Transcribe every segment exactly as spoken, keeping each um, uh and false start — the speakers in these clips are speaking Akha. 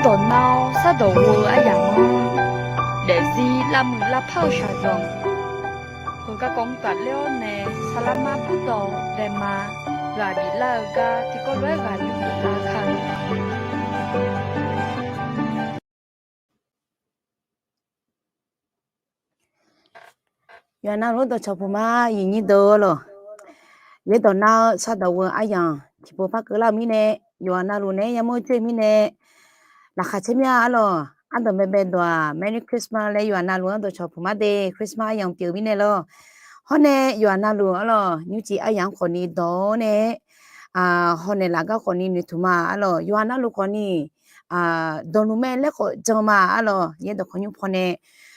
Dawq nav-awr sardawq ghoe-eu aryamq-anr, daefzir lavmuiq lavpar-eu shaqzanq, heugar kawv mr tafler-awr nae, saqlaqma burdawq daema ghaq biflar-eu gar tiqkawv lof-aer ghaq yur biflar kar-eu. Yawqha navluf-anr dawqcawq puq ma, yiqnyir deuq-eu lawq. Yaerdawq nar-eu sardawq ghoe-eu aryamq tiqpov par keuvlar-eu mirnae, yawqha navluf naeq-aer yamawr joer-eu mirnae, laqkhaq caer mir-a arlawq. Ardanq baebae dawq-aq, Merry Christmas laer yawqha navluf-anr dawqcawq puq ma de, Christmas aryamq pyeuf-eu mirnae lawr. Hawr nae yawqha navluf arlawq, nymrcif aryamq-anr khawfni dawq-awr nae, hawnaeq laf gar khawfni noeqtmq ma arlawq. Yawqha navluf khawfni dawqluf mae laer khawf jan ma arlawq. Yaerdawq kawv nymr pawnae,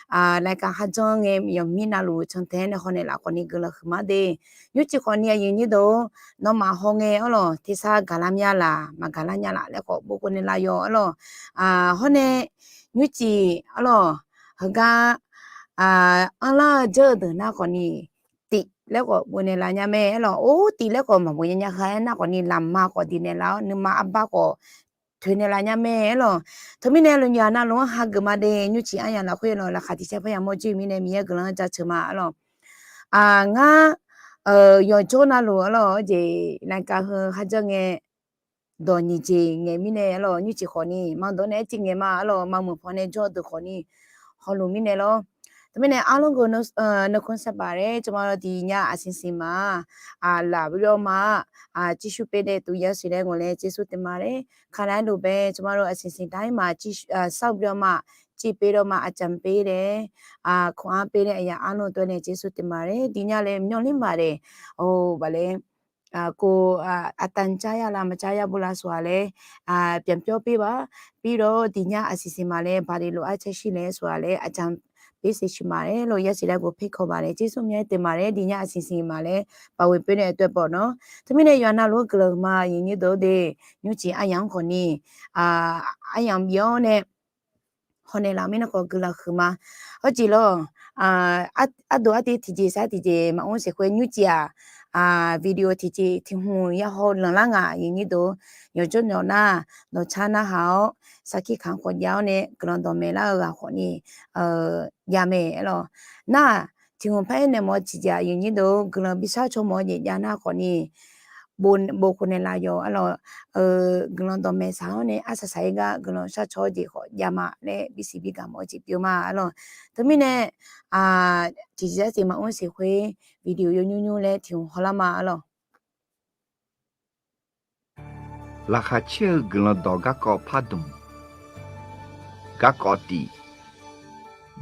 laeqkaq kharjan ngae yawqmir navluf cantae nae hawnaeq laf khawfni guiqlanq huiqma de. Nymrcif khawfni aqyuif nyir deuq-or, nawmaf hawngae arlawq, tersar gaqlar mya laf, maqgaqlar nya laf laer khawf bov khawf naeq laf yawq arlawq. Hawr nae nymrcif arlawq, heugar anrlar-eu dzeur-eu deuq nar khawfni, tif laer khawf bov naeq laf nya mae arlawq. Or, tif laer khawf maqbov nya nya heu-aer nar khawfni, laqma khawf diq naeq laf-awr nuima arbar khawf toeq naeq laf nya mae arlawq. Teumirnae yawqha navluf-anr hageuf ma de. Nymrcif aryamq lafkhoer lawq, laqkhaq tiq caer par yamawr joer-eu mirnae Miqyaer-euq guiqlanq-anr jaceuq ma arlawq. Ngar yawqjawr navluf arlawq, jeq laeqkaq heu kharjan ngae dawq nyiq jeq ngaeq mirnae arlawq, nymrcif khawfni maqdawr nae aer civ ngaeq ma arlawq. Maqmuiq pawnae jawr-eu deuq khawfni hawluf mirnae lawr. Teumirnae arlawr geuq nuikhanr sarbaq laer tsawrma tiqnya aqsiq siq ma, laf byaw ma, civ shuir pyaev daef tuq yasiq laer ngawq laer civ shuir taef ma laer kalaer luf bae tsawrma aqsiq siq dar-ir ma, sar-eu byaw ma, civ pyaev daw ma, aqcamq pyaev laer, kawq-anr pyaev laer aqyawf arlawr tawv nae civ shuir taef ma laer diqnya laer myanrler ma daef. Or, baq laer อ่า ကိုယ် အာ အသံကြားရလား မကြားရဘူးလားဆိုတာလည်း အာ ပြန်ပြောပေးပါ ပြီးတော့ ဒီညအစီအစဉ်မှာလည်း ဘာတွေလိုအပ်ချက်ရှိလဲဆိုတာလည်း အကြံပေးစေချင်ပါတယ်လို့ ယက်စီလျာကို ဖိတ်ခေါ်ပါတယ်။ ကျေးဇူးအများကြီးတင်ပါတယ်။ ဒီညအစီအစဉ်မှာလည်း ပါဝင်ပေးတဲ့အတွက်ပေါ့နော်။ တမင်နဲ့ ယွၤနာ်လို့ ကလၢၤမး ယဉ်ကျေးသူတွေ nymrcif aryamq-anr khawfni, aryamq bif-awr nae hawnaeq laf mirnae khawf guiqlanq huiqma. Hawjeq lawr, ardov artiv tiqjeq sar tiqjeq maqmr siq khoer nymrcif-aq, video tiqjeq tiq hmq yahaw lanqlar ngaq, yawqjawr nawq nar, nawqtsar narhaq-awr sarkir kaq-anr khawf jav-awr nae guiqlanq dawqmaeq lar-eu ghaq khawfni jav mae aer lawq. Nar-aq, tiq hmq par-aer naeq mawf-eu tiqjeq-aq, yawqnyir deuq guiqlanq bishar caw mawf-eu jeq jav nar khawfni, bof khawf naeq laf yawq aer lawq. Guiqlanq dawqmaeq saq-awr nae arsaq saq-ir gar guiqlanq shar caw-eu jeq khawf jav ma laer bisiq bigaq mawf-eu jeq pyeuf ma aer lawq. Teumirnae tiqjeq-ar tiq maqmr siq khoer video yawnymr nymr laer tiq hmq hawlar ma aer lawq. Laqkhaq caer-eu guiqlanq dawq garkawv pardmq. Garkawv tif,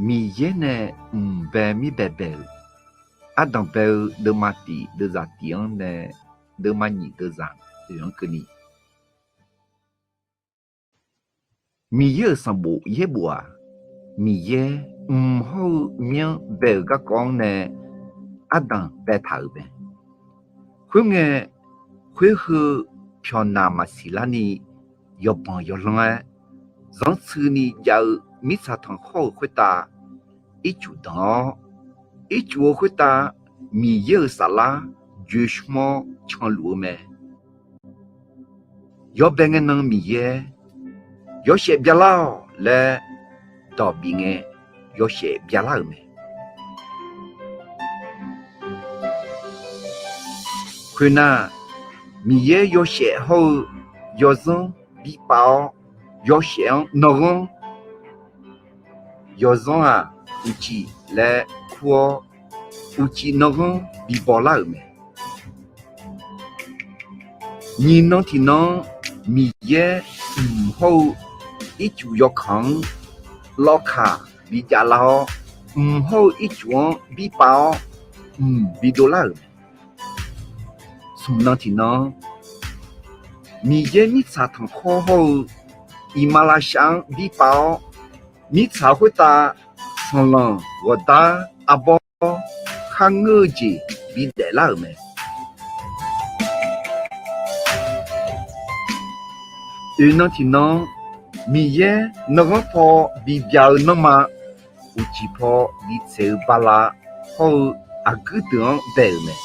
Miqyaer nae mq bae mir baebae-euq, ardanq bae-eu deuvma tif deuvzaq tif-anr nae deuvma nyiq deuvzaq oeq-anr keuvni. Miqyaer-euq sanqbof yaerbof-aq, Miqyaer mq hawr-eu mir-anr bae-euq garkawv-anr nae ardanq baetaq-euq mae. Khoerngae, khoer heu pyawqnaq maqsiq larni yawqbanq yawqlanr-aer, zanrtsuini jav-eu mirtsaq tanqkhawr-euq khoertav ircuf danq-awr, ircuf-eu khoertav Miqyaer-euq saflar joeqshmr-awr canluf-eu mae. Yawbae ngae nan Miqyaer, yawshaef byalar-awq laer dawq bif ngae, yawshaef byalar-euq mae. Khoernar, Miqyaer yawshaef hawr-eu yawzanr bipav-awr, yawshaef-anr nanghanr, yawzanr-aq, uqcif laer kur-awr, uqcif nanghanr bibaw lar-euq mae. Nyiq nan tiqnan-anr Miqyaer mq hawr-eu ircuf yawkanq-anr lawvkaq bijav lar-awr, mq hawr-eu ircuf-anr bipav-awr, mq bidov lar-euq mae. Smq nan tiqnan-anr, Miqyaer mirtsaq tanqkhawr hawr-eu iqmalavshav-anr bipav-awr, mirtsaq khoertav sanqlanq ghawqdar arbawr kharngeur-eu jeq bidaef lar-euq mae. Oeq nan tiqnan-anr, Miqyaer nanghanr paw bibya-eu nanrma, uqcif paw bitsaeq-eu bala hawr-eu aqguir deuq-anr bae-euq mae.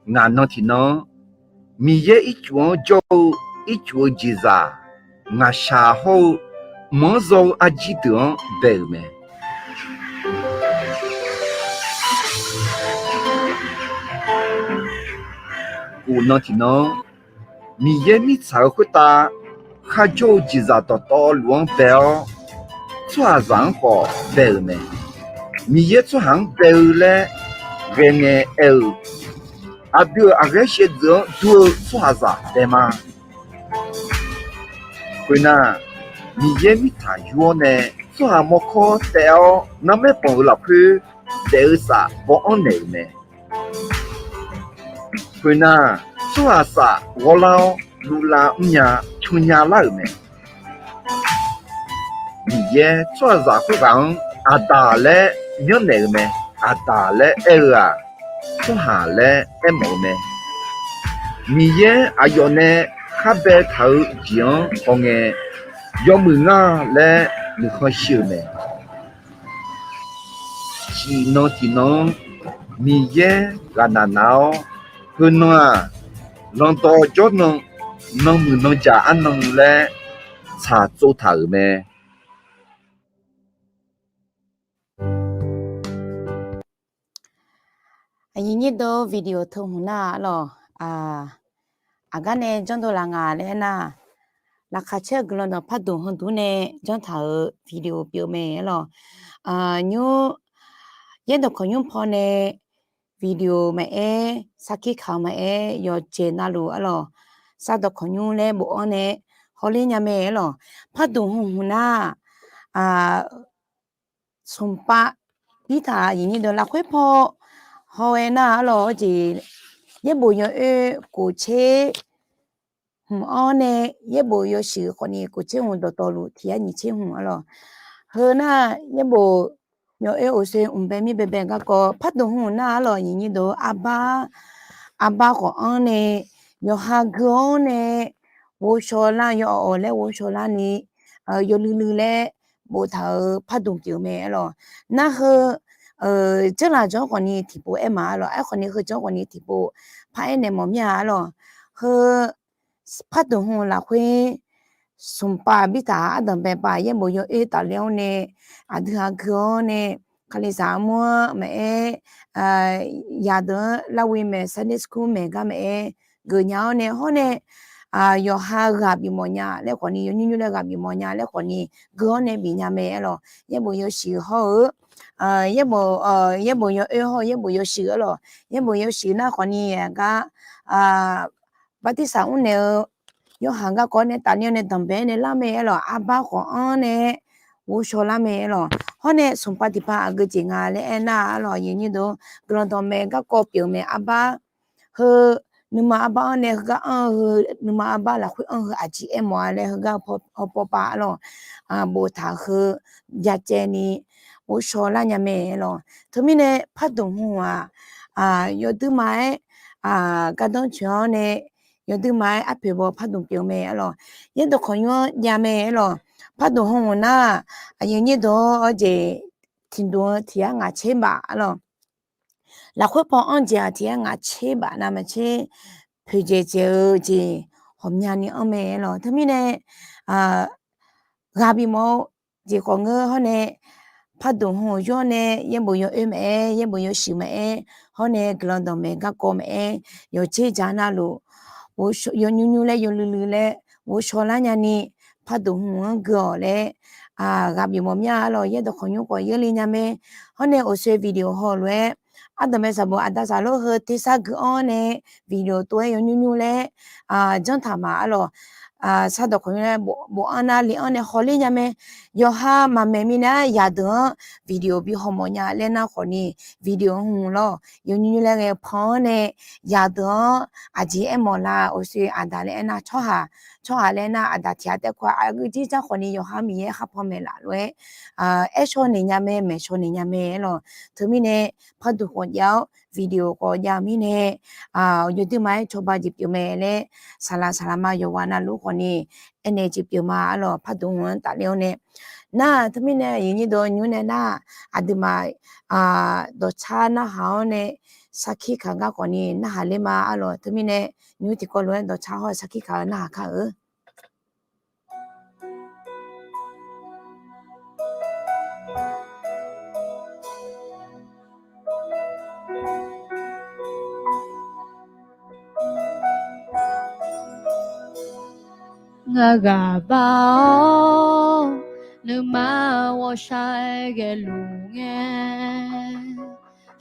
Ngaq nan tiqnan-anr, Miqyaer ircuf-anr jawr-eu ircuf-eu jeqzaq, ngaqshaq hawr-eu mq-anr zaw-eu arjir deuq-anr bae-euq mae. Uqnan tiqnan-anr, Miqyaer mirtsaq-eu khoertav kharjawr-eu jeqzaq dawqtawvluf-anr bae-awr, tsawrhaqzaq-anr khawf bae-euq mae. Miqyaer tsawrhaq-anr bae-eu laer ghae ngae aer-eu, aqdui-euq aqghaer shaevdzeuf-anr dur-eu tsawrhaqzaq taef ma. Khoernar, Miqyaer mirtsaq yur-awr nae tsawrhaq mawrkawr taef-awr narmaer banq-euq lafkhoer daef-eu saf baw-anr naeq-euq mae. Khoernar, tsawrhaq saf ghawrlar-awr luvlav mrnya cannya lar-euq mae. Miqyaer tsawrhaqzaq khoerghaq-anr Aqdaq laer myanrnaeq-euq mae. Aqdaq laer aer-eu-aq, tsawrhaq laer aermawf-eu mae. Miqyaer aqyawf nae khar baetaq-eu jeq-anr hawngae, yawmuiq ngar laer nuikhanr shir-eu mae. Shif nan tiqnan-anr Miqyaer ghaqnaq naq-awr, heunan-aq, landawv jawrnan, nanmuiq nanjaq arnan laer tsaqtsov taq-euq mae. Aqyuif nyir deuq, video teu hmq nar-aq lawq, aqgar nae janrdov laf nga laer aernar, laqkhaq caer-eu guiqlanq dawq pardmq hmq dur nae janrtaq-euq video pyeuf mae aer lawq. Nymr, yaerdawq kawq nymr paw nae video maqaer, sarkir kaq-eu maqaer, yawqjeq navluf aer lawq, sardawq kawq nymr laer bofanr nae hawler nya mae aer lawq. Pardmq hmq nar-aq, smqpav birtaq-euq aqyuif nyir deuq lafkhoer paw haw-aer nar-aq aer lawq, jeq yaerbof yawoer kof tser hmq-anr nae yaerbof yawshuif khawfni kof tser hmq dawqtawvluf tiq yar nyiq tser hmq aer lawq. Heu nar yaerbof yawoer oqsoe mqbae mir baebae garkawv pardmq hmq nar-aq aer lawq, aqyuif nyir deuq arbar, arbar khawf-anr nae yawqha gui-anr nae ghovshaw lar, yawawq laer ghovshaw larni yawluiv luiv laer boftaq-euq pardmq pyeuf mae aer lawq. Nar heu jeurlaf janr khawfni tiqpov aer ma aer lawq. Aerkhawfni heu janr khawfni tiqpov paraer naeq mawf mir-a aer lawq. Heu pardmq hmq lafkhoer smqpav birtaq-a, ardanqbae pav yaerbof yawoer tafler-awr nae aqdui aqgeu awr nae kalizaq armur-anr maqaer, yadeuq-anr larwe maeq Sunday school maeq gar maqaer geufnya-awr nae hawr nae yawqha ghaq bifmawf nya laer khawfni, yawnymr nymr laer ghaq bifmawf nya laer khawfni gui-awr nae bifnya mae aer lawq. Yaerbof yawshuif hawr-eu, yaerbof yawoer hawr-eu yaerbof yawshuif aer lawq. Yaerbof yawshuif nar khawfni aqgar bartirsaq mrnaeq-eu yawhaq garkawv nae tafler-awr nae danqbae-aer nae lar mae aer lawq. Arbar khawf-anr nae ghovshaw lar mae aer lawq. Hawr nae smqpav tiqpav aqgeu jeq nga laer aernar-aq aer lawq, aqyuif nyir deuq guiqlanq dawqmaeq garkawv pyeuf-eu mae arbar. Heu nuima arbar-anr nae heugar anr-eu, nuima arbar lafkhoer anr-eu aqjeq aermawf-a laer heugar hawpaw pav aer lawq. Boftaq heu byacaevni ghovshaw lar nya mae aer lawq. Teumirnae pardmq hmq-aq, yawduima-aer gardanr tsoeq-awr nae yawduima-aer arpoeq baw pardmq pyeuf mae aer lawq. Yaerdawq kawq nymr-anr jav mae aer lawq. Pardmq hmq nar-aq, aqyuif nyir deuq-awr jeq tiqdmq-eu tiq yar ngaq tser baf aer lawq. Lafkhoer paw anr jeq-aq tiq yar ngaq tser baf navmaqtser poeqdzaeq dzaeq-eu jeq ghawqmyani anr mae aer lawq. Teumirnae ghaq bifmawf-eu jeq khawf ngeur hawr nae pardmq hmq-eu yawr nae yaerbof yawoer maqaer, yaerbof yawshuif maqaer, hawr nae guiqlanq dawqmaeq garkawv maqaer, yawqjeq jaq navluf yawnymr nymr laer yawluiv luiv laer ghovshaw lar nyani pardmq hmq-anr gui-awq laer ghaq bifmawf mir-a aer lawq. Yaerdawq kawq nymr khawf yeurle nya mae. Hawr nae oqsoe video haw lof-aer ardanqbae saqbof aqda saqlor heu tersar gui-anr nae video tov-aer yawnymr nymr laer janrtaq ma aer lawq. Sardawq kawq nymr laer bofanr nar le-anr nae hawler nya mae. Yawqha maqmaeq mirnae-a yadeuq-anr video bi hawmawf nya laer nar khawfni video hmq lawr yawnymr nymr laer ghae pan-anr nae yadeuq-anr aqjeq aermawf la oqsoe aqda laer aernar tsawrhaq, tsawrhaq laer nar aqda tiq ghaq taef khof-a aqgeu jir jar khawfni yawqha Miqyaer kharpan maeqlaf lof-aer aer shaw naeq nya mae, maeq shaw naeq nya mae aer lawq. Teumirnae pardmq khawf jav-awr video khawf jav mirnae yawduima-aer cawba jeq pyeuf mae laer saqlaq saqlaq ma yawqghaq navluf khawfni aernaeq jeq pyeuf ma aer lawq. Pardmq hmq-anr tafler-awr nae nar teumirnae aqyuif nyir deuq nymr nae nar aqduimaf dawqtsar narhaq-awr nae sarkir kaq ngar khawfni narhaq ler ma arlawq. Teumirnae nymr tiqkawv lof-aer dawqtsaq hawr-eu sarkir kaq-eu narhaq kar-eu. Ngar ghaq bar-awr, nuima ghawqshaq ghaeluf ngae,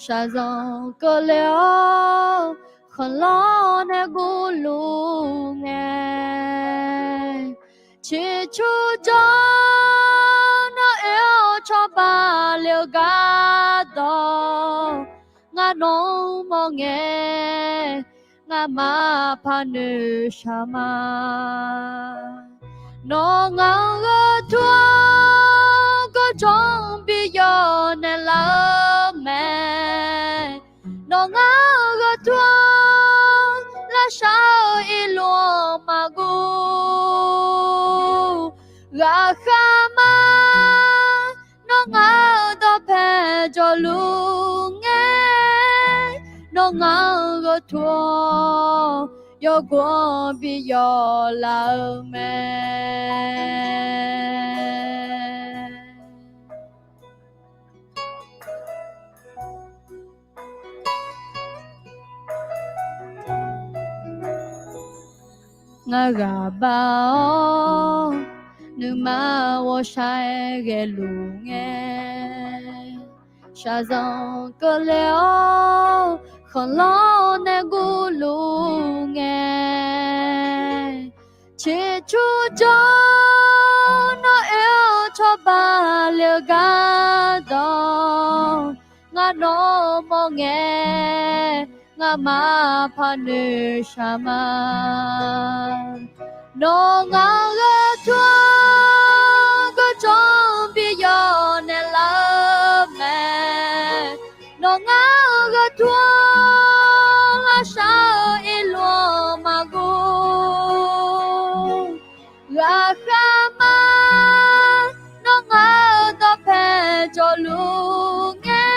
shaqzanq keuvle-awr, khanqlanr nae guvluf ngae, ciqcurjawr nawr oe-awr cawba le-eu gardawq, ngar nawq-anr mawr ngae, ngamaf paq noeqshaq ma. Nawq ngaq-anr gheu tur-awr, gawrjawq bi yawf naeqlaf-eu mae. Nawq ngaq-anr gheu tur-awr, lavshar-eu irluf-anr maqguv. Ghaqkhav ma, nawr ngaq-euq dawqpae jawqluf ngae, nawr ngaq-anr gheu tur-awr, yawgov-anr bi yawf laf-eu mae. Ngar ghaq bar-awr, nuima ghawqshaq ghaeluf ngae, shaqzanq keuvle-awr, khanqlanr nae guvluf ngae, ciqcurjawr nawr oe-awr cawba le-eu gardawq, ngar nawq-anr mawr ngae, ngamaf paq noeqshaq ma. Nawq ngaq-anr gheu tur-awr, gawrjawq bi yawf naeqlaf-eu mae. Nawq ngaq-anr gheu tur-awr, lavshar-eu irluf-anr maqguv. Ghaqkhav ma, nawr ngaq-euq dawqpae jawqluf ngae,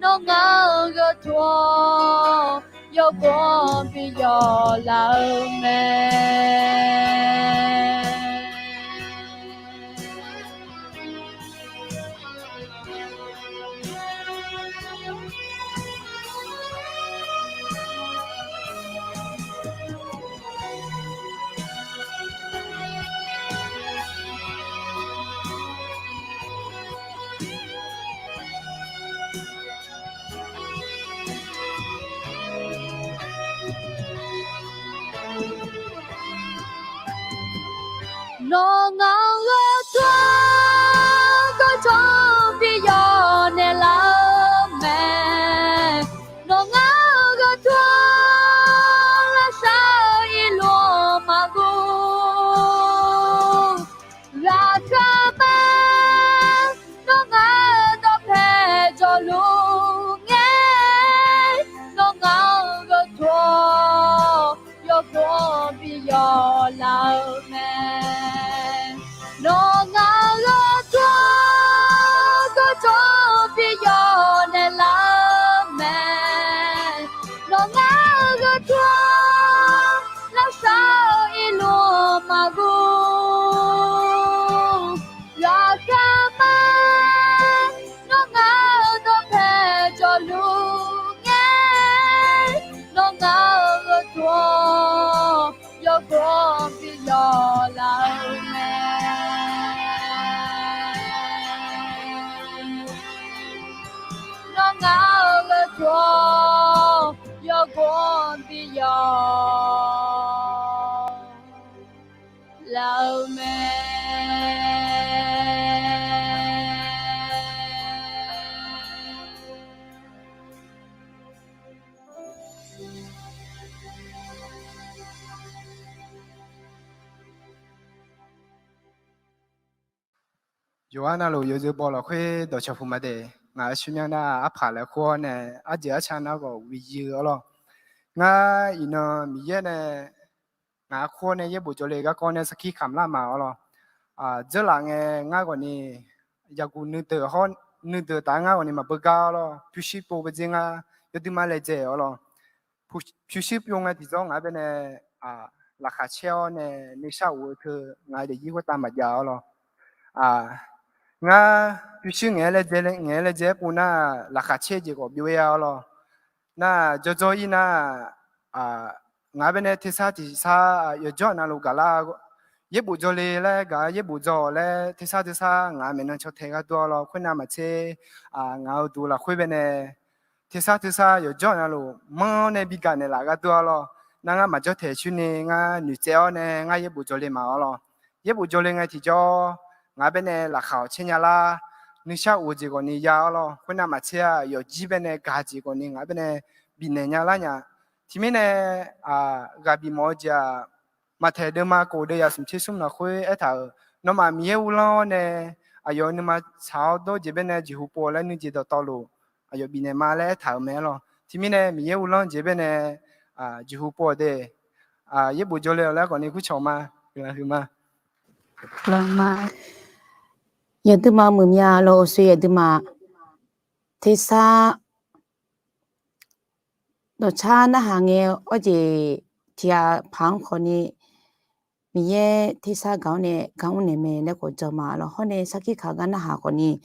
nawr ngaq-anr gheu tur-awr, yawgov-anr bi yawf laf-eu mae. Nawr ngaq-anr gheu tur-awr, gawrjawq bi yawf naeqlaf-eu mae. Nawr ngaq-anr gheu tur-awr, lavshar-eu irluf-anr maqguv. Ghaqkhav ma, nawr ngaq-euq dawqpae jawqluf ngae, nawr ngaq-anr gheu tur-awr, yawgov-anr bi yawf laf-eu mae. Nawr ngaq-anr gheu tur-awr, gawrjawq bi yawf naeqlaf-eu mae. Nawr ngaq-anr gheu tur-awr, lavshar-eu irluf-anr maqguv. Ghaqkhav ma, nawr ngaq-euq dawqpae jawqluf ngae, nawr ngaq-anr gheu tur-awr, yawgov-anr bi yawf laf-eu mae. Nawr ngaq-anr gheu tur-awr, yawgov-anr bi yawf laf-eu mae. Yawqha navluf yawzeu baw lafkhoer dawqcawq puq ma de. Ngaq-euq shirmyanr nar arpaq laer kur-awr nae, arjeuq arca nar khawf wiq yui-eu arlawr. Ngar iqnan Miqyaer nae ngaq-anr kur-awr nae yaerbof jawrle garkawv nae sarkir kamq lar ma arlawr. Dzeurlaf ngae ngar ghawqni yaqguq nuideuq hawr nuideuq taf-aer ngar ghawqni maqbeugar arlawr. Pyurshuir pov beujer ngar yawduima laejae-awr lawr. Pyurshuir pyov ngae tiqjawr ngaq-anr baenae laqkhaq caer-awr nae nuishar of-eu teu ngaq-euq daefzir khoertav maqjav-awr lawr. Ngar pyurshuir ngaeq-aer laejae, ngaeq-aer laejae-aer pov nar, laqkhaq caer jeq khawf byov-ir-a-awr lawr. Nar jawrjawr-ir nar, ngaq-anr baenae tersar tiqsar yawqjawr navluf gaqlar, yaerbof jawrle laer gaq-a, yaerbof jawr-awq laer tersar tersar ngaq-euq maeqnan caw tae ghardur-awr lawr. Khoernav maqtser, ngaq-euq duq lafkhoer baenae tersar tersar yawqjawr navluf manr-awr nae bigaq naeqlaf ghardur-awr lawr. Nar ngar maqjawr taeq coer ni ngar noeqtsaev-awr nae ngar yaerbof jawrle ma-awr lawr. Yaerbof jawrle ngae tiqjawr ngaq-anr baenae laqkhaq-awq caer nya lar, nuishar of-eu jeq khawfni ya-awr lawr. Khoernav maqtser-a, yawfjir baenae gaq jeq khawfni ngaq-anr baenae bifnaeq nya lar nya. Tiqmirnae ghaq bifmawf-eu jeq-aq, Maqtaeq deuvma kof deuv yaf smq tser smr lafkhoer aertaq-euq, nawmaf Miqyaer uvlanr-awr nae aqyawf-euq nuima tsaq-awr dawr-eu jeq baenae jeqhu pov laer nuijeq dawqtawvluf aqyawf bifnaeq ma laer aertaq-euq mae-awr lawr. Tiqmirnae Miqyaer uvlanr jeq baenae jeqhu pov-awq de. Yaerbof jawrle-awq laer khawfni kurcawq ma. Guiqlanq huiqma. Yawduima muiqmya lawr, uqshoe yawduima tersar dawqcar narhaq ngae, awr jeq tiq ghaq paq-anr khawfni Miqyaer tersar gaq-awr nae gaq-anr naeq mae laer khawf jawr ma lawr. Hawr nae sarkir kaq gar narhaq khawfni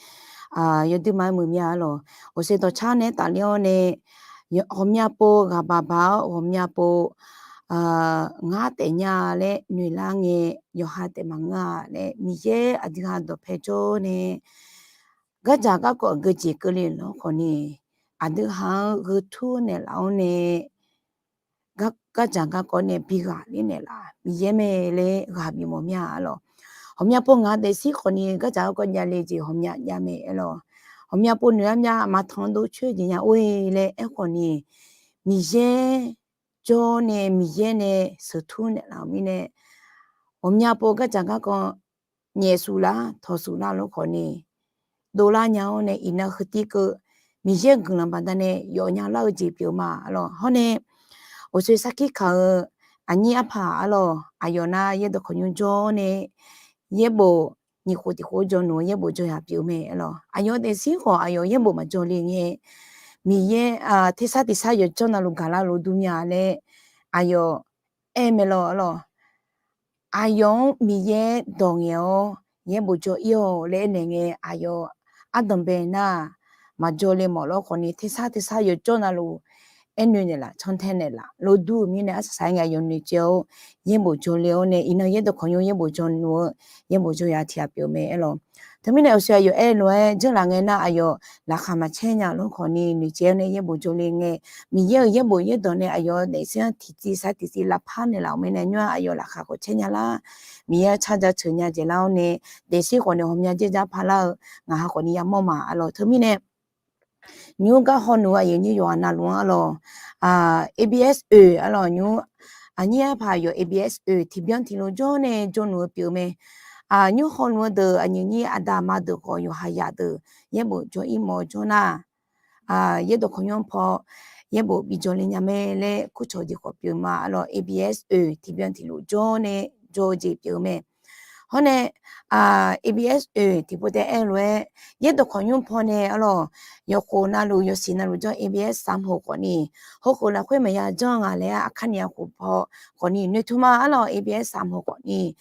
yawduima muiqmya-a lawr. Uqshoe dawqcar nae tafler-awr nae ghawqmya pov ghaq baq baq-awr ghawqmya pov ngar taef nya laer noeqlar ngae, yawqha taef maqngeur-a laer Miqyaer aqdui ha dawqpae jawr nae gardzaq garkawv geujeq keuvle lawr khawfni aqdui ha-anr gheu tur naeqlaf-awr nae gardzaq garkawv nae bi ghaqler naeqlaf Miqyaer mae laer ghaq bifmawf mya-a lawr. Ghawqmya pov ngaq daefzir khawfni gardzaq garkawv javle jeq ghawqmya jav mae-aer lawr. Ghawqmya pov noeq-aer mya maqtanq dov coer jeq nya or-e laer aerkhawfni Miqyaer jawr nae Miqyaer nae sheuqtur naeqlaf-euq mirnae ghawqmya pov gardzaq garkawv nyaef suf lar tawq suf lar lawr khawfni dovlar nya-awr nae iqnan heutiv keuv Miqyaer guiqlanq baqdanae yawf nya lar-eu jeq pyeuf ma-a lawr. Hawr nae uqshoe sarkir kaq-eu aqnyir arpaq-a lawr, aqyawf nar yaerdawq kawqnymr jawr nae yaerbof nyiq khof tiq khof jawr nmr-eu yaerbof jawr ya pyeuf-eu mae-aer lawr. Aqyawf daefzir khawf aqyawf yaerbof maqjawr le ngae Miqyaer tersar tiqsar yawqjawr navluf gaqlar lof dur mya laer aqyawf aer mae lawr-a lawr. Aqyawf-anr Miqyaer dawq ngaeq-awr yaerbof jawr-ir-awq laer aernaeq ngae aqyawf ardanqbae nar maqjawr le mawf lawr khawfni tersar tersar yawqjawr navluf aernoeq naeqlaf cantae naeqlaf lof dur-euq mirnae arsaq saq-aer ngae aqyawf noeqtsaev-awr yaerbof jawr le-awr nae iqnan yaerdawq kawqnymr yaerbof jawr nmr-eu yaerbof jawr ya tiq ghaq pyeuf mae-aer lawr. Teumirnae uqshoe aqyawf aer lof-aer janrlaf ngae nar aqyawf laqkhaq maqcaer nya lawr khawfni noeqtsaev-awr nae yaerbof jawr le ngae Miqyaer-euq yaerbof yaerdawq nae aqyawf daefzir-anr tiqtiv sar tiqtiv lavpar naeqlaf-euq mirnae nymr-aq aqyawf laqkhaq khawf caer nya lar Miqyaer-anr car ja ceuq nya dzaeq lar-awr nae daefzir khawf nae ghawqmya dzaer jar parlar-eu ngaq ha khawfni yamawr ma-a lawr. Teumirnae nymr gar hawnmr-eu aqyuif nyir yawqghaq navluf-anr-a lawr, ABS oeq-a lawr, nymr aqnyir arpaq yawq ABS oeq tiqbyan tiqlof jawr nae jawr nmr-eu pyeuf mae. Nymr hawnmr-eu deuq aqnyuif nyir aqda aqma deuq khawf yawqha yaq deuq yaerbof jawr-ir mawf-eu jawr nar yaerdawq kawqnymr paw yaerbof bijawr le nya mae laer kurcawq jeq khawf pyeuf ma-a lawr. ABS oeq tiqbyan tiqlof jawr nae jawr-eu jeq pyeuf-eu mae. Hawr nae ABS oeq tiqpov taef aer-eu lof-aer yaerdawq kawqnymr paw nae-a lawr, yawqkhof navluf yawqsiq navluf jawr ABS sam khof khawfni hawkhof lafkhoer maqya janr nga laer-a aqkar ni-a khof paw khawfni noeqtmq ma-a lawr. ABS sam khof khawfni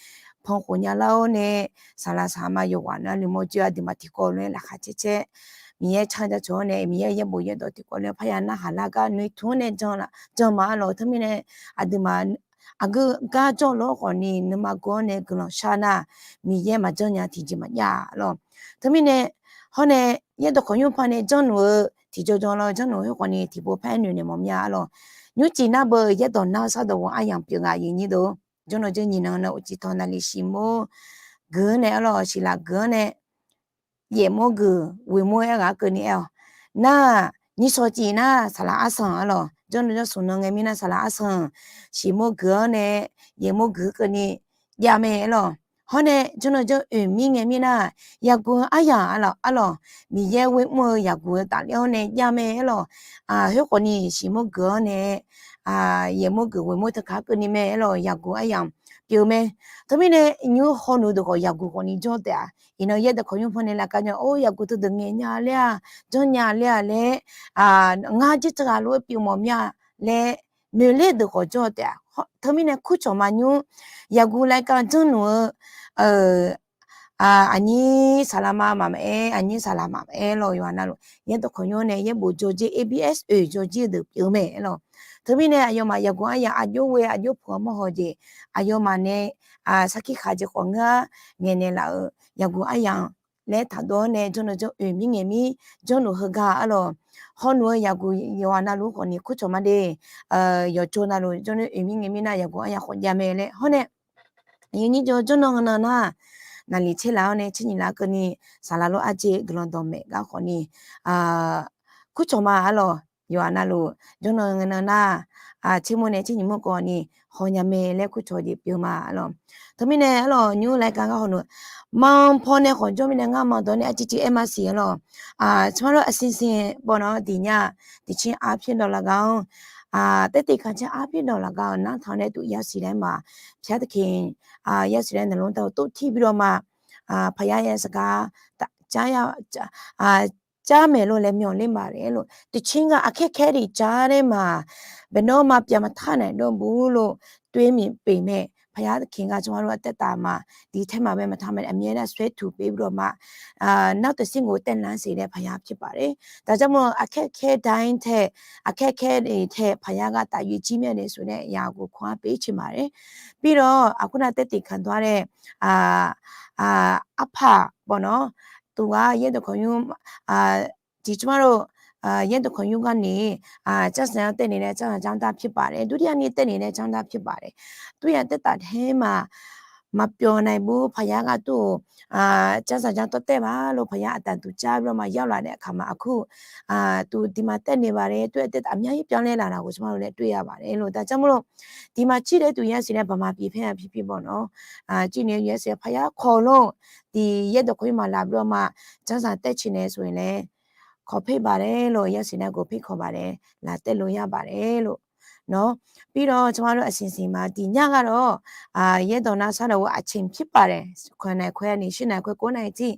paw khof nya lar-awr nae saqlaq saqma yawqghaq navluf mawrjoe aqduimaf tiqkawv lof-aer laqkhaq caer caer Miqyaer car ja cawq-awr nae Miqyaer yaerbof yaerdawq tiqkawv lof-aer parya narhaq lar gar noeqtmq-anr nae jan ma-a lawr. Teumirnae aqduimaf aqgeu gar jawr lof-aer khawfni nuima gor-awr nae guiqlanq shar nar Miqyaer maqjanr nya tiqjeq maqjav-a lawr. Teumirnae hawr nae yaerdawq kawqnymr paw nae janr nmr-eu tiqjawr jawr lawr janr nmr khoer khawfni tiqpov par-aer noeq naeq mawf mya-a lawr. Nymrcif nar beu yaerdawq nar-eu sar dawq ghof aryamq pyeuf nga aqyuif nyir deuq-or, jawrnan jawr nyiq nan na uqcif tawq naqli shiq mawr guiq-anr nae-a lawr, siqlaq guiq-anr nae yaef mawr guiq, ghoeq mawr-aer ghaq keuvni aer-awq. Nar, nyir shaw cif nar saqlaq arsanq-a lawr, jawrnan jawr smq nan ngae mirnae saqlaq arsanq shiq mawr guiq-anr nae yaef mawr guiq keuvni jav mae-a lawr. Hawr nae janr-eu janr oeq mir ngae mirnar, yaqguq-eu aryamq arlawq, Miqyaer ghoer mr-eu yaqguq-eu tafler-awr nae jav mae aerlawq. Khoerkhawf ni siqmawr geuf-awr nae, yaeqmawr geuf ghoeqmawr teu kaq keuvni mae aerlawq, yaqguq aryamq pyeuf mae. Teumirnae nymr hawnuq deuq khawf yaqguq khawf ni jawr taef-a. Iqnan yaerdawq kawqnymr pawnae lafkar nya or yaqguq teudeuq ngaeq nya ler-aq, janr nya ler-aq laer, ngar jirteughaq lof-aer pyeuf mawf mir-a laer noeqler deuq khawf jawr taef-a. Teumirnae kurcawq ma nymr yaqguq lafkar janrluf-eu aqnyir saqlaqma maqaer, aqnyir saqlaq maqaer lawq, yawqha navluf yaerdawq kawqnymr nae yaerbof jawrjir, A B S oeq jawrjir-eu deuq pyeuf mae aerlawq. Teumirnae aqyawfmaf yaqguq aryamq aqjox ghoe aqjox puq-awr mawrhaw jeq, aqyawfmaf nae sarkir khaq jeq khawf ngeur-ar ngaeqnaeq laf-euq yaqguq aryamq laer taqdawv-awr nae janr-eu janr oeq mir ngae mir janrluf heugar arlawq. Hawnuq-eu yaqguq yawqha navluf khawf ni kurcawq ma de. Yawqjawr navluf janr-eu oeq mir ngae mirnar yaqguq aryamq khawf jav mae laer hawr nae, aqyuif nyir jawr janr nan nan nar, naqliq tser laf-awr nae tser nyiq laf keuvni, saqlaq lof arjeq guiqlanq dawqmaeq gar khawf ni kurcawq ma arlawq. Yawqha navluf janr nan nan nar, tser mawr nae tser nyiq mawr khawf ni hawnya mae laer kurcawq jeq pyeuf ma arlawq. Teumirnae arlawq nymr lafkar gar hawnuq, manpaw nae khawf jawr mirnae ngar manq dawq nae arciv civ aer ma siq arlawq. Tsawrhaq lof aqsiq siq bawq nawq diq nya, tiqcir arpyir dawq laf gar-anr, taertiv kanqcaer arpyir dawq laf gar-anr nartaq nae tuq yasiq laer ma, pyar taqkeq yasiq laer naqlor tav-eu tov tir bi dawq ma, paqya ya saqgar jar maeq lo laer myanq ler ma laer lof, tiqcir gar aqkaer kaer ri jar ler ma, baeqnawr ma pyav maqtar naeq dawrbu lof, toer miq peq mae, paqya taqkeq gar tsawrhaq lof artaev taf ma, diq taer ma bae maqtar ma aqmyaer nar saer tuq pyeuf bi dawq ma, nar taeq sir ngoq taev lanr siq laer paqya pyeuf paq laer. Daq jar mawr aqkaer kaer dar-ir tae, aqkaer kaer tae paqya gar taf yoer jir myav nae sof nae yaqguq kawr-ar pyeuf-ir ciq ma laer. Bi dawq aqkur nav taertiv kaq dawr-ar nae, arpaq bawq nawq, tuq gar yaerdawq kawqnymr, tiq tsawrhaq lof, yaerdawq kawqnymr gar ni, carsaq jar taev ni nae carsaq jar dar pyeuf paq laer, durdir-a ni taev ni nae jar dar pyeuf paq laer, durya taev taf taer ma, maqpyawq nae bur paqya gar tur-euq, carsaq jar tawr taev ma lof paqya aqtaf duq jar bi lawr ma yar laf nae aqkaq ma aqkur, tuq diqma taev ni baq laer tur-aer taev taf myav-ir pyav laer laf laf ghof tsawrhaq lof laer tur ya baq laer lof daq jar mawr lof, diqma cir laer tuq yasiq nae baq ma pi paer-a pir pir bawq nawq, cir ni yasiq paqya kawq lof, tiq yaerdawq kawqnymr maqlaf bi lawr ma, carsaq taev ciq nae sof-ir laer kawq paer baq laer lof, yasiq nae ghof paer kawq baq laer laf taev lo yar baq laer lof nawq. Bi dawq tsawrhaq lof aqsiq siq ma tiq nyar gar dawq, yaerdawq nav sar dawq-eu aqceq pir paq laer, khoeq naeq khoer-a ni shir naeq khoer kov nae tir,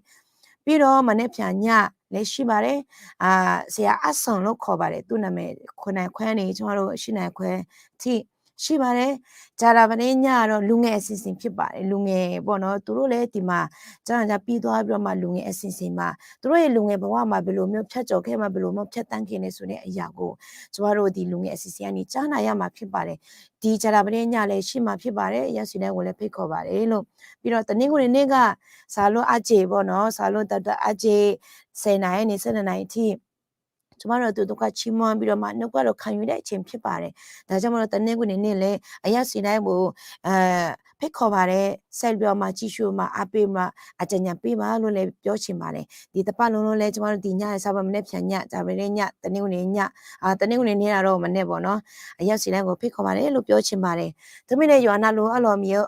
bi dawq maqnaeq pyaq nya laer shir baq laer, saqyaq arsanq lof kawq baq laer tur naqmaeq khoeq naeq khoer-a ni tsawrhaq lof shir naeq khoer tir shir baq laer, caqdaq baq nae nya dawq luf ngaeq aqsiq siq pir paq laer luf ngaeq bawq nawq tuq lof laer tiq ma, carsaq jar pir dawr-ar bi lawr ma luf ngaeq aqsiq siq ma tuq lof-aer luf ngaeq baq war ma beqloq mawr pyar cawq kaer ma beqloq mawr pyar tanr kaer nae sof nae aqyaq ghof tsawrhaq lof tiq luf ngaeq aqsiq siq-a ni car nav yar ma pir paq laer, tiq caqdaq baq nae nya laer shir ma pir paq laer yasiq nae ghof laer paer kawq baq laer lof. Bi dawq taqner ghof nae ner gar, saqlaq lof arjeq bawq nawq, saqlaq lof daq daq arjeq, saeq naq-aer ni saer naq naq-aer tir tsawrhaq lof tuq dawq kar cir mawr bi dawq ma nmr gar dawq kaq nymr daef ceq pir paq laer, daq jar mawr dawq taqner ghof nae ner laer aqyasiq nae bof paer kawq baq laer saer bi dawq ma cir shu ma arper ma, aqcaf nyaf pir ma lof laer pyawr ciq ma laer tiq taqpar lof lof laer tsawrhaq lof tiq nya sar baq maqnaeq pyaq nya caqdaq baq nae nya taqner ghof nae nya, taqner ghof nae ner-a dawq maqnaeq bawq nawq, aqyasiq nae ghof paer kawq baq laer lof pyawr ciq ma laer. Teumirnae yawqha navluf arlawq Miqyaer,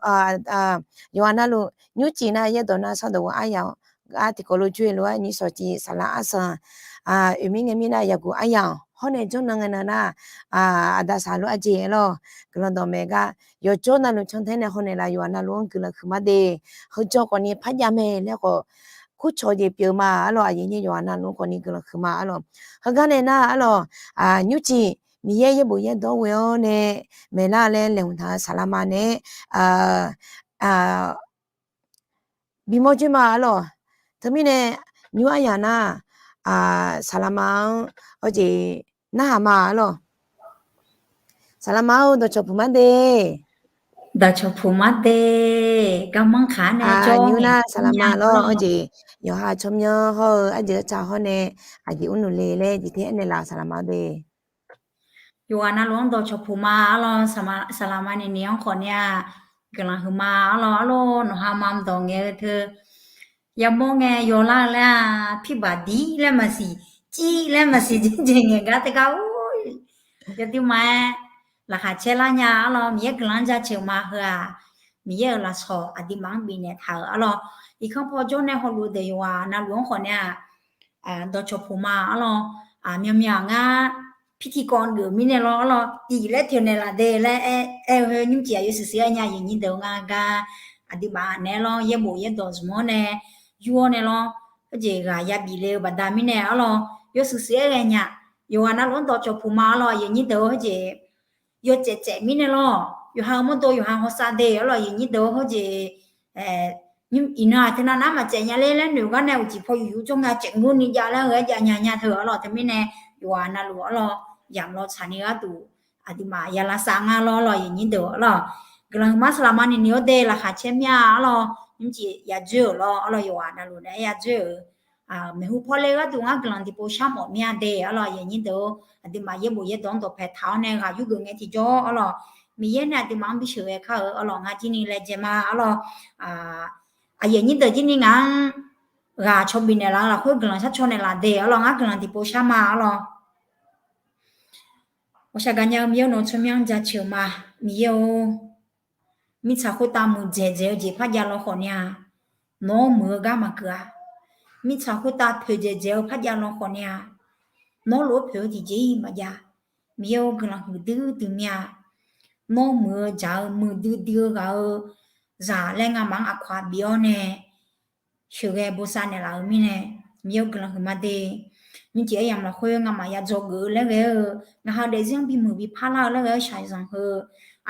yawqha navluf nymrcif nar yaerdawq nav sar dawq-eu aryamq gar tiqkawv lof joer lof-aer nyir sawq civ saqlaq arsanq, oeq mir ngae mirnae yaqguq aryamq hawr nae jawr nan ngae nan nar, aqda saqlaq lof arjeq lawr, guiqlanq dawqmaeq gar yawqjawr navluf cantae nae hawnaeq laf yawqha navluf-anr guiqlanq huiqma de. Heujawr khawf ni par jav mae laer khawf, kurcawq jeq pyeuf ma arlawq, aqyuif nyir yawqha navluf khawf ni guiqlanq huiqma arlawq. Heugar nae nar arlawq, nymrcif Miqyaer yaerbof yaerdawq ghoe-awr nae maeqlar laer laeqhmq taq-eu saqlaqma nae bimawr joer ma arlawq. Teumirnae nymr aryamq nar, saqlaqma-anr awr jeq narhaq ma arlawq. Saqlaqma-or dawqcawq puq mar de. Dawqcawq puq mar de. Garmanr kaq nae jawr nymr nar saqlaqma lawr awr jeq yawqha tsawrmyanr hawr-eu arjeq arca hawr nae aqjeq mrnuq le laer jeq te aernaeq laf-euq saqlaqma de. Yawqghaq navluf-anr dawqcawq puq ma arlawq, saqlaqma nini-anr khawf nae-aq guiqlanq huiqma arlawq. Arlawq nawqha ma dawq ngae-eu teu yamawr ngae yawlar-eu laer-aq, pirbaq dir laer maqsiq, cir laer maqsiq, jeq ngaeq gar teugar or, yawduimaf-aer laqkhaq caer lar nya arlawq. Miqyaer guiqlanq-anr jaceuq ma heu-aq, Miqyaer-euq lafsawq aqduimaf-anr bifnaeq taq-euq arlawr. Irkanr paw jawr nae hawluf-eu deuq yawqghaq navluf-anr khawf nae-aq, dawqcawq puq ma arlawr. Myaqmyaq ngar pirtiq kawv geuf mirnae lawr arlawr, iq laer pyeufnaeq laf de laer aer-eu heu nymrcif-aq yawshuif shuif-aer nya aqyuif nyir deuq-eu nga gar, aqduimaf naeq-aer lawr, yaerbof yaerdawq zmq-awr nae yur-awr nae lawr, khoerjeq ghaq yabif le-eu baqda mirnae arlawr, yawshuif shuif-aer ghae nya. Yawqghaq navluf-anr dawqcawq puq ma arlawr, aqyuif nyir deuq-eu khoerjeq yawtsaev tsaev mirnae lawr, yawqha-eu mawrdo yawqha hawsav de arlawr, aqyuif nyir deuq-eu khoerjeq iqnan-aq teunav nar maqtsaev nya ler laer noeq gar nae uqcif paw yuf yuf jawr nga caev ngeurni jav laer ghae jav nya nya teu arlawr, teumirnae yawqghaq navluf arlawr, yamq law tsaqni gharduq aqduimaf ya lavsav nga lawr arlawr, aqyuif nyir deuq arlawr. Guiqlanq huiqma saqlaqma ni ni-awr de laqkhaq caer mir-a arlawr, nymrcif yadzoer-euq lawr arlawr, yawqghaq navluf naeq-aer yadzoer-euq maeqhu pawle gharduq ngar guiqlanq tiqpov shar mawf mir-a de arlawr, aqyuif nyir deuq-or, aqduimaf yaerbof yaerdawq-anr dawqpae taq-awr nae ghaq yur geuf ngae tiqjawr arlawr, Miqyaer nae aqduimaf-anr bisheuq ghae kar-eu arlawr, ngar jir ni laejae ma arlawr. Aqyuif nyir deuq jir ni ngaq-anr ghaq caw bifnaeq laf-eu lafkhoer guiqlanq shar caw naeq laf de arlawr, ngar guiqlanq tiqpov shar ma arlawr. Ghawqshaq gaqnya-eu Miqyaer-or, nawq-eu tsawrmyanr-anr jaceuq ma. Miqyaer-or, mirtsaq khoertav muiqdzaeq dzaeq-eu jeq par jav law khawf ni-a, nawr muiq-eu gar maqkeuv-a. Mirtsaq khoertav poeqdzaeq dzaeq-eu par jav law khawf ni-a, nawr lof-aer poeq-eu tiqjeq-iq maqjav. Miqyaer-or, guiqlanq huiqdui dui mir-a. Nawr muiq-eu dzaq-eu muiqdui dui-eu ghaq-eu zaq laer ngamaf-anr aqkawq-aq bif-awr nae sheuqghae bosav naeqlaf-euq mirnae, Miqyaer-or, guiqlanq huiqma de. Nymrcif aryamq lafkhoer ngamaf ya dzawgeuf-eu laer ghae-eu, ngaq ha-eu daefzir-anr bimuiq bipar lar-eu laer ghae-eu shaqzanq heu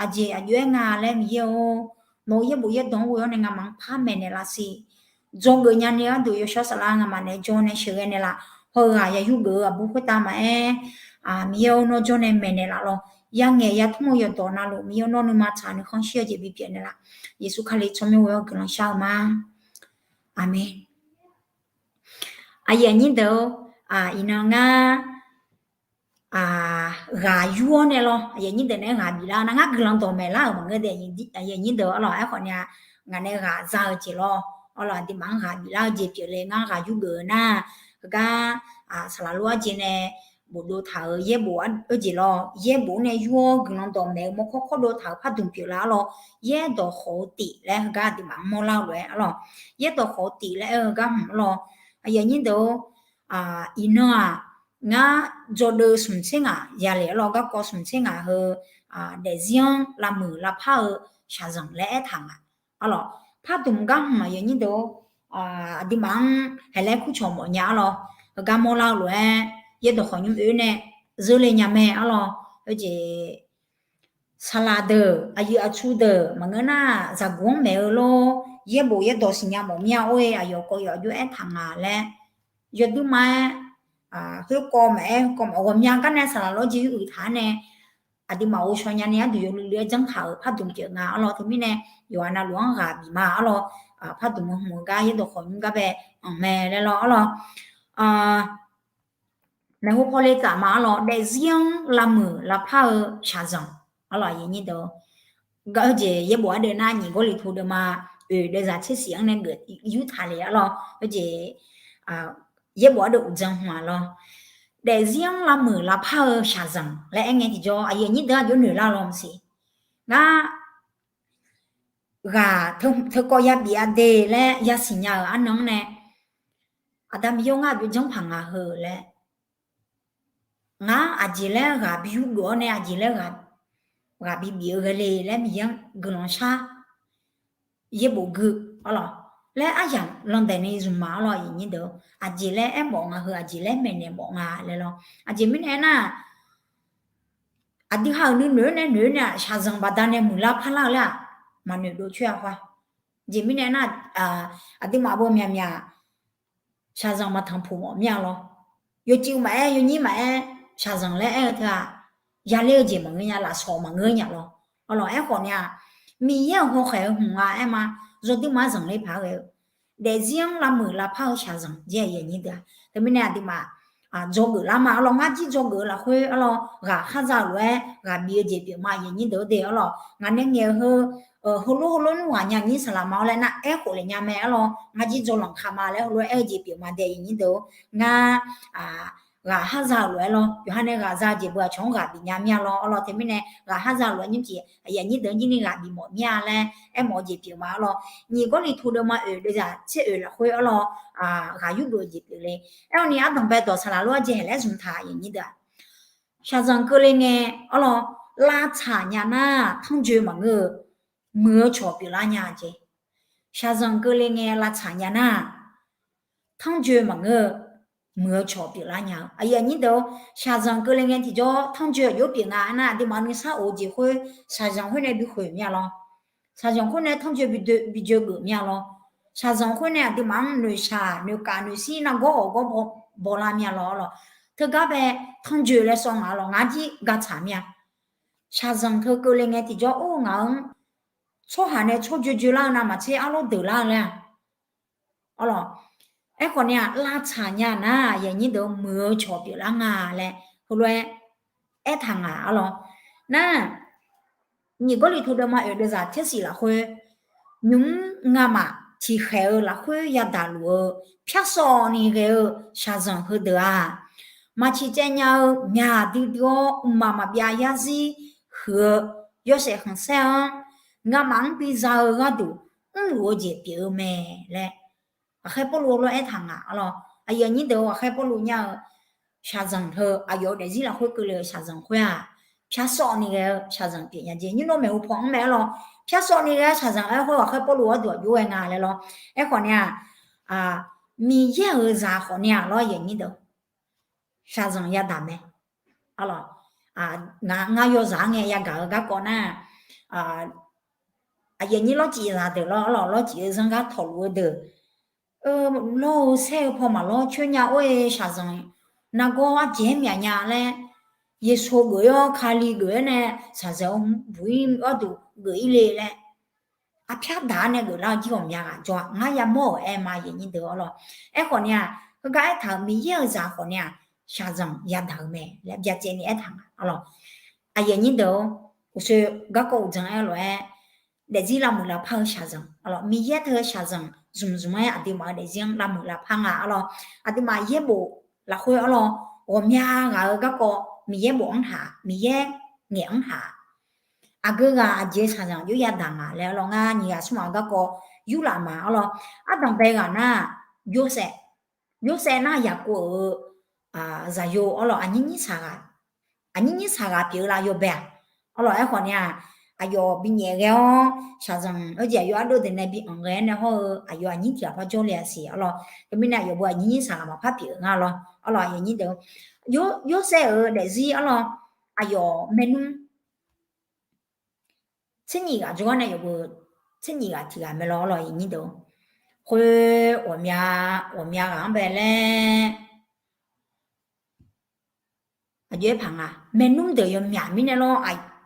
aqjeq aqjox-aer nga laer Miqyaer-or, nawq-eu yaerbof yaerdawq-anr ghoe-awr nae ngamaf-anr par maeqnaeq laf siq. Dzawgeuf nyani gharduq yawshawr saflar ngamaf naeq-aer jawr nae sheuqghae naeqlaf. Haw-eu ghaq ya yurgeuf-eu aqbur khoertav maqaer, Miqyaer-or, nawr jawr nae maeqnaeq laf lawq. Yarngaeq yatmr-eu yawqdawq navluf Miqyaer-or, nawr nuima tsaq nuikhanr shir-eu jeq bipyeuf naeqlaf. Yeqsur Kali tsawrmyanr ghoe-awr guiqlanq shar-eu ma. Aqmeq. Aqyuif aqnyir deuq-or, iqnan ngar ghaq yur-awr nae lawr, aqyuif aqnyir deuq naeq-aer ghaq biflar-eu nar, ngar guiqlanq dawqmaeq lar-euq maqngeur de, aqyuif aqnyir deuq-or lawr, aerkhawf ni-a, ngaq nae ghaq za-eu jeq lawr, arlawr, aqduimaf-anr ghaq biflar-eu jeq pyeufle ngar ghaq yurgeuf-eu nar, heugar saqlaq lof-aer jeq nae bofdov taq-euq yaerbof-aer jeq lawr, yaerbof nae yur-awr guiqlanq dawqmaeq-eu mawrkawr kawrdov taq-euq pardmq pyeuflar arlawr, yaerdawq khawf-eu tif laer heugar aqduimaf-anr mawrlar-eu lof-aer arlawr, yaerdawq khawf-eu tif laer aer-eu gar hmq arlawr, aqyuif aqnyir deuq-or, iqnan-aq, ngar dzawgeuf-eu smq tser ngaq yale arlawr, garkawv smq tser ngaq heu daefzir-anr lavmuiq lavpar-eu shaqzanq laer aertaq nga. Arlawr, pardmq gar hmq aqyuif aqnyir deuq-or, aqduimaf-anr haeq laer kurcawq mawf nya arlawr, heugar mawrlar-eu lof-aer yaerdawq khawf nymr oe nae zeurle nya mae arlawr, heujeq saqlaq deuq aqyuif aqtsu deuq maqngeur nar, zaqguq-anr maeq-eu lor, yaerbof yaerdawq siqnya mawf mir-a or-e, aqyawf kawv yawf aqjox aertaq nga laer yawduir ma-aer, khoerkawv maqaer, khoerkawv maqaer, ghawqmya gar nae saqlaq lawr jeq uiq taq-aer nae, aqduimaf ghovshaw nyani arduq yawluiv luiv-aer janrtaq-euq pardmq pyeuf nga arlawr, teumirnae yawqghaq navluf-anr ghaq bif ma arlawr, pardmq-eu hmq-eu gar yaerdawq khawf nymr gar bae anq mae laer lawr arlawr. Maeqhu paw le tsaf ma arlawr, daefzir-anr lavmuiq lavpar-eu shaqzanq arlawr, aqyuif aqnyir deuq-or, gar heujeq yaerbof ardeuv nar nyiq Gawrliqtu deuvma oeq deuvzaq tser shif-anr nae geuf yurtaq le arlawr, heujeq yaerbof ardeuv uqdzan hmq-aq lawr, daefzir-anr lavmuiq lavpar-eu shaqzanq laer aer ngae tiqjawr, aqyuif aqnyir deuq-anr aqjox noeq lar lawr maqsiq. Ngar ghaq teukawv yabif-a de laer yasiq nya-euq arnan-anr nae, Aqda Miqyaer-or, ngar aqjox janrpaq nga heu laer, ngar aqjeq laer ghaq bi yurgeuf-awr nae aqjeq laer ghaq bi bif-eu ghae le laer Miqyaer-anr guiqlanq shar yaerbof gui arlawr laer aryamq landaeq ni zmq ma arlawr, aqyuif aqnyir deuq-or, aqjeq laer aermawf nga heu, aqjeq laer maeqnaeq mawf nga laer lawr. Aqjeq mirnae aernar, aqdui ha-euq nuinoeq-aer nae noeq-aer nae-aq, shaqzanq baqdanae muiqlar parlar-eu laer-aq, maqnoeq dov coer-a khoer. Aqjeq mirnae aernar, aqduimaf beu myaqmyaq shaqzanq maqtanq puq mawf mir-a lawr. Yawcuiv maqaer, yawnyir maqaer, shaqzanq laer aer-eu teu-aq, yaler-eu jeq maqngeur nya, lafsawq maqngeur nya lawr. Arlawr, aerkhawf ni-aq, Miqyaer-euq hawkhaeq-eu hmq nga aer ma, yawduir ma-anr zanqler paq-aer ghae-eu daefzir-anr lavmuiq lavpar-eu shaqzanq jeq aqyuif aqnyir deuq-aq, teumirnae aqduimaf dzawgeuf lar ma arlawr, ngar jir dzawgeuf-eu lafkhoer arlawr, ghaq kharza-eu lof-aer ghaq bif-eu jeq pyeuf ma, aqyuif aqnyir deuq-or de arlawr, ngaq nae ngaeq-eu heu heulof heulof nmr ghaq nya nyir saqlaq ma-awr laer nar aerkhof le nya mae arlawr, ngar jir dzawlanq ka ma laer heulof-aer aer-eu jeq pyeuf ma de, aqyuif aqnyir deuq-or, ngar ghaq har za-euq lof-aer lawr, yawqha nae ghaq za-eu jeq beu aqcawq-anr ghaq bif nya mir-a lawr. Arlawr teumirnae ghaq har za-eu lof-aer nymrcif aqyuif aqnyir deuq-anr jir ni ghaq bif mawf mir-a laer aermawf-eu jeq pyeuf ma arlawr. Nyiq Gawrliqtu deuvma oeq deuvzaq tser oeq lafkhoer arlawr, ghaq yurgeuf-eu jeq pyeuf le. Aerkhawf ni ardanqbae dawq saqlaq lof-aer jeq haeq laer zmq taq aqyuif aqnyir deuq-aq, shaqzanq keuvle ngae arlawr, lavtsaq nya nar tanrjoe maqngeur-eu, muiq-eu cawq pyeuflar nya jeq. Shaqzanq keuvle ngae lavtsaq nya nar tanrjoe maqngeur-eu, muiq-eu cawq pyeuflar nya-eu. Aqyuif aqnyir deuq-or, shaqzanq keuvle ngae tiqjawr tanrjoe aqjox pyeuf nga nar, aqduimaf nuisar of-eu jeq khoer shaqzanq khoer nae bikhoeq mir-a lawr. Shaqzanq khoer nae tanrjoe bijoe geuf mir-a lawr. Shaqzanq khoer nae aqduimaf-anr noeqshaq noeqkaf noeqshir nargawr ghawqgawr bawlar mir-a lawr arlawr. Teugar bae tanrjoe laer sawr nga arlawr, ngaq-anr jir gatsaq mir-a. Shaqzanq teu keuvle ngae tiqjawr or ngaq-anr tsawrhaq nae tsawrjoe joe lar-eu navmaqtser arlawr deuq lar-eu laer-aq, arlawr. Aerkhawf ni-aq, lavtsaq nya nar aqyuif aqnyir deuq-or, muiq-eu cawq pyeuflar nga laer heulof-aer aertaq ngaq arlawr. Nar, nyiq Gawrliqtu deuvma oeq deuvzaq tser shif lafkhoer, nymq-mr ngamaf tiqkhaeq-eu lafkhoer yadaq luf-eu pyar sawv ni ghae-eu shaqzanq heudeuq-aq, maq ciqcaev nya-eu myaq duidui-awr mqmaq maqbyav yarzir huiq-eu yawshaef khanqsaer-anr ngamaf-anr biza-eu gharduq mrluf-eu jeq pyeuf-eu mae laer ghaqkhaer Pawrluv lof-aer aertaq ngaq arlawr. Aqyuif aqnyir deuq-or, ghaqkhaer Pawrluv nya-eu shaqzanq heu aqyawf-eu daefzir lafkhoer keuvle-eu shaqzanq khoer-aq, pyar sawv ni ghae-eu shaqzanq pyeuf nya jeq. Nymr nawr maeqhu paw-anr mae arlawr, pyar sawv ni ghae-eu shaqzanq-aer khoer ghaqkhaer Pawrluv gharduq aqjox ghae nga laer lawr. Aerkhawf ni-aq, Miqyaer-euq zaq khawf ni-aq lawr, aqyuif aqnyir deuq, shaqzanq yadaq mae. Arlawr, ngar yawzaq-anr ngae yagaq-eu garkawv nar, aqyuif aqnyir lawrcif zaqdeuq lawr, arlawr, lawrcif-eu zanr gar tawqluf-eu deuq, lawr-eu saer-eu paw maqlawr coer nya or-e shaqzanq nargawr arjeq-aer myaq nya laer, Yeqsur geuf-awr Kali geuf-aer nae shaqzanq-eu buq-ir gharduq geuf-ir le laer, arpyar daq-ar nae geuflar-eu jir ghawqmya ghaq jawr-a. Ngar yamawr-euq aer ma, aqyuif aqnyir deuq arlawr. Aerkhawf ni-aq, heugar aertaq-euq Miqyaer-euq zaq khawf ni-aq, shaqzanq yadaq-eu mae laer byacaevni aertaq nga arlawr. Aqyuif aqnyir deuq-or, uqshoe garkawv uqdzan-aer lof-aer, daefzir lavmuiq lavpar-eu shaqzanq arlawr, Miqyaer teu shaqzanq zmq zmq-aer aqduimaf-eu daefzir-anr lavmuiq lavpar nga arlawr. Aqduimaf yaerbof lafkhoer arlawr, ghawqmya ghaq-eu garkawv Miqyaer bof-anr haq, Miqyaer ngaeq-anr haq, aqgeu ghaq aqjeq shaqzanq aqjox yadaq ngaq laer arlawr, ngar nyiq ghaq smr ghaq-eu garkawv yurlaf ma arlawr. Ardanqbae ghaq nar, Yorsaev, Yorsaev nar Yaqkov-euq zaqyo arlawr, aqnyir nyir saq ghaq, aqnyir nyir saq ghaq pyeuf-eu lav yawbae-aq, arlawr. Aerkhawf ni-aq, aqyawf binyaef ghae-awr shaqzanq-eu jeq aqyawf ardov deuq nae bi anq ghae-aer nae hawr-eu aqyawf aqnyir tiq ghaq par jawrle-a siq arlawr. Teumirnae aqyawf beu aqnyir nyir saq ghaq maqpar pyeuf nga lawr arlawr, aqyuif aqnyir deuq. Yorsaev-euq daefzir arlawr, aqyawf maernmr tser nyiq ghaq jawrgar nae yawf beu tser nyiq ghaq tiq ghaq mae lawr arlawr, aqyuif aqnyir deuq. Khoer ghawqmya, ghawqmya ghaq-anr bae laer aqjox-aer paq nga. Maernmr deuq yawmyaq mirnae lawr,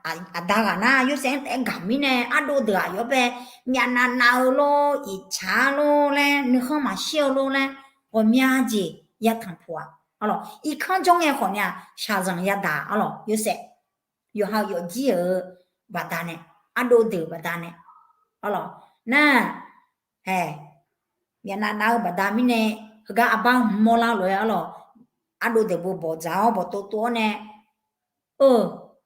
aqda ghaq nar Yorsaev-anr taef-aer gaq mirnae ardov deuq-aq yawr bae myavnav nav-eu lor, iqtsaq lor laer, nuikhanr maqshir-eu lor laer, ghawqmya jeq yatanq puq-aq arlawr. Irkanr jawr ngae khawf ni-aq shaqzanq yadaq arlawr, Yorsaev yawqha-euq yawfjir-euq baqdanae, ardov deuq baqdanae arlawr. Nar, haeq, myavnav nav-eu baqda mirnae, heugar arbar hmq mawrlar-eu lof-aer arlawr, ardov deuq beu bawqdzaq-awr bawqtov tov-awr nae, eu,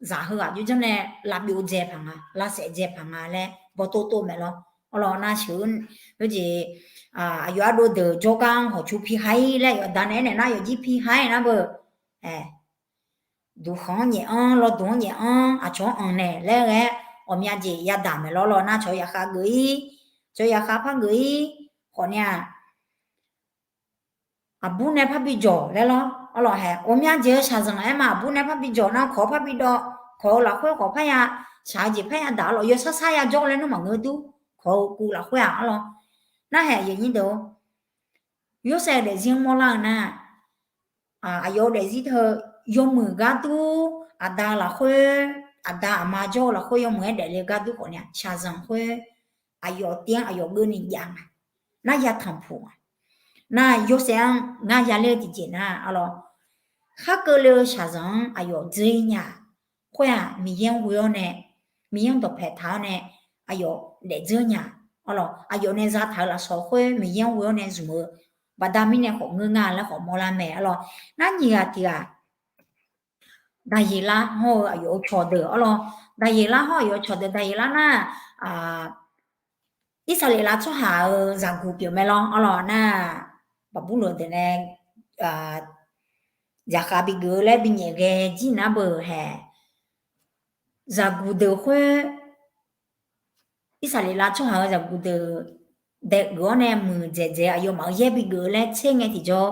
zaq heughaq jawrjanr nae lavbyov dzae paq nga, lavsaef dzae paq nga laer bawqtov tov mae lawr arlawr. Nar sheuq-eu jeq, aqyawf ardov deuq jawrgar-anr hawqcu pi ha-ir laer yawqda naeq-aer naeq nar yawfjir pi ha-ir nar beu, duqkhanq-anr nyaef-anr, lawduq-anr nyaef-anr, aqcawq-anr anq naeq laer ghae-aer ghawqmya jeq yadaq mae lawr lawr. Nar cawq-eu yaqkhav geuf-ir, cawq-eu yaqkhav par geuf-ir khawf ni-aq, aqbur nae par bijawq laer lawr arlawr. Haeq, ghawqmya jeq-eu shaqzanq aer ma, aqbur nae par bijawq nar kawq-eu par bidawv, kawq-eu lafkhoer khawf parya, shaq-eu jeq parya daq arlawr, yawshar shar ya jawr laer nmr maqngeur dur, kawq-eu kuv lafkhoer-aq arlawr. Nar haeq, aqyuif aqnyir deuq-or, Yorsaev-eu daefzir-anr mawrlar-eu nar, aqyawf-eu daefzir teu yawmuiq gar dur, aqda lafkhoer, aqda aqma jawr-eu lafkhoer yawmuiq-aer daefle gar dur khawf ni-aq shaqzanq khoer aqyawf tiv-anr aqyawf geuvni jav nga. Nar yatanq puq nga. Nar Yorsaev-anr ngar yaler-eu tiqjeq nar arlawr, khar keuvle-eu shaqzanq-anr aqyawf dzeur-ir nya-aq, khoer-aq Miqyaer-anr ghoe-awr nae, Miqyaer-anr dawqpae taq-awr nae aqyawf daefdzeur nya-aq arlawr, aqyawf nae zataq-eu lafsawq khoer Miqyaer-anr ghoe-awr nae zmq-eu baqda mirnae khawf ngeur nga laer khawf mawrlar mae arlawr. Nar nyiq ghaq tiq ghaq Daqyeqlar hawr-eu aqyawf-euq cawqdeuq arlawr. Daqyeqlar hawr aqyawf-euq cawqdeuq Daqyeqlar nar, Irsaqleqlav tsawrhaq-euq zaqguq pyeuf mae lawr arlawr nar, Baqburloq deuq nae zaqkhav bigeuf-eu laer binyaef ghae jir nar beu haeq. Zaqguq deuq khoer, Irsaqleqlav tsawrhaq-euq zaqguq deuq daef geuf-awr nae muiqdzaeq dzaeq aqyawfmaf-euq yaer bigeuf-eu laer tser ngae tiqjawr,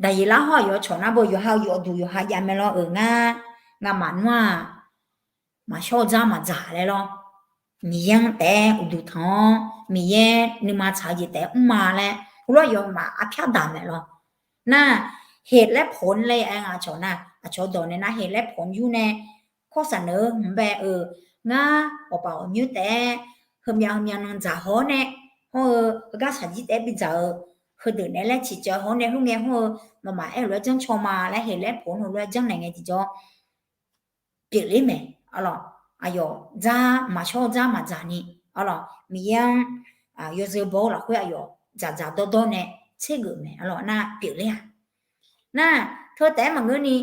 Daqyeqlar hawr aqyawf cawq nar beu yawqha-eu yawfduq yawqha jav mae lawr-euq ngar, ngamaf nmr-aq, maqshawr-eu dzar maqdzaq laer lawr. Miqyaer-anr taef-aer uqduq tanq-awr Miqyaer nuima tsaq-eu jeq taef-aer mrma laer heulof-aer yawfmaf arpyar daq mae lawr. Nar, heqlaer poq-anr laer aer nga cawq nar aqcawq dawq nae nar heqlaer poq-anr yur nae kawrsaq naeq-eu hmq bae-euq ngar ghawqpaf ghawqnyoer taef-aer heumyav heumyav nan dzaq haw-awr nae hawr-eu heugar shaqjir taef-aer bidzaq-eu heudeuq naeq-aer laer ciqcaev haw-awr nae khoerngae hawr-eu nawmaf aer-euq lof-aer janrcaw ma laer heqlaer poq-anr heulof-aer janrnaeq ngae tiqjawr pyeufler mae. Arlawr, aqyawf dzar maqshawr dzar maqdzaq ni, arlawr, Miqyaer-anr yawzeu baw-eu lafkhoer aqyawf dzaqdzaq dawrdawr nae tsergeuf mae. Arlawr, nar pyeufler-aq, nar teu taef-aer maqngeur ni,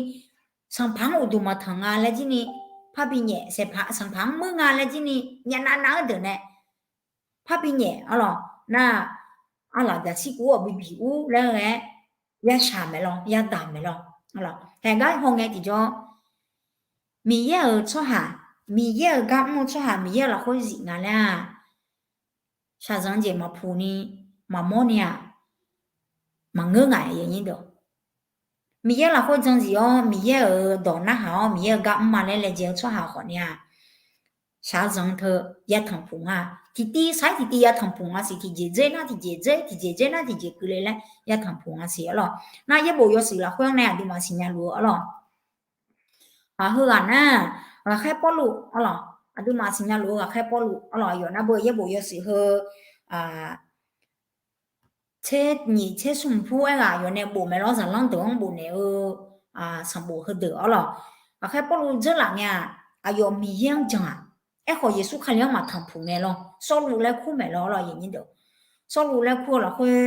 sanqpaq-anr uqduq maqtanq nga laer jir ni, parbi nyaef, sanqpaq-anr meur nga laer jir ni, nyavnav nav-anr deuq nae parbi nyaef, arlawr, nar, arlaq jaqshir kuv-awr bi biq ur laer ghae-aer yashaq maeq lawr, yadaq maeq lawr. Haeq gar hawngae tiqjawr, Miqyaer-euq tsawrhaq, Miqyaer-euq gar mr-eu tsawrhaq Miqyaer-euq lafkhoer zif nga laer-aq, shaqzanq jeq maqpuq ni, maqmawr ni-aq, maqngeur ngaq-a. Miqyaer lafkhoer jan zif-awr Miqyaer-euq dawq narhaq-awr Miqyaer-euq gar mrma laer laejae-eu tsawrhaq khawf ni-aq, shaqzanq teu yatanq puq nga. Tiqtiv sar-ir tiqtiv yatanq puq nga siq, tiqjeq dzer nar tiqjeq dzer, tiqjeq dzer nar tiqjeq keuvle laer yatanq puq nga siq arlawr. Nar yaerbof yawshuif lafkhoer-anr nae aqduimaf siqnya luf-eu arlawr. Heughaq nar, ghaqkhaer Pawrluv arlawr, aqduimaf siqnya luf-eu ghaqkhaer Pawrluv arlawr, aqyawf nar beu yaerbof yawshuif heu tser nyiq tser smr pur-aer ghaq aqyawf nae bof mae lawr, zaqlanr deuq-anr bofnaeq-eu sanqbof heudeuq arlawr. Ghaqkhaer Pawrluv dzeurlaf ngae-aq, aqyawf Miqyaer-anr jan-aq, aerkhawf Yeqsur Kali-anr maqtanq puq ngae lawr, Sawrluv laer kur maeq lawr arlawr, aqyuif nyir deuq. Sawrluv laer kur-eu lafkhoer,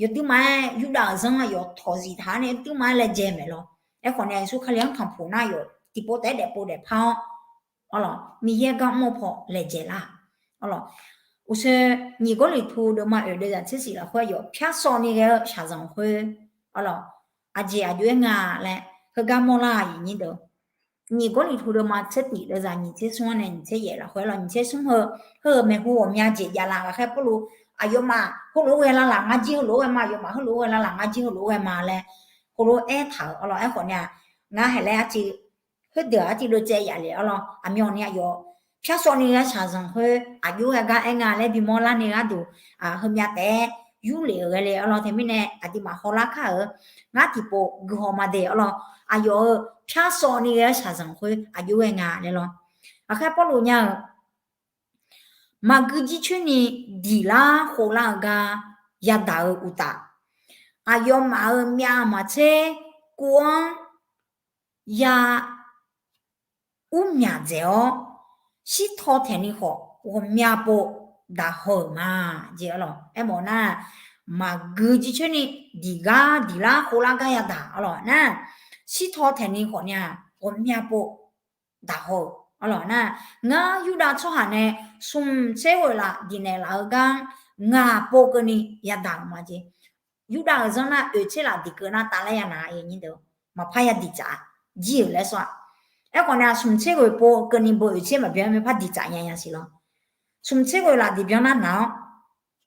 yawduirma-aer Yurdav-euq zanr aqyawf tawqzif taq-awr nae yawduirma-aer laejae maeq lawr. Aerkhawf nae Yeqsur Kali-anr tanqpuq nar yawf tiqpov taef-aer daefpov daefpar-awr, arlawr, Miqyaer gar mr-eu paw laejae lar. Arlawr, uqshoe nyiq Gawrliqtu deuvma oeq deuvzaq tser shif lafkhoer aqyawf pyar sawv ni ghae-eu shaqzanq khoer, arlawr, aqjeq aqjox-aer nga laer heugar mawrlar-aq, aqyuif nyir deuq. Nyiq Gawrliqtu deuvma tser tiq deuvzaq nyiq tser smr-anr nae nyiq tser yaef lafkhoer lawr, nyiq tser smr heu, heu-euq maeqhu ghawqmya jeq javlaf ghaqkhaer Pawrluv, aqyawfmaf heulof-aer ghae lar laf ngar jir heulof-aer ghae ma, aqyawfmaf heulof-aer ghae lar laf ngar jir heulof-aer ghae ma laer heulof-aer aertaq-euq arlawr. Aerkhawf nae-aq, ngar haeq laer arciv, khoerdeuq-aq arciv dovtsaev yaf le arlawr, aqmyanni aqyawf pyar sawv ni ghae shaqzanq khoer aqjox-aer gar aer nga laer bimawr larni gharduq, heumya taef-aer yurlef-euq ghae le arlawr. Teumirnae aqduimaf hawlar kar-euq, ngar tiqpov guihaw ma de arlawr, aqyawf-euq pyar sawv ni ghae-eu shaqzanq khoer aqjox-aer nga laer lawr. Ghaqkhaer Pawrluv nya-euq, maqgui jircoer ni diqlar khovlar-eu gar yadaq-eu uqtaf, aqyawfmaf-euq myavmaqtser kuv-anr ya ur myaq dzaeq-awr, shirtaw taeqni khawf ghawqmya pov daq haw-euq ma. Jeq arlawr, aermawf nar, maqgui jircoer ni diqgar diqlar khovlar gar yadaq arlawr nar, shirtaw taeqni khawf ni-aq ghawqmya pov daq haw-euq arlawr nar, ngar Yurdav tsawrhaq nae smq tser ghoeq laf diqnaeq laf-eu gar-anr ngaq pov keuvni yadaq-euq ma jeq. Yurdav-euq zanr nar oeq tser laf diqkeuv nar tavlar ya naq, maqpar ya diqtsaf jir-euq laer sawr-a. Aerkhawf nae-aq smq tser ghoeq pov keuvni beu oeq tser maqbyan-aer maqpar diqtsaf nya nya siq lawr. Smq tser ghoeq laf diqbyan nar naq-awr,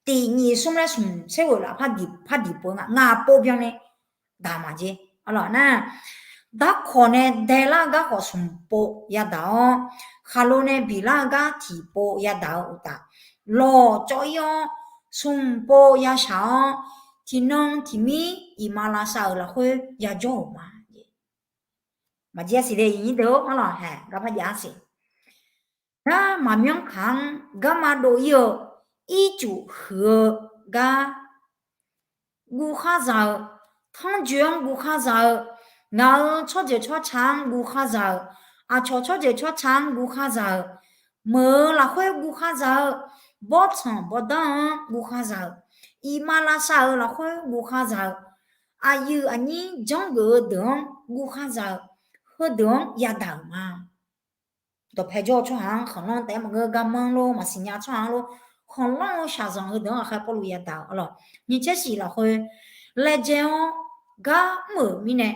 tiq nyiq smr laer smq tser ghoeq laf par diq pov nga, ngaq pov byanni daq ma jeq arlawr nar, darkawq nae daelar-eu gar khawf smq pov yadaq-awr, khaqlo nae biqlar-eu gar tiqpov yadaq-eu uqtaf, lawqcawv-ir-awr smq pov yashaq-awr, tiqnan tiqmir iqmalavshav-euq lafkhoer yajawr-euq ma. Maqjir-a siq de, aqyuif nyir deuq-or, arlawr haeq garpar jav-a siq. Ngar maqmyanr kaq-anr garma dov-ir-eu, ircuf huiq-eu gar guv khar za-eu, tanrjoe-anr guv khar za-eu, ngaq-euq tsawrjeuq tsawrca-anr guv khar za-eu, aqcawq tsawrjeuq tsawrca-anr guv khar za-eu, meuq-euq lafkhoer guv khar za-eu, bawrtsanq bawrdanr-anr guv khar za-eu, iqmalavshav-euq lafkhoer guvkhar za-eu, aqyuif aqnyir janrgeuf-eu deuq-anr guvkhar za-eu, heudeuq-anr yadaq-euq ma. Dawqpae jawr-eu tsawrhaq-anr khanqlanr taef-aer maqngeur, garmanr lor, maqsiq nya tsawrhaq-anr lor, khanqlanr-eu shaqzanq heudeuq-anr ghaqkhaer Pawrluv yadaq-euq arlawq. Nyiq tser shif lafkhoer, laejae-awr gar mr-euq mirnae,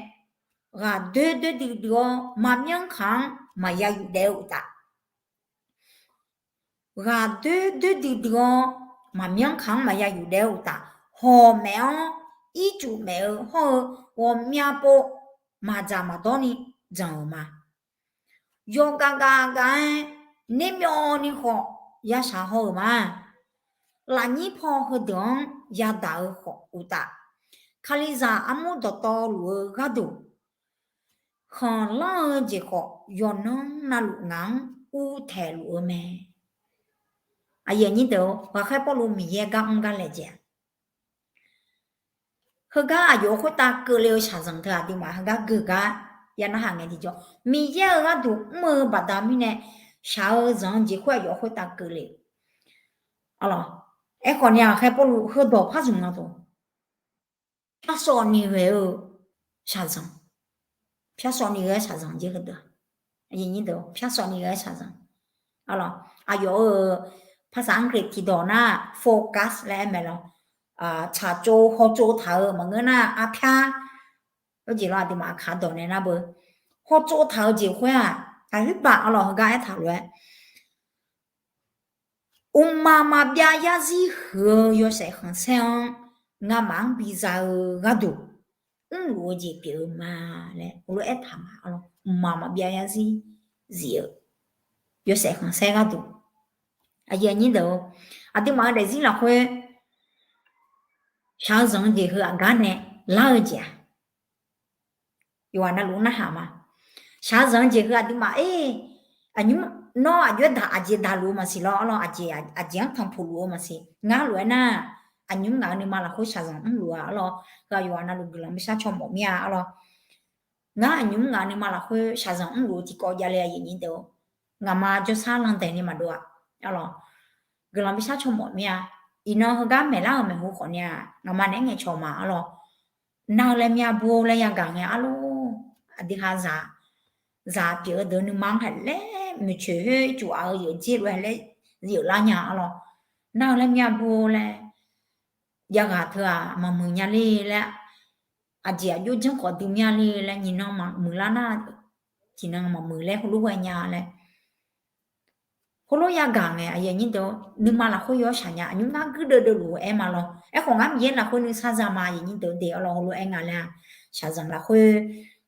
ghaqdoer doer duidui-awr maqmyanr kaq-anr maqya yufdaef-eu uqtaf, ghaqdoer doer duidui-awr maqmyanr kaq-anr maqya yufdaef-eu uqtaf, hawq maef-anr ircuf maef-eu hawr-eu ghawqmya pov maqdzaq maqdawr ni dzanq-euq ma. Yawgav gav gav-aer nermyawvni khawf yashaq haw-euq ma. Lafnyir paw heudeuq-anr yadaq-eu khawf uqtaf, Kalizaq armur dawqtawvluf-eu gharduq khanqlanr-eu jeq khawf, yawqnan navluf ngaq-anr uvtaeq luf-eu mae. Aqyuif aqnyir deuq-or, ghaqkhaer Pawrluv Miqyaer gar mr gar laejae-a. Heugar aqyawf-euq khoertav keuvle-eu shaqzanq teu aqduimaf heugar geugar ya narhaq ngae tiqjawr, Miqyaer-euq gharduq mr-eu baqda mirnae shaq-eu zanq-eu jeq khoer aqyawf khoertav keuvle. Arlawq, aerkhawf ni ghaqkhaer Pawrluv heudawq par zmq nga dawq, pyar sawf ni ghae-eu shaqzanq, pyar sawf ni ghae-eu shaqzanq jeq heudeuq, pyar sawf ni ghae-eu shaqzanq. Arlawq, aqyawf-euq ภาษาอังกฤษ tiqdawq nar focus laer aer mae lawr. Tsaqtsov hawtsov taq-eu maqngeur nar arpyar, aqjeq lawr aqduimaf aqkaq dawq nae nar beu, hawtsov taq-eu jeq khoer-aq, aqhoer baq arlawq heugar aertaq lof-aer, Mqmaq maqbyav yarzir huiq-eu yawshaef khanqsaer-anr ngamaf-anr biza-eu gharduq mrluf-eu jeq pyeuf-eu ma laer heulof-aer aertaq ma. Mqmaq maqbyav yarzir zif-eu yawshaef khanqsaer gharduq, aqduimaf-eu daefzir lafkhoer shaq-eu zanq-eu jeq heu aqgar nae lar-eu jeq-aq, yawqghaq navluf narhaq ma. Shaq-eu zanq-eu jeq heu aqduimaf-e, aqnymr, nawr aqjox-aer daq aqjeq daqluf-eu maqsiq lawr arlawr, aqjeq, aqjeq-anr tanqpuq luf-eu maqsiq ngar lof-aer nar, aqnymr ngaq-eu nuima lafkhoer shaqzanq mrluf-a arlawr, heu aqyawf-aq navluf guiqlanq bi sharcaw mawf mir-a arlawr. Ngar aqnymr ngaq-eu nuima lafkhoer shaqzanq mrluf-eu tiqkawv javle aqyuif aqnyir deuq-or, ngaqma jawrsar landaeq ni maqdov-a arlawr, guiqlanq bi sharcaw mawf mir-a. Iqnan heugar maeqlar-euq maeqhu khawf ni-aq ngaqma naeq-aer ngaeqcawq ma arlawr, nar-eu laer myav bu-eu laer yagaq ngae arlawr, aqdui ha zaq, zaq pyeuf-eu deuq nuima-anr haeq laer moeqcoeq khoer ircuf aq-eu yawqjeq lof-aer laer yeuflar nya arlawr, nar-eu laer myav bu-eu laer, jav ghaq teu-aq maqmuiq nya le laer, aqjeq aqjox janrkhawf dui myav le laer, nyiqnan maqmuiq lar nar, tiqnan maqmuiq laer heulof ghae nya laer, heulof yagaq ngae aqyuif aqnyir deuq-or, nuima lafkhoer yawshaq nya, aqnymr ngar guirdeuv deuvluf-eu aer ma lawr. Aerkhawf ngar Miqyaer lafkhoer nuisar za ma aqyuif aqnyir deuq-or de arlawr, heulof-aer nga laer-aq, shaqzanq lafkhoer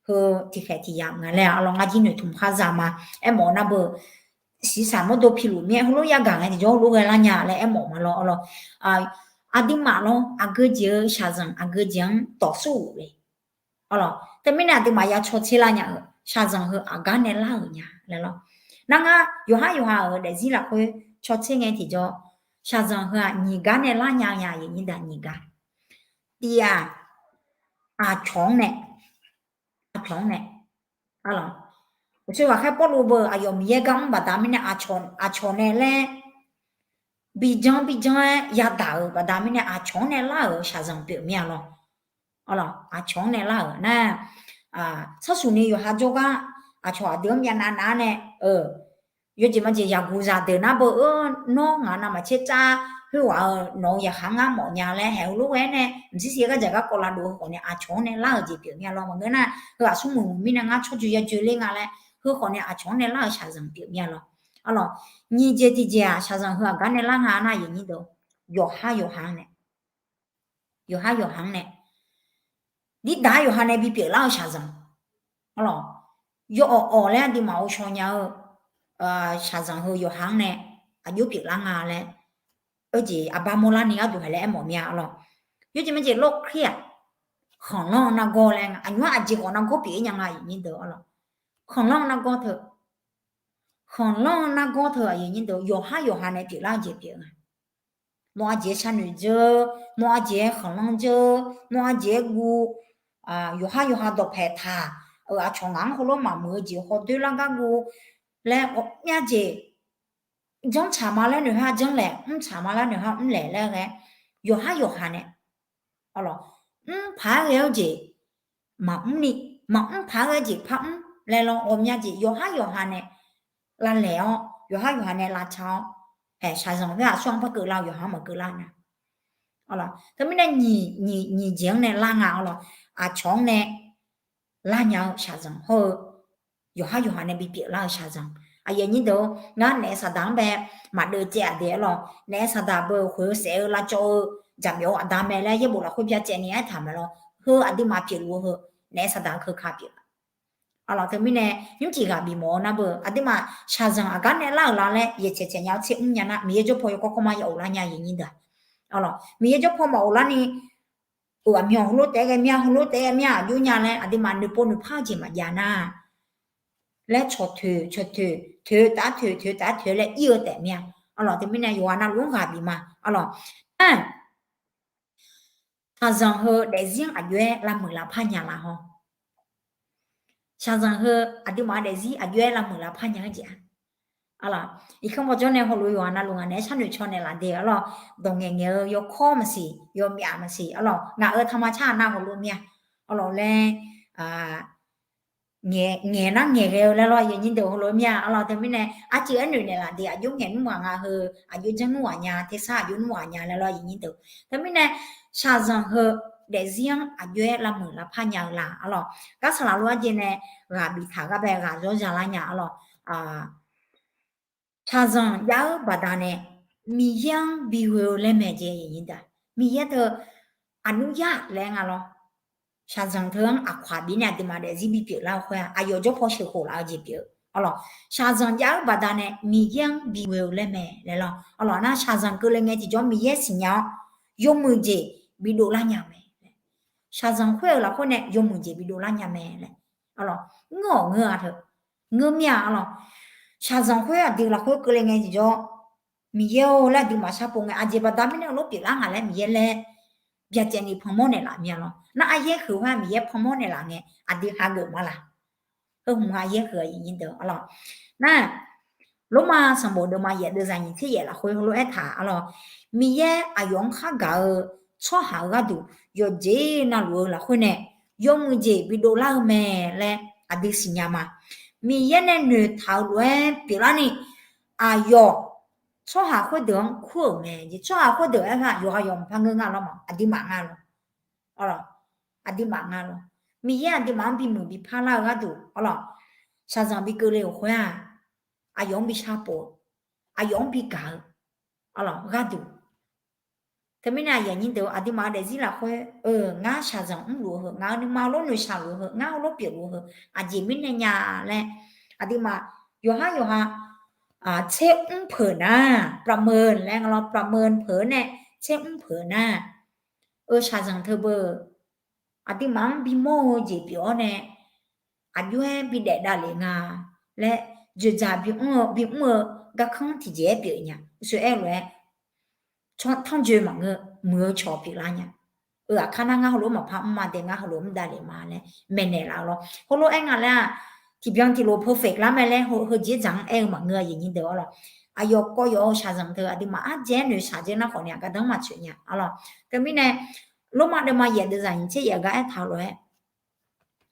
heu tiqkhaeq tiqyamq nga laer arlawr, ngar jir noeqtmq khar za ma. Aermawf-eu nar beu, shiqshaq mawrdo piluf mir-aer heulof yagaq ngae tiqjawr heulof ghae lar nya laer aermawf ma lawr arlawr. Aqduimaf lawr aqgeu jeq-eu shaqzanq aqgeu jeq-anr dawqsur-euq le. Arlawr, teumirnae aqduimaf ya cawtser lar nya-euq shaqzanq heu aqgar nae lar-euq nya laer lawr. Nar ngar yawqhar yawqha-euq daefzir lafkhoer cawtser ngae tiqjawr, shaqzanq heu-aq nyiq gar nae lar nya nya aqyuif aqnyir deuq, nyiq gar. Tiq-aq, aqcawq-anr nae, aqcawq-anr nae, arlawr, uqshoe ghaqkhaer Pawrluv beu aqyawf Miqyaer gar mr baqda mirnae aqcawq, aqcawq nae laer bijan bijan-aer yadaq-euq baqda mirnae aqcawq-anr nae lar-euq shaqzanq pyeuf mir-a lawr. Arlawr, aqcawq-anr nae lar-euq nar, sharsuq ni yawqha jawrgar aqcawq aqdui-anr myavnav nav-ar nae, yawjeq majeq yaqguq zaqdeuq nar beu-eu, nawr ngaq navmaqtser tsar khoerghaq-euq nawq-eu yaqkhaq-anr ngar mawf nya laer haeq heulof ghae-aer nae mqsir siq-aer gardzaq garkawv lavdov-eu khawf nae aqcawq-anr nae lar-euq jeq pyeuf mir-a lawr. Maqngeur nar, heu aqsur muiq muiq mirnae ngar tsawrjeuq yajoe ler nga laer, heu khawf nae aqcawq-anr nae lar-euq shaqzanq pyeuf mir-a lawr. Arlawr, nyiq jeq tiqjeq-aq shaqzanq heu aqgar nae lar nga nar aqyuif aqnyir deuq, yawqhar yawqha-anr nae, yawqhar yawqha-anr nae, dirdaq yawqha nae bipyeuf lar-eu shaqzanq, arlawr, yawawq awq laer aqduimaf ghovshaw nya-eu shaqzanq heu yawqha-anr nae aqjox pyeuflar nga laer, oejeq aqbar mawrlar ni gharduq haeq laer aermawf mir-a arlawr. Yawjeq majeq lawrkir-aq, khanqlanr-eu nargawr laer nga, aqnymr aqjeq khawf nargawr pyeuf-ir nya nga aqyuif aqnyir deuq arlawr. Khanqlanr-eu nargawr teu, khanqlanr-eu nargawr teu aqyuif aqnyir deuq yawqhar yawqha nae pyeuflar-eu jeq pyeuf nga. Mawq-a jeq-aer sharnoeq dzeur, mawq-a jeq-aer khanqlanr dzeur, mawq-a jeq-aer guv, yawqhar yawqha dawqpaeq taq-euq aqcawq ngaq-anr heulof maqmuiq-eu jeq hawdoer lar gar guv laer, ghawqmya jeq janrtsaq ma laer noeqha janrlaeq, mrtsaq ma laer noeqha mrlaeq laer ghae, yawqhar yawqha nae, arlawq, mr paq-aer ghae-eu jeq maqmr ni, maqmr paq-aer ghae jeq par mr laer lawr, ghawqmya jeq yawqhar yawqha nae lavlaeq-awr, yawqhar yawqha nae lavtaq-awr, haeq shaqzanq khoer-aq, aqsur-anr par keuvlar-eu, yawqha-anr maqkeuvlar nya. Arlawq, teumirnae nyiq, nyiq jeq-anr nae lar nga, arlawq, aqcawq-anr nae lar nya-eu shaqzanq hawr-eu, yawqhar yawqha nae bipyeuf lar-eu shaqzanq. Aqyuif aqnyir deuq-or, ngar naef saqdaq-anr bae maqdeuv caev-aq de, arlawq, naef saqdaq beu khoeq-eu saef-eu lavcawv-eu jaqmyawf-eu aqda mae laer yaerbof lafkhoer byacaevni aertaq mae lawr. Heu aqduimaf pyeufluf-eu heu naef saqdaq-eu keuka pyeuf-a. Arlawq, teumirnae nymrcif ghaq bifmawf-eu nar beu, aqduimaf shaqzanq aqgar nae lar-euq la laer yaeqcaeq caeq nya-awr tser mr nya nar, Miqyaer jawrpaw yawkawr kawr mar ya of lar nya, aqyuif aqnyir deuq-aq. Arlawq, Miqyaer jawrpaw maqof larni, euq aqmyan heulof taef-aer ghae mya, heulof taef-aer ghae mya, aqjox nya laer aqduimaf noeqpov noeqpar-eu jeq maqjav nar laer cawq toeq cawq toeq, toeq taf toeq, toeq taf toeq laer ir-eu taef mir-a. Arlawq, teumirnae yawqghaq navluf-anr ghaq bif ma. Arlawq, nar shaqzanq heu daefzir-anr aqjox-aer lavmuiq lavpar nya laf haw. Shaqzanq heu aqduimaf-eu daefzir aqjox-aer lavmuiq lavpar nya-anr jeq-a. Arlawq, irkanr bawjawr nae heulof yawqghaq navluf ngaq naeq-aer sharnoeq caw naeqlaf de, arlawq, dawq ngaeqngaeq-eu yawkawr maqsiq, yawmyav maqsiq, arlawq, ngaq-euq taqma car nar heulof mir-a. Arlawq laer, ngaeq nar ngaeqghae-eu laer lawr, aqyuif aqnyir deuq, heulof mir-a. Arlawq, teumirnae arcuiv aernoeq naeqlaf de, aqjox ngaeq nmr ghaq nga heu, aqjox janr nmr ghaq nya, tersar aqjox nmr ghaq nya laer lawr, aqyuif aqnyir deuq. Teumirnae shaqzanq heu daefzir-anr aqjox-aer lavmuiq lavpar nya-eu la, arlawq, gar saqlaq lof-aer jeq nae ghaq biftaq gar bae ghaq zawr za lar nya, arlawq, shaqzanq jav-eu baqdanae Miqyaer-anr bighoe-eu laer mae jeq, aqyuif aqnyir deuq. Miqyaer teu aqnur yar laer nga lawr. Shaqzanq teu-anr aqkawq-aq bifnaeq aqduimaf daefzir bipyeuf lar-eu khoer-aq, aqyawf jawrpaw sheuqkhof laf-eu jeq pyeuf-eu. Arlawq, shaqzanq jav-eu baqdanae Miqyaer-anr bighoe-eu laer mae laer lawr. Arlawq, nar shaqzanq keuvle ngae tiqjawr Miqyaer siqnya-awr, yawmuiq jeq bidov lar nya-eu mae. Shaqzanq khoer-euq lafkhoer nae yawmuiq jeq bidov lar nya mae laer. Arlawq, ngeur-awq ngeur-a teu, ngeur mir-a, arlawq. Shaqzanq khoer aqdui lafkhoer keuvle ngae tiqjawr, Miqyaer-or laer aqduimaf sharpov ngae, aqjeq baqda mirnae heulof pyeuflar ngaq laer Miqyaer laer byacaevni panmawr naeqlaf mir-a lawr. Nar aryaer huiq khoer-aq Miqyaer panmawr naeqlaf ngae, aqdui hageuf ma laq? Heu hmq-a yaer huiq-a, aqyuif aqnyir deuq, arlawq. Nar, Lormav sanqbof deuvma yaef deuvzaq nyiq tser yaef lafkhoer heulof aertaq, arlawq, Miqyaer aqyawf-anr khargaq-eu tsawrhaq-eu gharduq yawqjeq navluf-eu lafkhoer nae yawmuiq jeq bidov lar-eu mae laer aqdui siqnya ma. Miqyaer nae noeqtaq-eu lof-aer pyeuflarni, aqyawf tsawrhaq khoerdeuq-anr kur-euq mae. Tsawrhaq khoerdeuq aer-aq yawqghaq yawq maqpar ngeur nga lawr ma, aqduimaf nga lawr. Aqduimaf nga lawr. Miqyaer aqduimaf-anr bimuiq bipar lar-eu gharduq, arlawq, shaqzanq bikeuvle-euq khoer-aq, aqyawf-anr bishar pov-eu, aqyawf-anr bigaq-eu, arlawq, gharduq. Teumirnae aqyuif aqnyir deuq, aqduimaf-eu daefzir lafkhoer, ngar shaqzanq mrluf-eu heu, ngaq-euq nuima lof noeqshaq luf-eu heu, ngar heulof pyeufluf-eu heu, aqjeq mirnae nya laer, aqduimaf yawqhar yawqha tser mr peuq nar, ประเมิน laer nga lawr, ประเมิน peuq-eu nae tser mr peuq nar, eu shaqzanq teubeu aqduimaf-anr bimawr-eu jeq pyeuf-awr nae, aqjox-aer bidaef davlef nga laer, dzoeqdzaq bimr-eu, bimr-eu garkanr tiqjeq-aer pyeuf nya. Uqshoe aer-eu lof-aer, tanrjoe maqngeur, muiq-eu cawq pyeuflar nya. Eu, aqkar nar ngar heulof maqpar mr ma de, ngar heulof mr davlef ma laer maeqnaeq laf-eu lawr. Heulof aer nga laer-aq, tiqbyan tiqlof perfect lar mae laer heujeq dzaq-anr aer-eu maqngeur, aqyuif aqnyir deuq, arlawq. Aqyawf kawv yawf-eu shaqzanq teu aqduimaf ardzaeq-aer noeqshaq dzae nar khawf ni aqgar danr maqtsoeq nya, arlawq. Teumirnae, Lormav deuvma yaef deuvzaq nyiq tser yaef gar aertaq-eu lof-aer,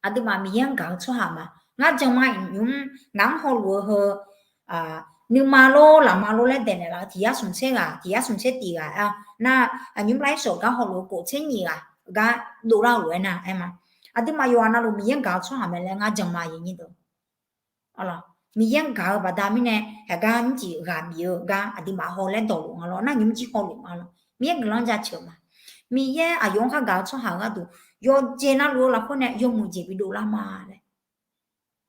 aqduimaf Miqyaer-anr gaq-eu tsawrhaq ma. Ngar jan ma, nymq-mr ngaq-anr hawluf-eu heu, nuima lor lafma lor laer daeqnaeq laf-eu tiq yar smq tser ghaq, tiq yar smq tser tif ghaq-a nar, nymq-mr lar-ir shawq gar hawluf-eu kof tser nyiq ghaq gar dovlar-eu lof-aer nar aer ma. Aqduimaf yawqghaq navluf Miqyaer-anr gaq-eu tsawrhaq mae laer ngar jan ma, aqyuif aqnyir deuq. Miqyaer-anr gaq-eu baqda mirnae, haqgar nymrcif ghaq bif-eu gar aqduimaf haw laer dawqluf nga lawr, nar nymq-mr jir hawluf nga lawr. Miqyaer guiqlanq jaceuq ma. Miqyaer aqyawf-anr khargaq-eu tsawrhaq-eu gharduq, yawqjeq navluf-eu lafkhoer nae yawmuiq jeq bidov lar ma laer.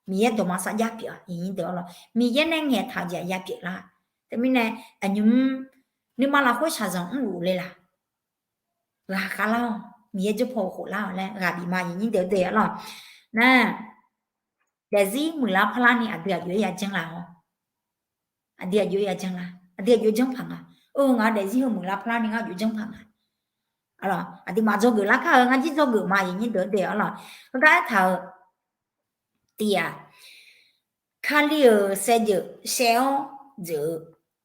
Miqyaer dawqma sarjax pyeuf-a, aqyuif aqnyir deuq, arlawq. Miqyaer nae ngaeqtaq-eu jeq-aq ya pyeuflar. Teumirnae, aqnymq-mr nuima lafkhoer shaqzanq mrluf le laq? Ghaqkhav lar-awq, Miqyaer jawrpaw khof lar-awq laer ghaq bif ma, aqyuif aqnyir deuq de, arlawq. Nar, daefzir muiqlar parlarni aqdui aqjox-aer ya janr laf-awr, aqdui aqjox-aer ya janr laf, aqdui aqjox janr paq nga. Ngaq-euq daefzir heu muiqlar parlarni ngar aqjox janr paq nga. Aqduimaf dzawgeuf lar kar-eu, ngar jir dzawgeuf ma, aqyuif aqnyir deuq de, arlawq. Heugar aertaq-euq tiq ghaq, Kali-euq saevdzeuf saev-awr dzeuf-eu,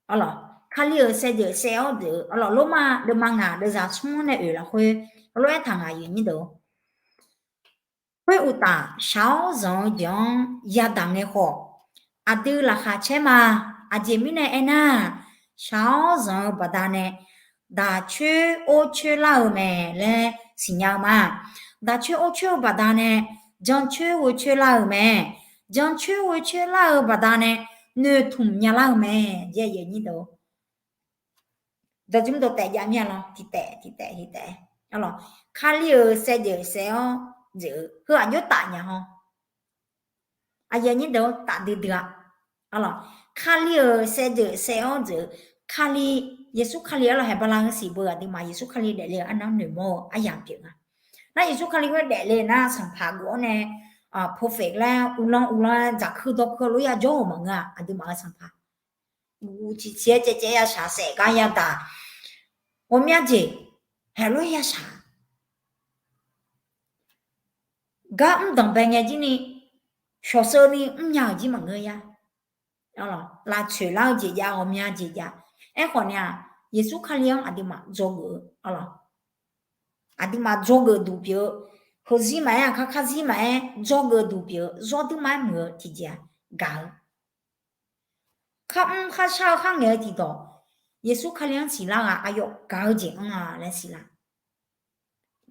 arlawq. Kali-euq saevdzeuf saev-awr dzeuf-eu, arlawq, Lormav deuvma ngaq deuvzaq smr-anr nae oeq lafkhoer, heulof-aer taqngaq-euq nyir deuq-or, khoeruqtaf shaq-awr zanq-eu jeq-anr yadaq ngae khawf, aqdui laqkhaq caer ma. Aqjeq mirnae aernar, shaq-awr zanq-eu baqdanae daq coer or coer lar-eu mae laer siqnya-eu ma. Daq coer or coer-eu baqdanae jan coer ghoe coer lar-eu mae. Jan coer ghoe coer lar-eu baqdanae noeqtmq nyalar-eu mae. Dawqjmr dawqtaef jav mir-a lawr, tiqtaef tiqtaef tiqtaef. Kali-euq saevdzeuf saev-awr dzeuf-eu heu aqjox taf nya haw. Aqyuif aqnyir deuq-or, taf duidui-a. Arlawq, Kali-euq saevdzeuf saev-awr dzeuf-eu, Kali, Yeqsur Kali arlawq, haeq bala-eu siq beu aqduimaf Yeqsur Kali daefle-eu arnan noeqmawr-eu aryamq pyeuf nga. Nar Yeqsur Kali khoer daefle nar sanqpaq geuf-awr nae, prophet laer uvlanr uvlanr dzaqkuir dawrkuir lof yajawr-euq maqngeur-a, aqduimaf-euq sanqpaq. Guv ciqciq-aer caevcaev yashaq saef gar yadaq. Ghawqmya jeq haeq lof-aer yashaq. Gar mr danqbae ngae jir ni, shawqseuv ni mrnya-euq jir maqngeur ya. Lavtsoeq lar-eu jeq jav, ghawqmya jeq jav. Aerkhawf nae-aq, Yeqsur Kali-anr aqduimaf dzawgeuf-eu, aqduimaf dzawgeuf duq pyeuf-eu, heuzir maqaer, aqkar karzir maqaer, dzawgeuf duq pyeuf-eu, zawr duirma-aer muiq-eu tiqjeq-aq, gaq-eu. Kharmr kharshar-eu kharngaeq-eu tiqdawq, Yeqsur Kali-anr siqlar ghaq aqyawf gaq-eu jeq anr-a laer siqlar.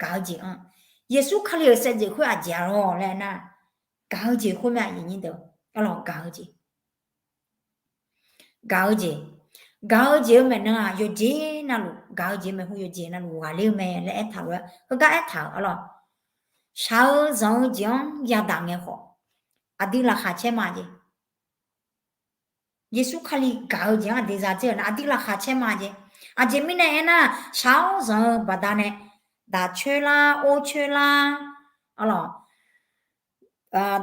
Gaq-eu jeq anr. Yeqsur Kali-euq saevdzeuf khoer aqjeq-a lawr laer nar, gaq-eu jeq khoermae, aqyuif aqnyir deuq, arlawq, gaq-eu jeq. Gaq-eu jeq. Gaq-eu jeq-eu maeqnan-aq, yawqjeq navluf, gaq-eu jeq maeqhu yawqjeq navluf ghaqler-eu mae laer aertaq lof-aer, heugar aertaq-euq arlawq, shaq-eu zanq-eu jeq-anr yadaq ngae khawf, aqdui laqkhaq caer ma jeq. Yeqsur Kali gaq-eu jeq-anr aqdui za dzer-euq nar, aqdui laqkhaq caer ma jeq. Aqjeq mirnae aernar, shaq-awr zanq-eu baqdanae daq coer lar, or coer lar, arlawq,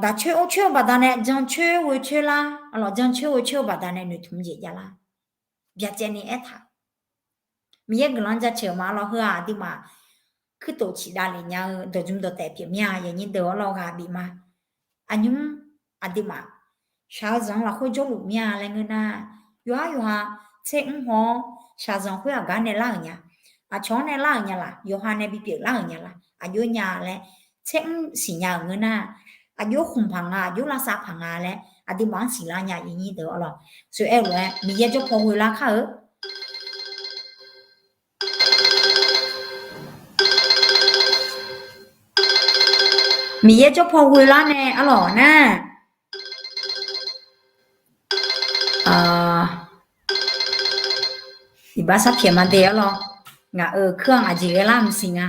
daq coer or coer-eu baqdanae jan coer ghoe coer lar, arlawq, jan coer ghoe coer-eu baqdanae noeqtmq jeq javlar. Byacaevni aertaq. Miqyaer guiqlanq jaceuq ma lawr, heu-aq aqduimaf kuirtof ciqdav lef nya-eu dawqjmq dawqtaef pyeuf mir-a, aqyuif aqnyir deuq, arlawq, ghaq bif ma. Aqnymr aqduimaf shaq-eu zanq-anr lafkhoer jawrluf mir-a laer ngeur nar, yawqhar yawqha tser mr haw-awr shaqzanq khoer aqgar nae lar-euq nya. Aqcawq-anr nae lar-euq nya laq, yawqha nae bipyeuf lar-euq nya laq, aqjox nya laer tser mr siqnya-euq ngeur nar, aqjox khmq paq nga, aqjox lavsav paq nga laer aqduimaf-anr siqlar nya, aqyuif aqnyir deuq, arlawq. Soeq aer-eu lof-aer Miqyaer jawrpaw ghoe lar kar-eu. Miqyaer jawrpaw ghoe lar nae arlawq nar, iqbax sar pyaeq ma de arlawq. Ngaq-euq kuir-anr aqjeq ghae lar mqsiq nga.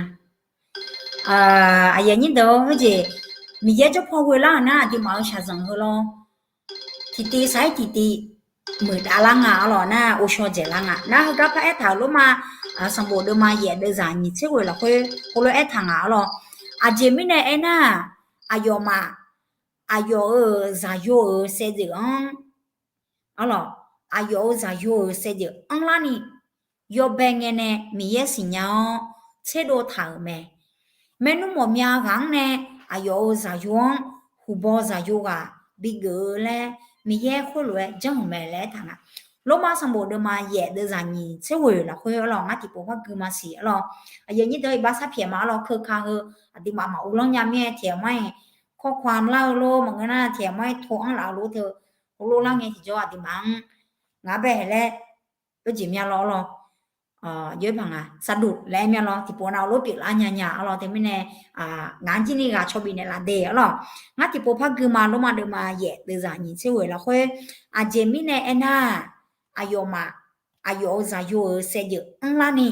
Aqyuif aqnyir deuq, heujeq Miqyaer jawrpaw ghoe lar-euq nar aqduimaf-euq shaqzanq heu lawr, tiqtiv sar-ir tiqtiv muiqdav lar nga, arlawq, nar ghovshaw dzaeqlar nga. Nar heugar par aertaq-euq Lormav sanqbof deuvma yaef deuvzaq nyiq tser ghoeq lafkhoer heulof-aer aertaq nga, arlawq. Aqjeq mirnae aernar, aqyawfmaf aqyawf-euq zaqyo-euq saevdzeuf-anr, arlawq, aqyawf-euq zaqyo-euq saevdzeuf anrlarni yawbae ngae nae Miqyaer siqnya-awr tserdov taq-euq mae. Maernmr mawqmya ghaq-anr nae aqyawf-euq zaqyo-anr huqbaw zaqyo ghaq bigeuf-eu laer Miqyaer khoerlof-aer janr-euq mae laer aertaq nga. Lormav sanqbof deuvma yaef deuvzaq nyiq tser ghoeq lafkhoer, arlawq, ngar tiqpov par gui ma siq, arlawq. Aqyuif aqnyir deuq, iqbax sar pyaeq ma, arlawq. Keuka heu aqduimaf maquvlanr nya mir-aer tiqghaq mar-iq kawrkawq-a lar-eu lor, maqngeur nar tiqghaq mar-iq to-anr laf-eu lor teu, uvlof lar ngae tiqjawr aqduimaf-anr ngar bae hae laer oerjeq mya lawr, arlawq. Jov-aer paq nga, saqduq laer aer mya lawr, tiqpov nav-eu lof pyeuflar nya nya, arlawq. Teumirnae ngaq-anr jir ni ghaq caw bifnaeq laf de, arlawq. Ngar tiqpov par gui ma, Lormav deuvma yaef deuvzaq nyiq tser ghoeq lafkhoer, aqjeq mirnae aernar, aqyawfmaf aqyawf-euq zaqyo-euq saevdzeuf anrlarni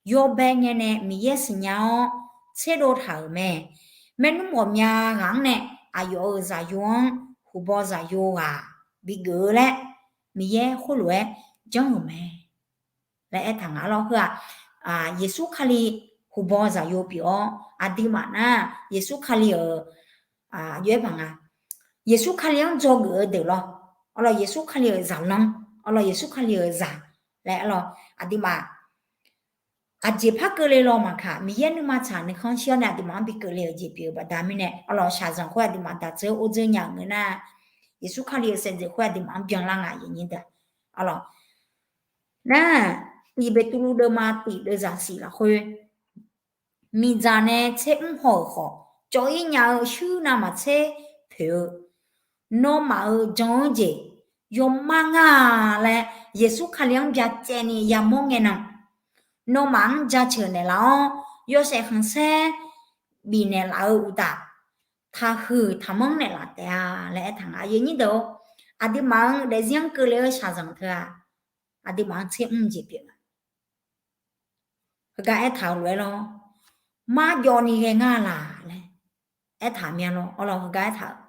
yawbae ngae nae Miqyaer siqnya-awr tserdov taq-euq mae. Maernmr ghawqmya ghaq-anr nae aqyawf-euq zaqyo-anr huqbaw zaqyo ghaq bigeuf-eu laer Miqyaer khoerlof-aer janr-euq mae laer aertaq nga, arlawq. Heu-aq, Yeqsur Kali huqbaw zaqyo pyeuf-awr, aqduimaf nar Yeqsur Kali-euq, jov-aer paq nga, Yeqsur Kali-anr dzawgeuf-eu deuq lawr, arlawq, Yeqsur Kali-euq zaqlanr, arlawq, Yeqsur Kali-euq zaq laer, arlawq, aqduimaf aqjeq par keuvle law maqkaq, Miqyaer nuima tsaq nuikhanr shir-awr nae aqduimaf-anr bi keuvle-euq jeq pyeuf-eu baqda mirnae, arlawq, shaqzanq khoer aqduimaf daq dzeur or dzeur nya-euq ngeur nar, Yeqsur Kali-euq saevdzeuf khoer aqduimaf-anr byanlar nga, aqyuif aqnyir deuq, arlawq. Nar, tiq Beqtuvluv deuvma tiq deuvzaq siq lafkhoer, miqdzaq nae tser mr haw-euq khawf, cawv-ir nya-eu shuir navmaqtser poeq-eu, nawmaf-euq jan-eu jeq yawmar ngar-a laer Yeqsur Kali-anr byacaevni yamawr ngae nan, nawmaf-anr jaceuq naeqlaf-awr yawshaef khanqsaer bifnaeq laf-eu uqtaf, taqhuiq taqmanr naeqlaf taef-a laer aertaq nga. Aqyuif aqnyir deuq-or, aqduimaf-anr daefzir-anr keuvle-eu shaqzanq teu-aq, aqduimaf-anr tser mr jeq pyeuf nga. Heugar aertaq-euq lof-aer lawr, marjawvni ghae ngar laq laer aertaq mya lawr. Arlawq, heugar aertaq-euq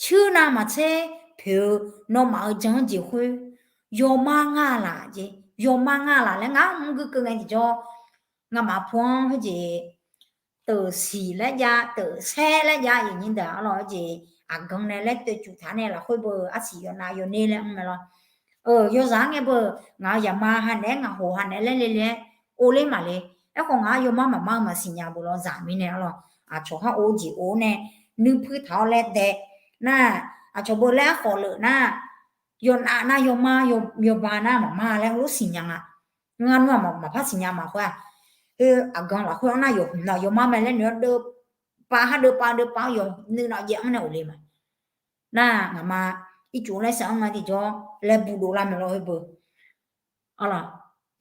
shuir navmaqtser poeq-eu nawmaf-euq jan-anr jeq khoer yawmar ngar laq jeq, yawmar ngar laq laer ngar mr guikeuv ngae tiqjawr, ngamaf pu-anr khoerjeq teuf siq laer jav, teuf saer laer jav, aqyuif aqnyir deuq-aq. Arlawq, khoerjeq aqgan nae laer toeqcuf taq nae lafkhoer beu arsiq yawnav yawner laer mr mae lawr. Yawzaq-anr ngae beu, ngaq-euq yaqma hanaeq-aer ngaq hoq hanaeq-aer laer le le-aer or ler maqle. Aerkhawf ngaq-anr yawmar maqmar-eu maqsiq nya beu lawr zaq mirnae. Arlawq, aqcawq har or-eu jeq or-awr nae nuipui taq-awr laer dae nar, aqcawq beu laer aerkhawf lef nar, yawnav nar yawmar, yawba nar maqmar laer heulof siqnya nga. Ngar nmr-aq maqpar siqnya ma khoer-aq, heu aqgan lafkhoer-anr nar yawhmq nar yawmar mae laer noeq-awr deuvpav har deuvpav deuvpav-awr yawnuiv nav jaev-anr nae ghofle ma. Nar ngaqma ircuf laer saq-anr nga tiqjawr laer bufdov lar mae lawr khoer beu. Arlawq,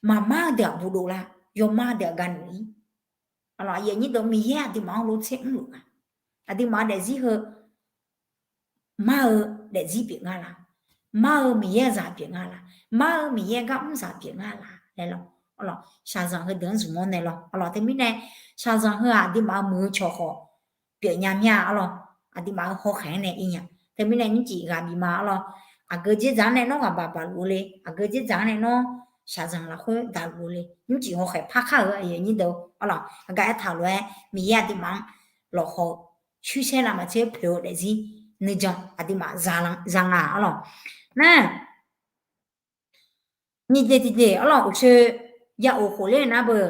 maqmar-eu deuq-aq bufdov lar, yawmar deuq-aq gaq noeq-ir. Arlawq, aqyuif aqnyir deuq, Miqyaer aqduimaf-anr lof tser mrluf nga. Aqduimaf-eu daefzir heu mar-eu daefzir pyeuf nga laq, mar-eu Miqyaer-eu zaq pyeuf nga laq, mar-eu Miqyaer gar mr zaq pyeuf nga laq laer lawr. Arlawq, shaqzanq heudeuq-anr zmq-awr nae lawr. Arlawq, teumirnae shaqzanq heu-aq aqduimaf-eu muiq-eu cawq khawf pyeufnya mir-a. Arlawq, aqduimaf-eu hawkhaeq-anr nae ir nya. Teumirnae nymrcif ghaq bif ma. Arlawq, aqgeu dzerdzaq-anr nae nawr ghaq baq baq luf-eu le, aqgeu dzerdzaq-anr nae nawr shaqzanq lafkhoer daqluf-eu le, nymrcif hawkhaeq par kar-euq aqyuif aqnyir deuq. Arlawq, heugar aertaq lof-aer Miqyaer aqduimaf-anr lawqhaw-eu shuir saer navmaqtser poeq-eu daefzir nuijan aqduimaf za nga. Arlawq, nar nyiq jeq tiqjeq arlawq uqshoe ya of khof ler nar beu,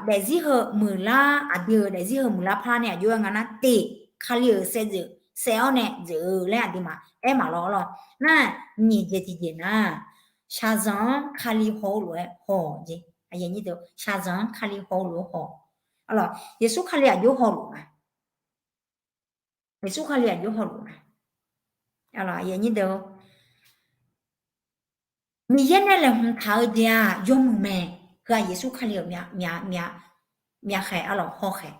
daefzir heu muiqlar, aqdui-euq daefzir heu muiqlar par nae aqjox-aer nga nar, teq Kali-euq saevdzeuf saev-awr nae dzeuf-eu laer aqduimaf aer maqlawr. Arlawq, nar nyiq jeq tiqjeq nar, shaqzanq-anr Kali haw-eu lof-aer haw-awq jeq. Shaqzanq-anr Kali haw-eu lof-aer haw-awq. Arlawq, Yeqsur Kali aqjox hawluf nga. Yeqsur Kali aqjox hawluf nga. Miqyaer nae laeqhmq taq-eu jeq-aq yawmuiq mae. Heu-aq Yeqsur Kali-euq myavkhaeq, arlawq hawkhaeq.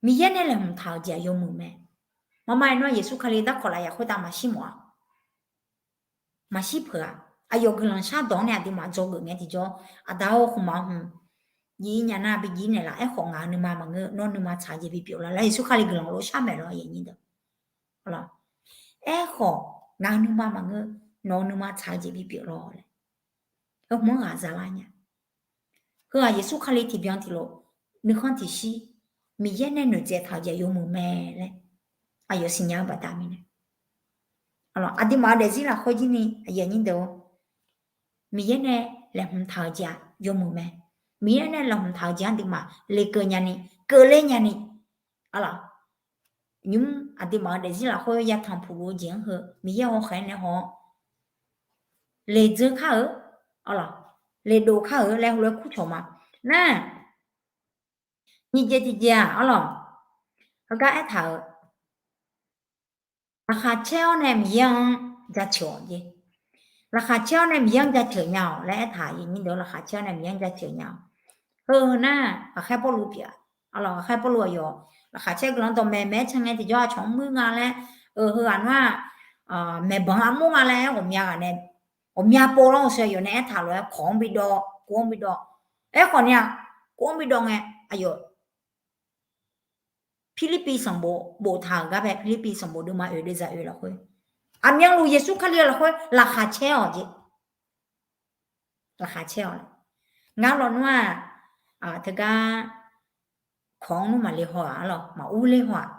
Miqyaer nae laeqhmq taq-eu jeq-aq yawmuiq mae. Marma-aer nawr Yeqsur Kali darkawq lafyaq khoertav maqshir mawf-a. Maqshir peuq-aq, aqyawf guiqlanq shardawq-anr nae aqduimaf dzawgeuf ngae tiqjawr, aqda-or, khmqmaq hmq jiv-ir nya nar bi jiv-ir naeqlaf. Aerkhawf ngaq-euq nuima maqngeur, nawr nuima tsaq-eu jeq bifpyeuf laf laer Yeqsur Kali guiqlanq lof shar maeq lawr. Aerkhawf ngaq-euq nuima maqngeur, nawq-eu nuima tsaq-eu jeq bipyeuf lawr laer, heu hmq-anr ghaq zalar nya. Heu-aq Yeqsur Kali tiqbyan tiqlof, nuikhanr tiqshir, Miqyaer nae noeqtsaev taq-eu jeq yawmuiq mae laer aqyawf siqnya-eu baqda mirnae, aqduimaf-eu daefzir lafkhoer jir ni, Miqyaer nae laeqhmq taq-eu jeq-aq yawmuiq mae. Miqyaer nae laeqhmq taq-eu jeq-anr aqduimaf lekeuv nyani, keuvler nyani, arlawq, nymr aqduimaf-eu daefzir lafkhoer yatanq puq luf-eu jeq-anr heu Miqyaer hawkhaeq-aer nae haw-awr, leqdzeur kar-eu, arlawq, leqdov kar-eu laer heulof-aer kurcawq ma. Nar, nyiq jeq tiqjeq-aq, arlawq, heugar aertaq-euq, laqkhaq caer-awr nae Miqyaer-anr jaceuq-awq jeq. Laqkhaq caer-awr nae Miqyaer-anr jaceuq nya-awq laer aertaq, laqkhaq caer-awr nae Miqyaer-anr jaceuq nya-awq. Heu nar, ghaqkhaer Pawrluv pyeuf-a. Arlawq, ghaqkhaer Pawrluv aqyawf laqkhaq caer guiqlanq dawqmaeq maeq-aer can ngae tiqjawr aqcawq-anr muir nga laer, heu-aq nar-aq, maeqbanq armur nga laer ghawqmya ghaq nae, ghawqmya pov lawr-eu sheu aqyawf nae aertaq lof-aer kawq-anr bidawv, kov-anr bidawv. Aerkhawf ni-aq, kov-anr bidawv ngae, aqyawf Pirlirpiv sanqbof boftaq-euq gar bae, Pirlirpiv sanqbof deuvma oeq deuvzaq oeq lafkhoer, aqmyanluf Yeqsur Kali-eu lafkhoer laqkhaq caer-awq jeq. Laqkhaq caer-awq laer. Ngar lawnmr-aq, teugar kawq-anr nmr maqle haw-aq, arlawq, maqur ler haw-aq.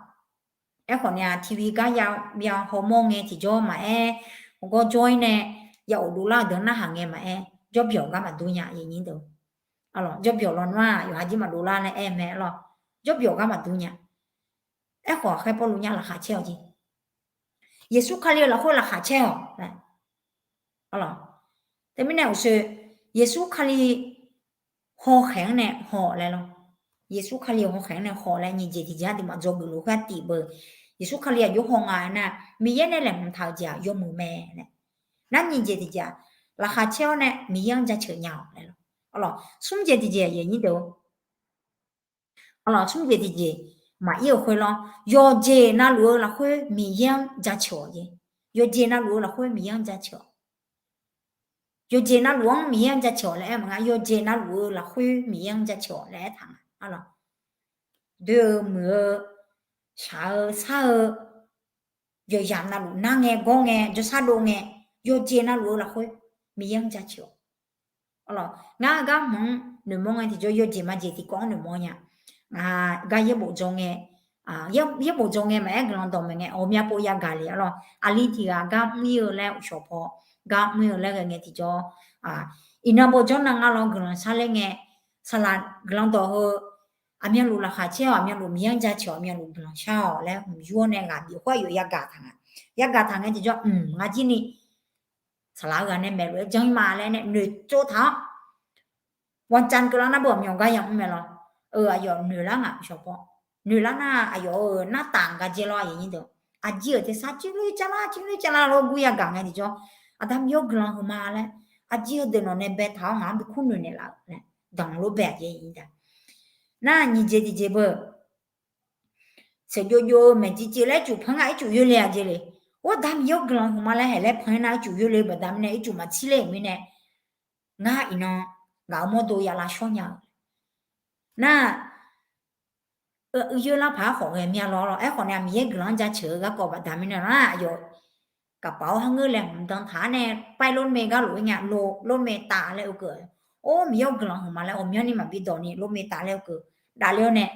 Aerkhawf ni-aq, tiqviq gar ya, ya hawmawr ngae tiqjawr maqaer, hawgawr jawr-ir nae ya of dovlar-eu deuq narhaq ngae maqaer, jawrbyawq gar maqdur nya, aqyuif aqnyir deuq. Arlawq, jawrbyawq lawnmr-aq yawqha jir maqdovlar laer aer mae, arlawq, jawrbyawq gar maqdur nya. Aerkhawf ghaqkhaer Pawrluv nya laqkhaq caer-awq jeq. Yeqsur Kali-eu lafkhoer laqkhaq caer-awq laer. Arlawq, teumirnae uqshoe Yeqsur Kali hawkhaeq-anr nae haw laer lawr. Yeqsur Kali hawkhaeq-anr nae haw laer nyiq jeq tiqjeq aqduimaf dzawgeuf luf khoer-aq tiq beu, Yeqsur Kali aqjox haw nga aernar, Miqyaer nae laeqhmq taq-euq jeq-aq yawmuiq mae laer. Nar nyiq jeq tiqjeq-aq, laqkhaq caer-awr nae Miqyaer-anr jaceuq nya-awq laer lawr. Arlawq, smr jeq tiqjeq aqyuif aqnyir deuq-or, arlawq, smr jeq tiqjeq maqir-euq khoer lawr, yawqjeq navluf-eu lafkhoer Miqyaer-anr jaceuq-awq jeq. Yawqjeq navluf-eu lafkhoer Miqyaer-anr jaceuq-awq. Yawqjeq navluf-anr Miqyaer-anr jaceuq-awq laer aer maqnga, yawqjeq navluf-eu lafkhoer Miqyaer-anr jaceuq-awq laer aertaq nga. Arlawq, doe-eu muiq-eu, shaq-eu sar-eu, yawqyamq navluf nar ngae gawr ngae jawrsar dov ngae, yawqjeq navluf-eu lafkhoer Miqyaer-anr jaceuq-awq. Arlawq, ngar gar hmq-anr noeqmawr ngae tiqjawr yawjeq majeq tiqkawv-anr noeqmawr nya. Ngaq gar yaerbof dzaw ngae, yaerbof dzaw ngae maqaer guiqlanq dawq maeq ngae ghawqmya pov yagaq le. Arlawq, aqli tiq ghaq gar mr-ir-eu laer uqshawq paw gar mr-ir-eu laer ghae ngae tiqjawr, iqnan bawjawr nan ngar lawr guiqlanq sharler ngae, saqlaq guiqlanq dawq heu aqmyanluf laqkhaq caer-awq, aqmyanluf Miqyaer-anr jaceuq-awq, aqmyanluf guiqlanq shar-awq laer hmq yur-awr nae ghaq bif khoer aqyawf yagaq taq nga. Yagaq taq ngae tiqjawr mq ngar jir ni saqlaq-eu ghaq nae maeqlof-aer jan-ir ma laer nae noeqtsov taq-awr, วันจันทร์ keuvlar nar beu aqmyan gar yamr mae lawr. Eu, aqyawf noeqlar ngaq shawq paw. Noeqlar nar aqyawf-euq nartaf gaqjae lawr aqyuif aqnyir deuq. Aqjir-euq tersar jirler jarlar jirler jarlar lawr gur yagaq ngae tiqjawr, Aqda Miqyaer-or guiqlanq huiqma laer, aqjir heudeuq nawq nae baetaq-awr ngaq-anr bi kurnoeq naeqlaf-euq laer danq lof bae aqjeq nar nyiq jeq tiqjeq beu sheuqjov jov-eu maeqciv civ laer ircuf panq-ir ngaq ircuf yoerle aqjeq le. Or, Aqda Miqyaer-or guiqlanq huiqma laer haeq laer panq-ir nar ircuf yoerle baqda mirnae ircuf maqtsir ler-euq mirnae, ngar iqnan ngaq-euq mawrdo yavlar shawr nya-eu nar, uiqyoer lar paq-aer khawf ghae mir-a lawr. Aerkhawf nae Miqyaer guiqlanq-anr jaceuq-eu garkawv baqda mirnae nar aqyawf gaqpaf-awr harngeur laeqhmq dan taq-ar nae paer รถเมล์ gar lof-aer nya lo รถเมล์ taf laer-eu keuv. Or, Miqyaer-or guiqlanq huiqma laer ghawqmyanrni maqbi dawq ni รถเมล์ taf laer-eu keuv dafler-awr nae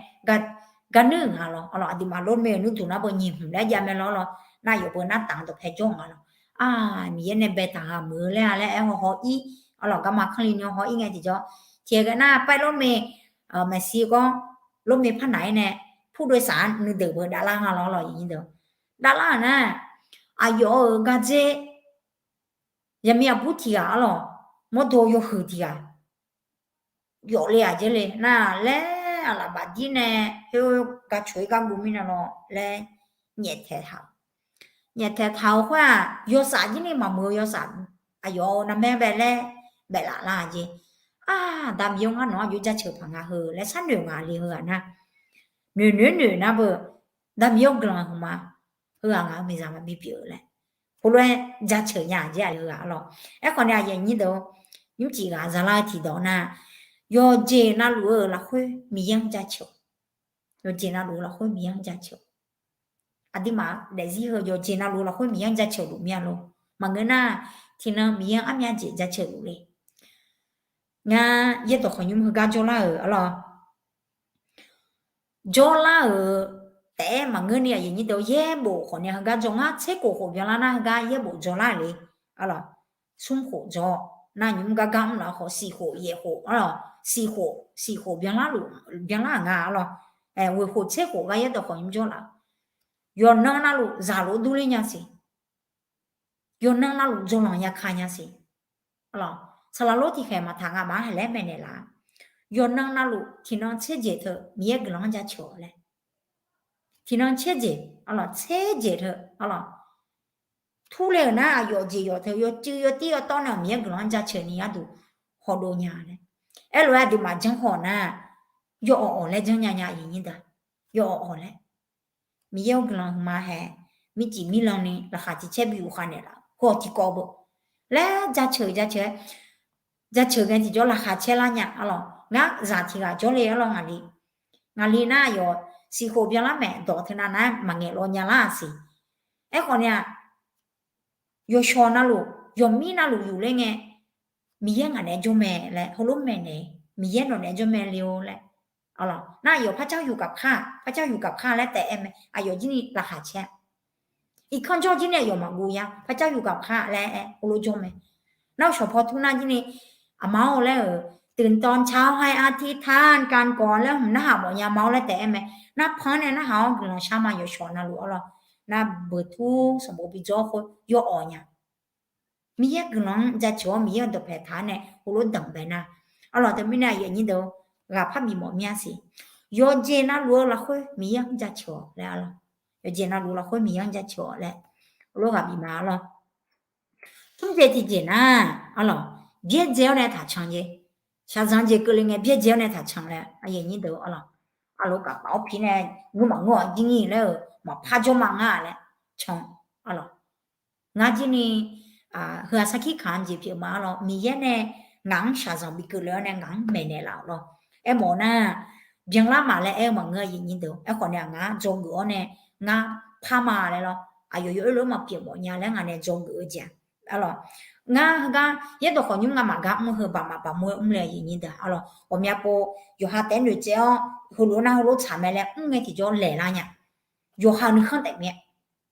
gar nuir-euq nga lawr. Arlawq, aqduimaf รถเมล์ nuirduq nar beu nyiq hmq laer jav mae lawr. Arlawq, nar yawf beu nartaf dawqpae jawr-eu nga lawr. Aq, Miqyaer nae baetaq ghaq muiq-eu laer-a laer aer haw haw-ir. Arlawq, garma kanrli ni haw-ir ngae tiqjawr, tiqghaq ghae nar paer รถเมล์ maeqshi gawr รถเมล์ par naq-ir nae ผู้โดยสาร nuideuq beu davlar nga lawr. Arlawq, davlar-euq nar aqyawf-euq gardzer yaqmiq aqbur tiq ghaq arlawq, mawrdo yawhuiq tiq ghaq yawf le-aq jeq le nar laer aqlaf bafdir nae khoer gacawq-ir gar guv mirnae lawr laer nyaeftaeq taq-euq. Nyaeftaeq taq-euq khoer-aq yawsaf jir ni maqmuiq-eu yawsaf aqyawf-euq narmaer bae laer baeflaf lar-aq jeq. Aq, Aqda Miqyaer-or ngar nawq-anr aqjox jaceuq paq nga heu laer sharnoeq ngaq le heughaq nar, noeq noeq noeq nar beu Aqda Miqyaer-or guiqlanq huiqma, heughaq ngaq-euq miqzaq maqbi pyeuf-eu laer heulof-aer jaceuq nya-aq jeq-aq le heughaq arlawq. Aerkhawf nae aqyuif aqnyir deuq-or, nymrcif ghaq zalar-eu tiqdawq nar, yawqjeq navluf-eu lafkhoer Miqyaer-anr jaceuq-awq. Yawqjeq navluf-eu lafkhoer Miqyaer-anr jaceuq-awq. Aqduimaf daefzir heu yawqjeq navluf-eu lafkhoer Miqyaer-anr jaceuq luf mir-a lor. Maqngeur nar, tiqnan Miqyaer-anr armyav jeq jaceuq luf le. Ngar yaerdawq khawqnymr heugar jawrlar-euq arlawq. Jawrlar-euq taef-aer maqngeur ni aqyuif aqnyir deuq yaerbof khawf nae heugar jawr ngar tser khof khof byanlar nar heugar yaerbof jawrlar le. Arlawq, smr khof jawr nar nymr gar gar mr laf khawf siq khof yaef khof arlawq, siq khof siq khof byanlar luf byanlar-euq nga arlawq. Ghoeq khof tser khof gar yaerdawq khawqnymr jawrlaf-euq yawqnan navluf zaqlof durler nya siq. Yawqnan navluf jawrlanq yaka nya siq. Saqlaq lor tiqkhaeq maqtaq nga maq-anr haeq laer maeqnaeq laf. Yawqnan navluf tiqnan tser jeq teu Miqyaer guiqlanq-anr jaceuq-awq laer. Tiqnan tser jeq, tser jeq teu arlawq. Turle-euq nar aqyawf jeq yawf teu yawcuiv yawtir yawtawv nae-euq Miqyaer guiqlanq-anr jaceuq ni gharduq hawdov nya laer. Aerlof-aer aqduimaf janr khawf nar, yawawq awq laer janrnya nya iqnyir da. Yawawq awq laer. Miqyaer-or guiqlanq huiqma hae, mircif mirlan ni laqkhaq tiq caer bi uqkhav naeqlaf-eu hawq tiqkawv beu laer jaceuq jaceuq-aer jaceuq ngae tiqjawr laqkhaq caer lar nya arlawq. Ngar zaq tiq ghaq jawrle arlawq ngaqli. Ngaqli nar aqyawf siq khof byanlar maeq dawq teu nav nar maqngaeq law nya lar-aq siq. Aerkhawf ni-aq, yawshawq navluf yawqmir navluf yufler ngae, Miqyaer ngaq naeq-aer jawr mae laer heulof maeqnaeq, Miqyaer nawq naeq-aer jawr mae le-or laer. Nar aqyawf par car yuf gaq par, par car yuf gaq par laer taef-aer mae, aqyawf jir ni laqkhaq caer-a. Irkanr jawr jir ni aqyawf maqguv ya, par car yuf gaq par laer aer heulof jawr mae. Nar shawq paw tur nar jir ni, aqma-or laer-euq ตื่นตอนเช้าให้อธิษฐานกันก่อน laer hmq narhaq mawf nya ma-or laer taef-aer mae. Nar pan-anr nae narhaq-awr guiqlanq shar ma yawshawq navluf arlawq. Nar beuq tur sanqbof bi jawr khoer yawawq nya. Miqyaer guiqlanq-anr jaceuq-awr Miqyaer-euq dawqpae taq-awr nae heulof danqbae nar, arlawq, teumirnae aqyuif aqnyir deuq-or, ghaq par bifmawf myav siq. Yawqjeq navluf-eu lafkhoer Miqyaer-anr jaceuq-awq laer, arlawq, yawqjeq navluf lafkhoer Miqyaer-anr jaceuq-awq laer, heulof ghaq bif ma, arlawq. Smr jeq tiqjeq nar, arlawq, byaerdzae-awr nae taqcan jeq. Shaqzanq jeq keuvle ngae byaerdzae-awr nae taqcan laer, aqyuif aqnyir deuq, arlawq, arlawq, gaqpaf-awr pi nae ngeur maqngeur-awq, jirni laer-euq maqpar jawr ma ngar laer can, arlawq. Ngar jirni heu-aq sarkir kaq-anr jeq pyeuf ma, arlawq, Miqyaer nae ngaq-anr shaqzanq bi keuvle-awr nae ngaq-anr maeqnaeq laf-awq lawr. Aermawf-eu nar, byanlar ma laer aer-eu maqngeur, aqyuif aqnyir deuq. Aerkhawf nae-aq, ngar dzawgeuf-awr nae ngar par ma laer lawr. Aqyawf yawoer lof-aer maqpyeuf mawf nya laer ngaq nae dzawgeuf-eu jeq-aq, arlawq, ngar heugar yaerdawq khawf nymr ngamaf gar mr-eu heu baqmaf baqmur-aer mr le, aqyuif aqnyir deuq, arlawq, ghawqmya pov yawqha taef-aer noeqtsaev-awr heulof nar heulof tsaq mae laer mr ngae tiqjawr laeq lar nya. Yawqha nuikhanr taef mir-aer,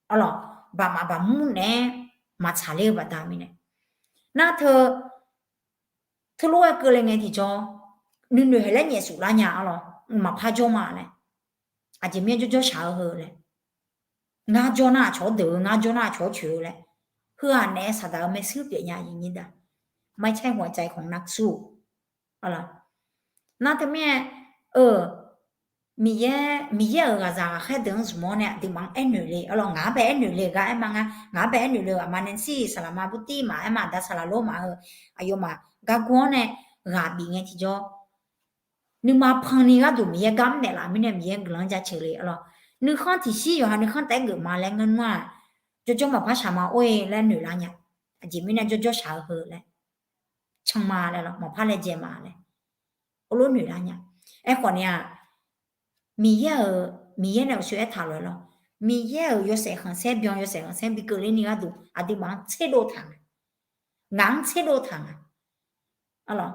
arlawq, baqmaf baqmur naeq-aer maqtsaq ler-eu baqda mirnae, nar teu teulof-aer keuvle ngae tiqjawr nuinoeq haeq laer nyaef suf lar nya, arlawq, mqmaq par jawr ma laer. Aqjeq mirnae jawrjawr shaq-eu heu laer, ngar jawr nar aqcawq-anr deuq-eu, ngar jawr nar aqcawq-anr coeq-eu laer, heu-aq naef saqdaq-eu maershuir pyeuf nya, aqyuif aqnyir deuq. Maqcae hmq-aq cae khmq nar sur-eu, arlawq, nar teumirnae, eu, Miqyaer, Miqyaer-euq ghaqzaq ghaqkhaer deuq-anr zmq-awr nae aqduimaf-anr aernoeq le, arlawq, ngaq-anr bae aernoeq le-eu gar aer ma ngar, ngaq-anr bae aernoeq le-eu aqma Nancy, saqlaqma Burtiv maf aer ma, aqda saqlaq lor maf heu, aqyawfmaf gargur-anr nae ghaq bif ngae tiqjawr nuima panni gharduq Miqyaer gar mr naeqlaf mirnae Miqyaer guiqlanq-anr jaceuq le, arlawq. Nuikhanr tiqshir yawqha nuikhanr taef-aer geuf ma laer ngeur nar-aq, jawrjawr maqpar shaq ma or-e laer noeq lar nya. Aqjeq mirnae jawrjawr shaq-eu heu laer, can ma laer lawr, maqpar laejae ma laer, heulof noeq lar nya. Aerkhawf ni-aq, Miqyaer-euq, Miqyaer nae uqshoe aertaq lof-aer lawr, Miqyaer-euq yawshaef khanqsaer byan, yawshaef khanqsaer bi keuvler ni gharduq aqduimaf-anr tserdov taq nga. Ngaq-anr tserdov taq nga. Arlawq,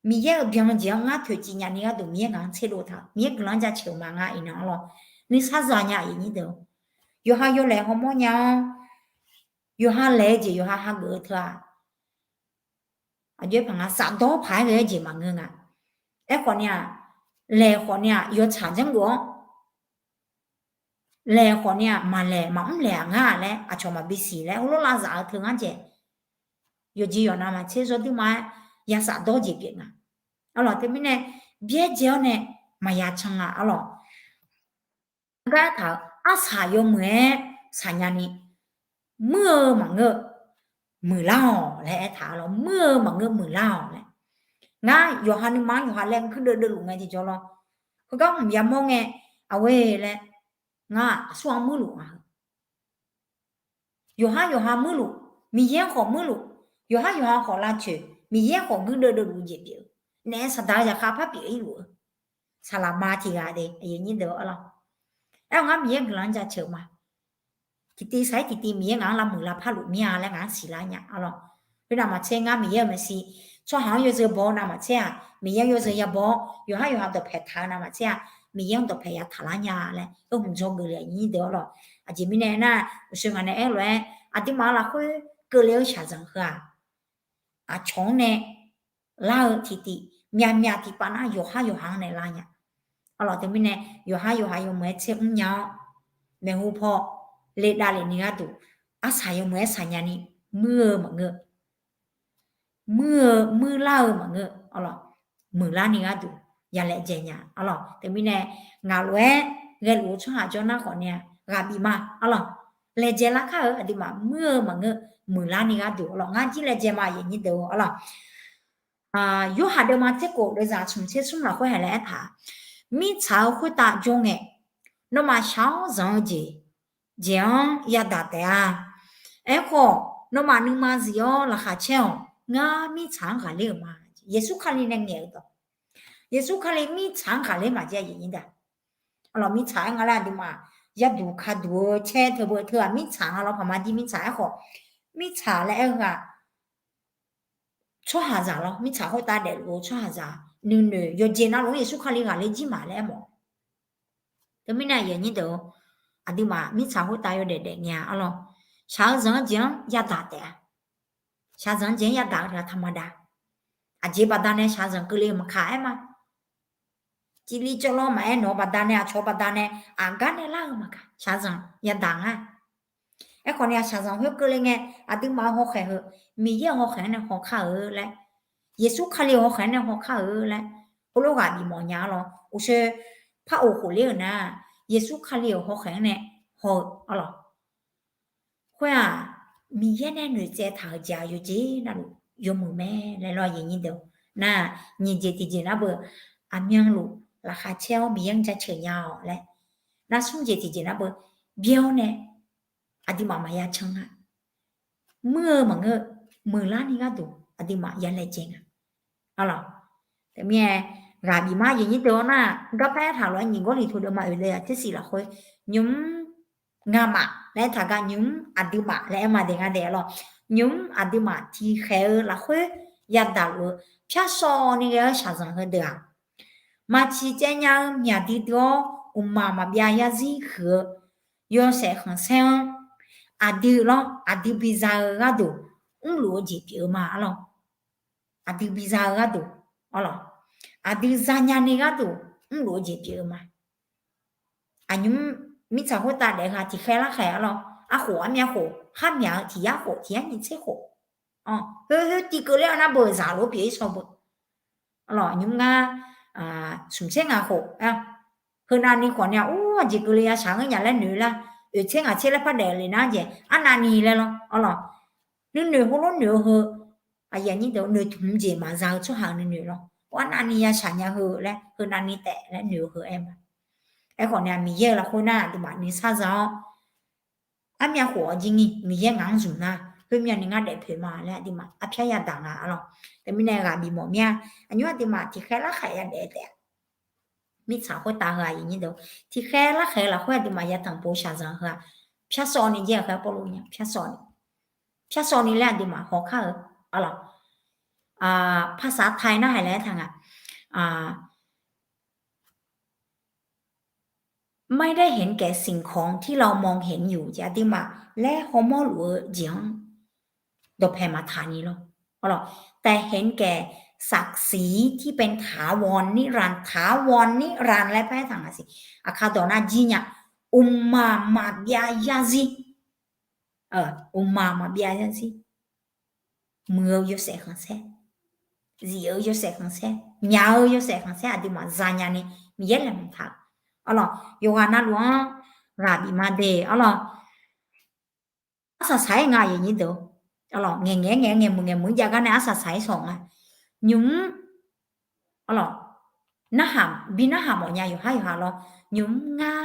Miqyaer-euq byan-eu jeq-anr ngar toeqciv nyani gharduq Miqyaer ngaq-anr tserdov taq-eu, Miqyaer guiqlanq-anr jaceuq ma ngar iqnan, arlawq, nuisar za nya, aqyuif aqnyir deuq. Yawqha yawlaeq hawmawr nya-awr, yawqha laeq-eu jeq yawqha hageuf-eu teu-aq, aqjox-aer paq nga, safdawr paq-aer ghae-aer jeq maqngeur nga. Aerkhawf ni-aq, laeq khawf ni-aq yawtsaq janrgeuf-awr, laeq khawf ni-aq maqlaeq maqmr laeq-aq ngar laer aqcawq maqbi siq laer heulof lavzaf-eu teu ngar jaeq. Yawqjeq yawqnav maqtser zawr duir ma-aer yasaf dawr jeq pyeuf nga. Arlawq, teumirnae byaerdzae-awr nae maqya can nga, arlawq. Gar aertaq-eu arsaq yawmuiq-aer saqnya ni, muir-eu maqngeur, muiqlar-awq laer aertaq-a lawr, muir-eu maqngeur muiqlar-awq laer. Ngar yawqha nuima-anr yawqha laer guirdeuv deuvluf ngae tiqjawr lawr. Heugar hmq yamawr ngae, aqghoe laer, ngar aqsur-anr muirluf nga heu. Yawqhar yawqha muirluf, Miqyaer-anr khawf muirluf, yawqhar yawqha khawf lavcoeq, Miqyaer khawf guirdeuv deuvluf jeq pyeuf-eu, naef saqdaq-eu zaqkhav par pyeuf-ir luf-eu, saqlaqma tiq ghaq de, aqyuif aqnyir deuq-awr lawr. Aer-awr ngar Miqyaer guiqlanq-anr jaceuq ma. Tiqtiv saq-aer tiqtiv Miqyaer ngaq-anr lavmuiq lavpar luf mir-a laer ngaq-anr siqlar nya, arlawq. Khoer navmaqtser ngar Miqyaer-euq maeqshi, tsawrhaq-anr yawzeu baw-eu navmaqtser-aq, Miqyaer-anr yawzeu yabaw-awr, yawqhar yawqha dawqpaeq taq-eu navmaqtser-aq, Miqyaer-anr dawqpaeq yataq lar nya laer, aer hmq dzawgeuf le, aqnyir deuq-awr lawq. Aqjeq mirnae aernar, uqshoe ngaq nae aer lof-aer, aqduimaf-euq lafkhoer keuvle-eu shaqzanq heu-aq, aqcawq-anr nae lar-eu tiqtiv, myaqmyaq tiqpav nar yawqhar yawqha-anr nae lar nya. Arlawq, teumirnae yawqhar yawqha yawmuiq-aer tser mrnya-awr, maeqhu paw le davlef ni gharduq, arsaq yawmuiq-aer saqnya ni, muir-eu maqngeur, muir-eu muirlar-eu maqngeur, arlawq, muiqlar ni gharduq yalaejae nya, arlawq. Teumirnae ngaq lof-aer ghaeluf-eu tsawrhaq jawr nar khawf ni-a, ghaq bif ma, arlawq. Laejae larkar-euq aqduimaf muir-eu maqngeur, muiqlar ni gharduq, arlawq, ngar jir laejae ma, aqyuif aqnyir deuq-or, arlawq. Yorhaq deuvma tser khof deuvzaq smq tser smr lafkhoer haiq laer aertaq, mirtsaq-eu khoertav jawr ngae, nawmaf shaq-awr zanq-eu jeq, jeq-anr yadaq taef-a. Aerkhawf, nawmaf nuima zif-awr laqkhaq caer-awq. Ngar mirtsaq-anr ghaqler-euq ma. Yeqsur Kali nae ngaeq-eu dawq, Yeqsur Kali mirtsaq-anr ghaqler maqjav-a, aqyuif aqnyir deuq. Arlawq, mirtsaq-aer nga laer aqduimaf yaduq kaduq-eu caer teu beu teu-aq, mirtsaq nga lawr, paqma jir mirtsaq aerkhawf, mirtsaq laer aer-eu ghaq tsawrhaqzaq lawr, mirtsaq khoertav daefluf-eu tsawrhaqzaq, nuinoeq yawqjeq navluf-anr Yeqsur Kali ghaqler jir ma laer aermawf. Teumirnae aqyuif aqnyir deuq-or, aqduimaf mirtsaq khoertav yawdaef daef ngae-a, arlawq. Shaq-eu zanq-eu jeq-anr yadaq taef-a. Shaqzanq-eu jeq-anr yadaq-eu taqma dav. Aqjeq baqdanae shaqzanq keuvle-eu maqkaq aer ma. Civli cawvlawr maqaer, nawq-eu baqdanae, aqcawq-eu baqdanae, aqgar nae lar-eu maqkaq, shaqzanq yadaq nga. Aerkhawf ni aqshaqzanq khoerkeuvle ngae, aqduimaf-euq hawkhaeq heu, Miqyaer-euq hawkhaeq-anr nae haw kar-eu laer, Yeqsur Kali-euq hawkhaeq-anr nae haw kar-eu laer, heulof ghaq bifmawf nya-a lawr. Uqshoe par of khofler-euq nar, Yeqsur Kali-euq hawkhaeq-anr nae haw-eu arlawq. Khoer-aq, Miqyaer nae noeqtsaev taq-euq jeq-aq yawqjeq navluf yawmuiq mae laer lawr, aqyuif aqnyir deuq. Nar, nyiq jeq tiqjeq nar beu, aqmyanluf laqkhaq caer-awr Miqyaer-anr jaceuq nya-awq laer. Nar, smr jeq tiqjeq nar beu, byaer-awr nae aqduimaf maqya can nga. Muir-eu maqngeur, muiqlar ni gharduq aqduimaf ya laejae nga. Arlawq, teumirnae ghaq bif ma, aqyuif aqnyir deuq-awr nar, garpaer taq lof-aer nyiq Gawrliqtu deuvma oeq le-aq tersif lafkhoer, nymq-mr ngamaf laer taqgar nymq-mr aqduimaf laer aer ma daeq nga daeq lawr. Nymq-mr aqduimaf tiqkhaeq-eu lafkhoer yadaq luf-eu pyarshawr ni ghae-eu shaqzanq heudeuq-aq, maqciq caev nya-eu myaq duidui-awr, mqmaq maqbyav yarzir huiq-eu yawshaef khanqsaer-anr, aqdui lawr, aqdui biza-eu gharduq mrluf-eu jeq pyeuf-eu ma arlawq. Aqdui biza-eu gharduq, arlawq, aqdui zanya ni gharduq mrluf-eu jeq pyeuf-eu ma. Aqnymr mirtsaq khoertav daef-eu ghaq tiqkhaer larkhaeq arlawq, arkhof armyav khof, kharmyaq-eu tiq yar khof, tiq yar nyiq tser khof, khoer khoer tiqkeuv ler-awr nar beu zaq lof pyeuf-ir shaw beu. Arlawq, nymr ngar smq tser ngaq khof, heunav ni khawf ni-aq, ur, aqjeq keuvle ya shaq ngeur nya laer noeq lar, oeq tser ngaq tser laer par daef le nar jeq arnavni laer lawr, arlawq, nuinoeq heulof noeq-eu heu, aqyuif aqnyir deuq, noeqtmq jeq maqza-eu tsawrhaq-euq nuinoeq lawr, arnavni ya shaq nya heu laer, heunav ni taef laer noeq-eu heu aer ma. Aerkhawf ni-aq, Miqyaer-euq lafkhoer nar aqduimaf nuisar za-awr, armyav khof-awr jir ni Miqyaer ngaq-anr zmq nar, khoermyav ni ngar daefpoeq ma laer aqduimaf arpyar yadaq nga arlawq. Teumirnae ghaq bifmawf mir-a. Aqnymr aqduimaf tiqkhaer larkhaeq yadaef taef-a. Mirtsaq khoertav heu-aq, aqyuif aqnyir deuq, tiqkhaer larkhaeq lafkhoer aqduimaf yatanq pov shaqzanq heu-aq, pyarshawr ni jaer-euq khaer Pawrluv nya pyarshawr ni, pyarshawr ni laer aqduimaf haw kar-eu arlawq. ภาษาไทย narhaq laer aertaq nga, ไม่ได้เห็นแก่สิ่งของที่เรามองเห็นอยู่ jeq aqduimaf laer hawmawr luf-eu jeq-anr dawqpae maqtaq ni lawr. แต่เห็นแก่ศักดิ์ศรีที่เป็นถาวรนิรันดร์ ถาวรนิรันดร์ laer par aertaq nga siq. Aqkar dawq nar jir nya, mqmaq maqbyav yarzir, mqmaq maqbyav yarzir, muiq-eu yawshaef khanqsaer, zif-eu yawshaef khanqsaer, myaq-eu yawshaef khanqsaer aqduimaf zanya ni Miqyaer laeqhmq taq-eu arlawq. Yawqghaq navluf-anr ghaq bif ma de arlawq. Arsaq saq-aer nga, aqyuif aqnyir deuq, arlawq, ngaeq ngaeq-aer ngaeq, ngaeqmuiq ngaeqmuiq-aer jav gar nae arsaq saq-aer sawq nga. Nymq-mr, arlawq, narhaq, bi narhaq mawf nya yawqhar yawqha lawr. Nymq-mr ngar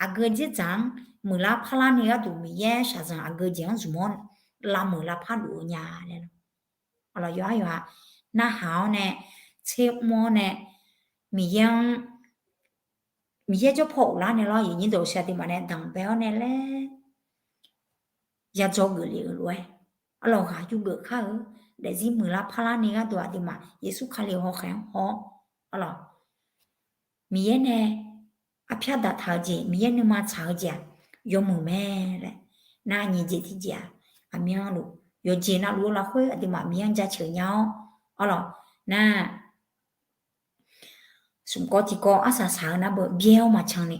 aqgeu dzerdzaq-anr muiqlar parlar ni gharduq Miqyaer shaqzanq aqgeu jeq-anr zmq-awr lavmuiq lavpar luf-eu nya laer lawr. Arlawq, yawqhar yawqha narhaq-awr nae, tsermr-awr nae, Miqyaer-anr, Miqyaer jawrpaw ghoflar nae lawr, aqyuif aqnyir deuq, shaq aqduimaf nae danqbae-awr nae laer yadzaw geuf lef-euq lof-aer, arlawq, ghaq yurgeuf kar-eu, daefzir muiqlar parlar ni gharduq aqduimaf Yeqsur Kali-euq hawkhaeq-anr haw-awr, arlawq, Miqyaer nae arpyar daqtaq-eu jeq, Miqyaer nuima tsaq-eu jeq-aq yawmuiq mae laer, nar nyiq jeq tiqjeq-aq, aqmyanluf yawqjeq navluf-eu lafkhoer aqduimaf Miqyaer-anr jaceuq nya-awr, arlawq, nar smq kawv tiq kawv arsaq saq-eu nar beu byaer-awr maqcan ni,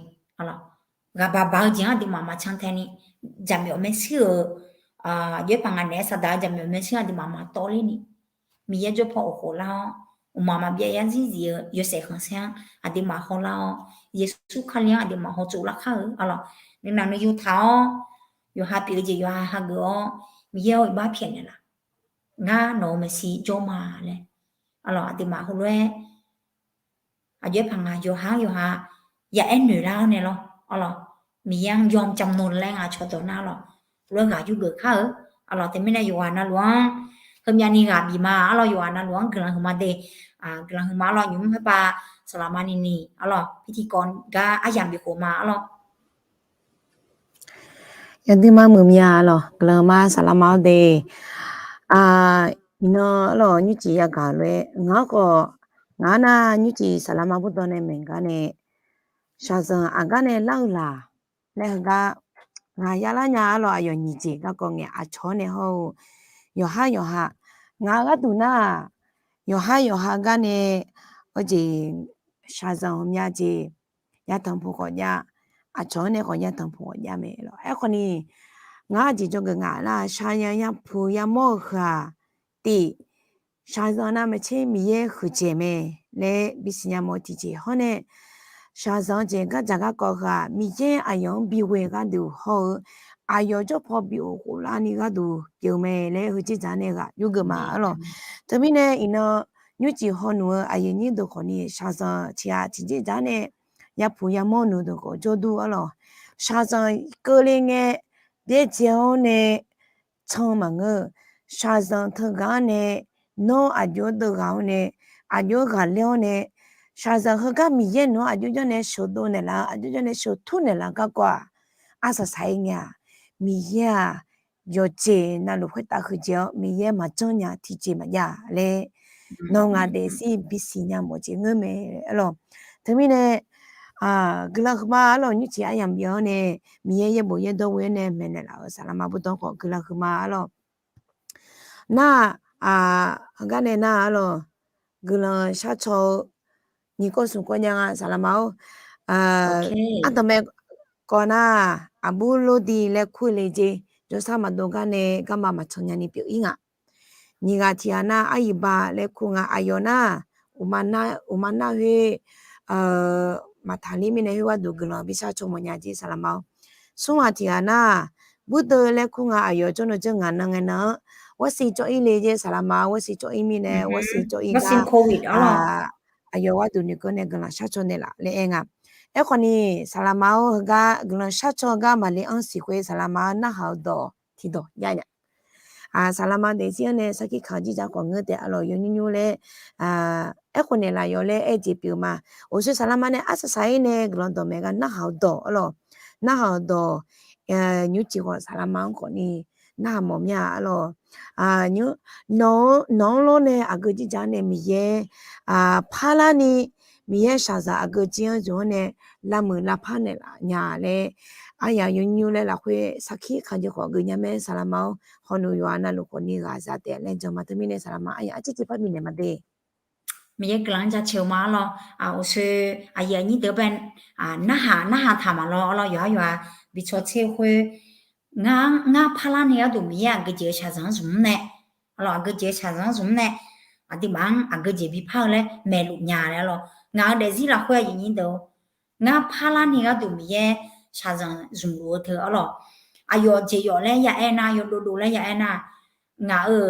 ghaq baq baq-eu jeq-anr aqduimaf maqcan tae ni, jaqmyawf maershuir-euq, aqjox-aer paq ngaq naeq-aer saqdaq-eu jaqmyawf maershuir aqduimaf maqtawv ler ni, Miqyaer jawrpaw ghoflar-awr, mqmaq maqbyav yarzir zif-eu yawshaef khanqsaer-anr aqduimaf hawlar-awr, Yeqsur Kali-anr aqduimaf hawtsov lar kar-eu arlawq. Nuinanq nuiyu taq-awr, yawqha pyeuf-eu jeq yawqha hageuf-awr, Miqyaer-awr iqbax pyaeqnaeq laf. Ngar nawq-euq maeqshi jawr ma laer, arlawq, aqduimaf heulof-aer aqjox-aer paq ngaq yawqha-anr yawqha ya aer noeq lar-awr nae lawr, arlawq, Miqyaer-anr yawm camq noeq laer ngaq cawqdawq nar lawq, lof-aer ghaq yurgeuf kar-eu, arlawq, teumirnae yawqghaq navluf-anr heumyav ni ghaq bif ma, arlawq, yawqghaq navluf-anr guiqlanq huiqma de, guiqlanq huiqma, arlawq, nymq-mr khoerpav saqlaqma nini, arlawq, pirtiqkawv gar aryamq bifkhof ma, arlawq. Yawdui ma muiq mya, arlawq, guiqlanq ma saqlaqma-awr de. Iqnan, arlawq, nymrcif yagaq lof-aer ngaq-anr khawf, ngaq-anr nar nymrcif saqlaqma bawrdaw nae maeq gar nae, shaqzanq aqgar nae lar-eu laq laer heugar, ngaq yalar nya, arlawq, aqyawf nyiq jeq garkawv ngae aqcawq-anr nae hawr-eu yawqhar yawqha, ngaq-euq gharduq nar-aq, yawqhar yawqha gar nae, hawjeq, shaqzanq heumya jeq yatanq puq khawf jav, aqcawq-anr nae khawf yatanq puq khawf jav mae lawq. Aerkhawf ni, Ngar jeq jawrgeuf ngaq nar, shaqzanq yapuq yamawr-eu heu-aq, tiq, shaqzanq navmaqtser Miqyaer huiqdzaeq mae laer bisiq nya mawf-eu tiqjeq hawr nae, shaqzanq jeq gardzaq garkawv heu-aq, Miqyaer aqyawf-anr bighoe gharduq hawr-eu, aqyawf jawrpaw bi of khoflarni gharduq pyeuf mae laer heujeq dzaq nae ghaq yurgeuf ma arlawq. Teumirnae iqnan nymrcif hawnmq-eu aqyuif nyir deuq khawfni shaqzanq tiq ghaq tiqjeq dzaq nae yapuq yamawr nuq deuq khawf jawrdur arlawq. Shaqzanq keuvle ngae byaerdzae-awr nae can maqngeur. Shaqzanq teughaq-anr nae nawr aqjox-aer deuv ghaq-awr nae, aqjox-aer ghaqler-awr nae, shaqzanq heugar Miqyaer nawq-anr aqjox jawr nae sheuqdov naeqlaf-eu, aqjox jawr nae sheuqtur naeqlaf-eu garkawv-aq, arsaq saq-ir ngae-aq, Miqyaer-aq yawqjeq navluf khoertav huiqdzaeq-awr Miqyaer maqjanr nya tiqjeq maqjav laer nawq ngaq daefzir bisiq nya mawf jeq ngeur mae arlawq. Teumirnae guiqlanq huiqma arlawq, nymrcif aryamq bif-awr nae Miqyaer yaerbof yaerdawr ghoe-awr nae maeqnaeq laf-euq saqlaqma bawrdanr khawf guiqlanq huiqma arlawq. Nar-aq, heugar nae nar arlawq, guiqlanq sharcaw-eu nyiq kawv smq kawv jav nga saqlaqma-or. Ardanqbae kawv nar, aqbur Lordi laer kur le jeq, jawrsar maqdov gar nae garma maqcan nyani pyeuf-ir nga. Nyiq ghaq tiq ghaq nar, Aryuqba laer kur nga. Aqyawf nar, uqma nar khoer maqtaqler mirnae khoer gharduq guiqlanq bi sharcaw mawf nya jeq saqlaqma-or. Smr ghaq tiq ghaq nar, Burdeuv laer kur nga. Aqyawf jawrnan jawr ngaq nan ngae nan-anr วัคซีน cawv-ir le jeq saqlaqma-or. วัคซีน cawv-ir mirnae วัคซีน cawv-ir gar aqyawf gharduq noeqkeuv nae guiqlanq sharcaw naeqlaf laer aer nga. Aerkhawfni saqlaqma-or, heugar guiqlanq sharcaw-eu gar maqle-anr siq khoer saqlaqma-anr narhaq-eu dawq tiqdawq jav nya. Saqlaqma daefzir-anr nae sarkir kaq-eu jirdzaq khawf ngeur taef arlawq, yawnymr nymr laer aerkhawf naeqlaf yawf laer aer jeq pyeuf ma. Uqshoe saqlaqma nae arsaq saq-ir nae guiqlanq dawqmaeq gar narhaq-eu dawq arlawq. Narhaq-eu dawq nymrcif khawf saqlaqma-anr khawfni narhaq mawf mir-a arlawq. Nawq-anr lawr nae aqgeu jirdzaq-anr nae Miqyaer parlarni, Miqyaer shaqzaq aqgeu jir-anr jov-awr nae lavmuiq lavpar naeqlaf nya laer, aryaq yawnymr nymr laer lafkhoer sarkir kaq jeq khawf geuf nya mae saqlaqma-or. Hawluf yawqha navluf khawfni ghaq za taef laer jan ma. Teumirnae saqlaqma aryaq arciv tiqpar bifnaeq ma de. Miqyaer guiqlanq-anr jaceuq ma arlawq. Uqshoe aqyuif aqnyir deuq bae narhaq narhaq taq maqlawr arlawq. Yawqhar yawqha bi caw tser khoer ngar, ngar parlarni gharduq Miqyaer aqgeu jeq-eu shaqzanq-anr zmq-anr nae arlawq, aqgeu jeq-eu shaqzanq-anr zmq-anr nae aqduimaf-anr aqgeu jeq bi par-eu laer maeqluf nya laer arlawq. Ngaq-eu daefzir lafkhoer aqyuif aqnyir deuq-or, ngar parlarni gharduq Miqyaer shaqzanq zmqluf-eu teu arlawq. Aqyawf jeq yawf laer ya aer nar, yawdov dov laer ya aer nar, ngaq-eu,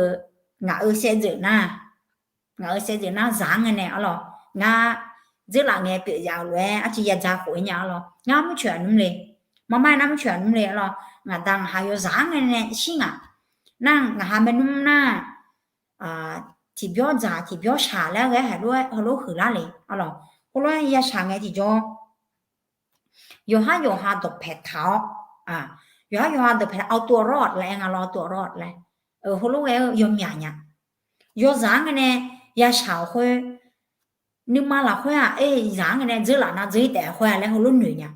ngaq-eu saevdzeuf nar, ngaq-eu saevdzeuf nar zaq-anr ngae nae arlawq, ngar dzeurlaf ngae pyeuf yaf-euq lof-aer arciv ya dza khof-aer nya arlawq. Ngar murcoeq aqnmr le, marmar-aer nar murcoeq aqnmr le arlawq. Ngaq da ngaq ha yawzaq-anr ngae nae shir ngaq. Nar ngaq ha maernmr nar, tiqbyawr dzaq tiqbyawr shaq laer ghae heulof-aer heulof huiqlar le arlawq. Khoerlof-aer ya shaq ngae tiqjawr yawqhar yawqha dawqpaeq taq-awr, yawqhar yawqha dawqpaeq เอาตัวรอด laer aer nga lawr, เอาตัวรอด laer. Heulof ghae-eu yawmyaq nya. Yawzaq-anr ngae nae ya shaq-awq khoer, nuima lafkhoer-aq, e, zaq-anr ngae nae dzeurlaf nar dzeur-ir taef khoer-a laer heulof noeq nya.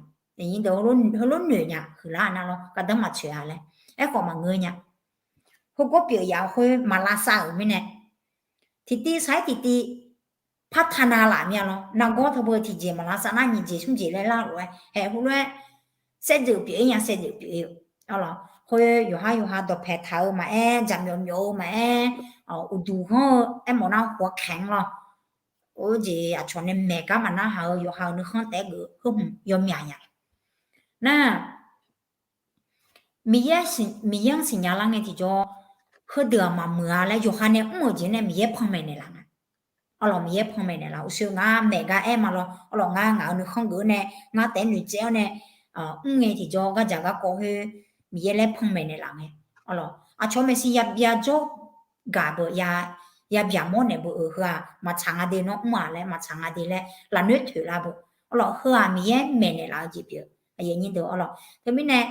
Heulof noeq nya huiqlar nar lawr, gardanr maqtsoeq-a laer. Aerkhawf maqngeur nya. Heugawr pyeuf yaf-eu khoer maqlavsav-euq mirnae, tiqtiv saq-aer tiqtiv partaq nav laf mir-a lawr. Nargawr teu beu tiqjeq maqlavsav nar nyiq jeq smr jeq laer lar lof-aer haeq heulof-aer saevdzeuf pyeuf-ir nya, saevdzeuf pyeuf-ir-eu arlawq. Khoer yawqhar yawqha dawqpaeq taq-eu maqaer, jaqmyawf myawf-eu maqaer, uqduq ghanr-eu aermawf nar หัวแข็ง lawr. Or jeq aqcawq nae maeq gar maqnarhaq-eu yawqha-euq nuikhanr taef-aer geuf heu hmq yawmyaq nya. Nar Miqyaer-anr siqnya lar ngae tiqjawr, heudeuq-aq maqmuiq-a laer yawqha nae mr-euq jeq nae Miqyaer panmaeq naeqlaf nga. Arlawq, Miqyaer panmaeq naeqlaf. Uqshoe ngar maeq gar aer ma lawr. Arlawq, ngar ngaq-euq nuikhanr geuf-awr nae, ngar taef-aer noeqtsaev-awr nae mr ngae tiqjawr gardzaq garkawv khoer Miqyaer laer panmaeq naeqlaf ngae. Arlawq, aqcawq maeqshi ya byavjawr gaq beuq, ya byaqmawr naeq beuq-euq heu-aq maqtsaq nga de, nawr mr-aq laer maqtsaq nga de laer lafnoer toeqlar beuq. Arlawq, heu-aq Miqyaer maeqnaeq laf-eu jeq pyeuf. Aqyuif aqnyir deuq arlawq, teumirnae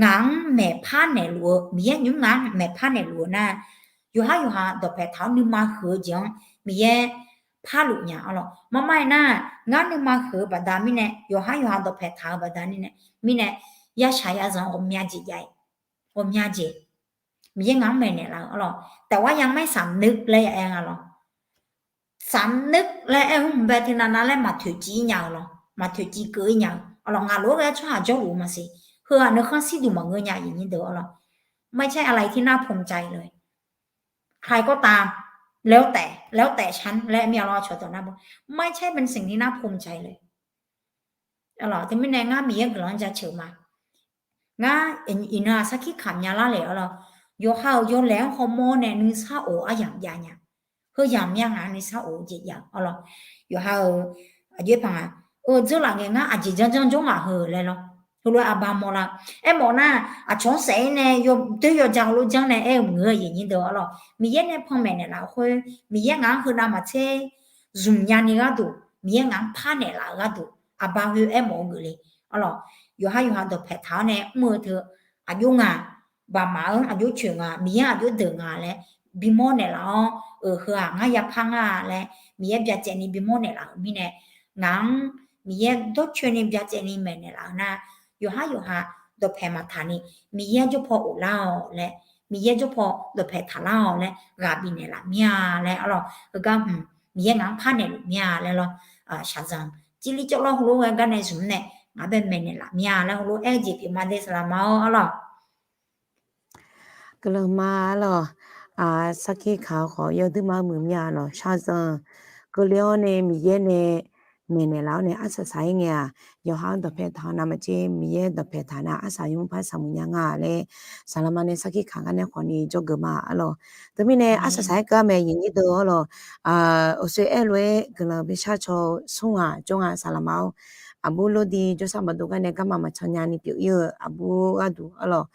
ngaq-anr maeqpar naeqluf-eu, Miqyaer nymr ngaq-anr maeqpar naeqluf-eu nar, yawqhar yawqha dawqpaeq taq-awr nuima huiq-eu jeq-anr Miqyaer parluf nya arlawq. Marmar-aer nar, ngar nuima huiq-eu baqda mirnae, yawqhar yawqha dawqpaeq taq-eu baqda mirnae, mirnae yashaq yazanq ghawqmya jeq jav-ir, ghawqmya jeq. Miqyaer ngaq-anr maeqnaeq laf-eu arlawq, แต่ว่ายังไม่สำนึก laer ya aer nga lawr. สำนึก laer aer-eu hmq bae teunav nav laer maqtoeqciv-ir nya-eu lawr, maqtoeqciv keuv-ir nya-eu arlawq. Ngaq lof-aer ghae-aer tsawrhaq jawrluf-eu maqsiq. Heu-aq nuikhanr sirdeuq maqngeur nya, aqyuif aqnyir deuq arlawq. ไม่ใช่อะไรที่น่าภูมิใจเลย ใครก็ตาม แล้วแต่ แล้วแต่ฉัน และมีอัลลอฮ์ เฉพาะต่อหน้าพวก ไม่ใช่เป็นสิ่งที่น่าภูมิใจเลย Arlawq, teumirnae ngar Miqyaer guiqlanq-anr jaceuq ma. Ngar iqnan-aq sarkir kamq nya lar le arlawq. Yawqha-euq yawlaeq-anr hawmawr nae nuisar of-eu aryamq jav nya. Heuyamq mya ngaq nuisar of-eu jeq jav arlawq. Yawqha-euq aqjox-aer paq nga, eu dzeurlaf ngae ngar aqjeq janrjanr jawr ngaq heu laer lawr. Heulof-aer arbar mawrlar. Aermawf nar, aqcawq-anr saef-ir nae yawdoer yawja heulof janr nae aer-eu maqngeur, aqyuif aqnyir deuq arlawq. Miqyaer nae panmaeq naeqlaf-eu khoer, Miqyaer ngaq-anr heunav maqtser zmq nyani gharduq, Miqyaer ngaq-anr parnaeq laf-eu gharduq, arbar khoer aermawf-eu geufle arlawq. Yawqha yawqha dawqpaeq taq-awr nae mr-eu teu, aqjox nga, baqmaf-anr aqjox coeq nga, Miqyaer aqjox deuq nga laer bimawr naeqlaf-awr, eu heu-aq ngar yapar ngar-a laer Miqyaer byacaevni bimawr naeqlaf-euq mirnae, ngaq-anr Miqyaer dawrcoeni byacaevni maeqnaeq laf-eu nar, yawqha yawqha dawqpaeq maqtaq ni, Miqyaer jawrpaw of lar-awq laer, Miqyaer jawrpaw dawqpaeq taq lar-awq laer ghaq bifnaeq laf mir-a laer arlawq. Heugar hmq Miqyaer ngaq-anr parnaeq luf mir-a laer lawr. Shaqzanq jirlir cawvlawr heulof-aer gar nae zmq nae ngaq bae maeqnaeq laf mir-a laer heulof-aer aer-eu jeq pyeuf ma de saqlaq ma-awr arlawq. Guiqlanq ma arlawq. Sarkir kaq-eu khawf yawduir ma-eu muiq mir-a lawq. Shaqzanq keuvle-awr nae Miqyaer nae maeqnaeq laf-awr nae arsaq saq-ir ngae-aq, yawqha-anr dawqpaeq taq-awr navmaqtser Miqyaer dawqpaeq taq nar arsaq yawmuiq par saqmuiq nya nga laer saqlaq ma nae sarkir kaq gar nae khawfni jawrgeuf ma arlawq. Teumirnae arsaq saq-aer keuv-a mae aqyuif aqnyir deuq arlawq. Awqsoe aer lof-aer guiqlanq bishar caw-eu smr ghaq jawr nga saqlaq ma-awr. Aqbur Lordi jawrshar maqdov gar nae garma maqcan nyani pyeuf-ir-eu aqbur gharduq arlawq.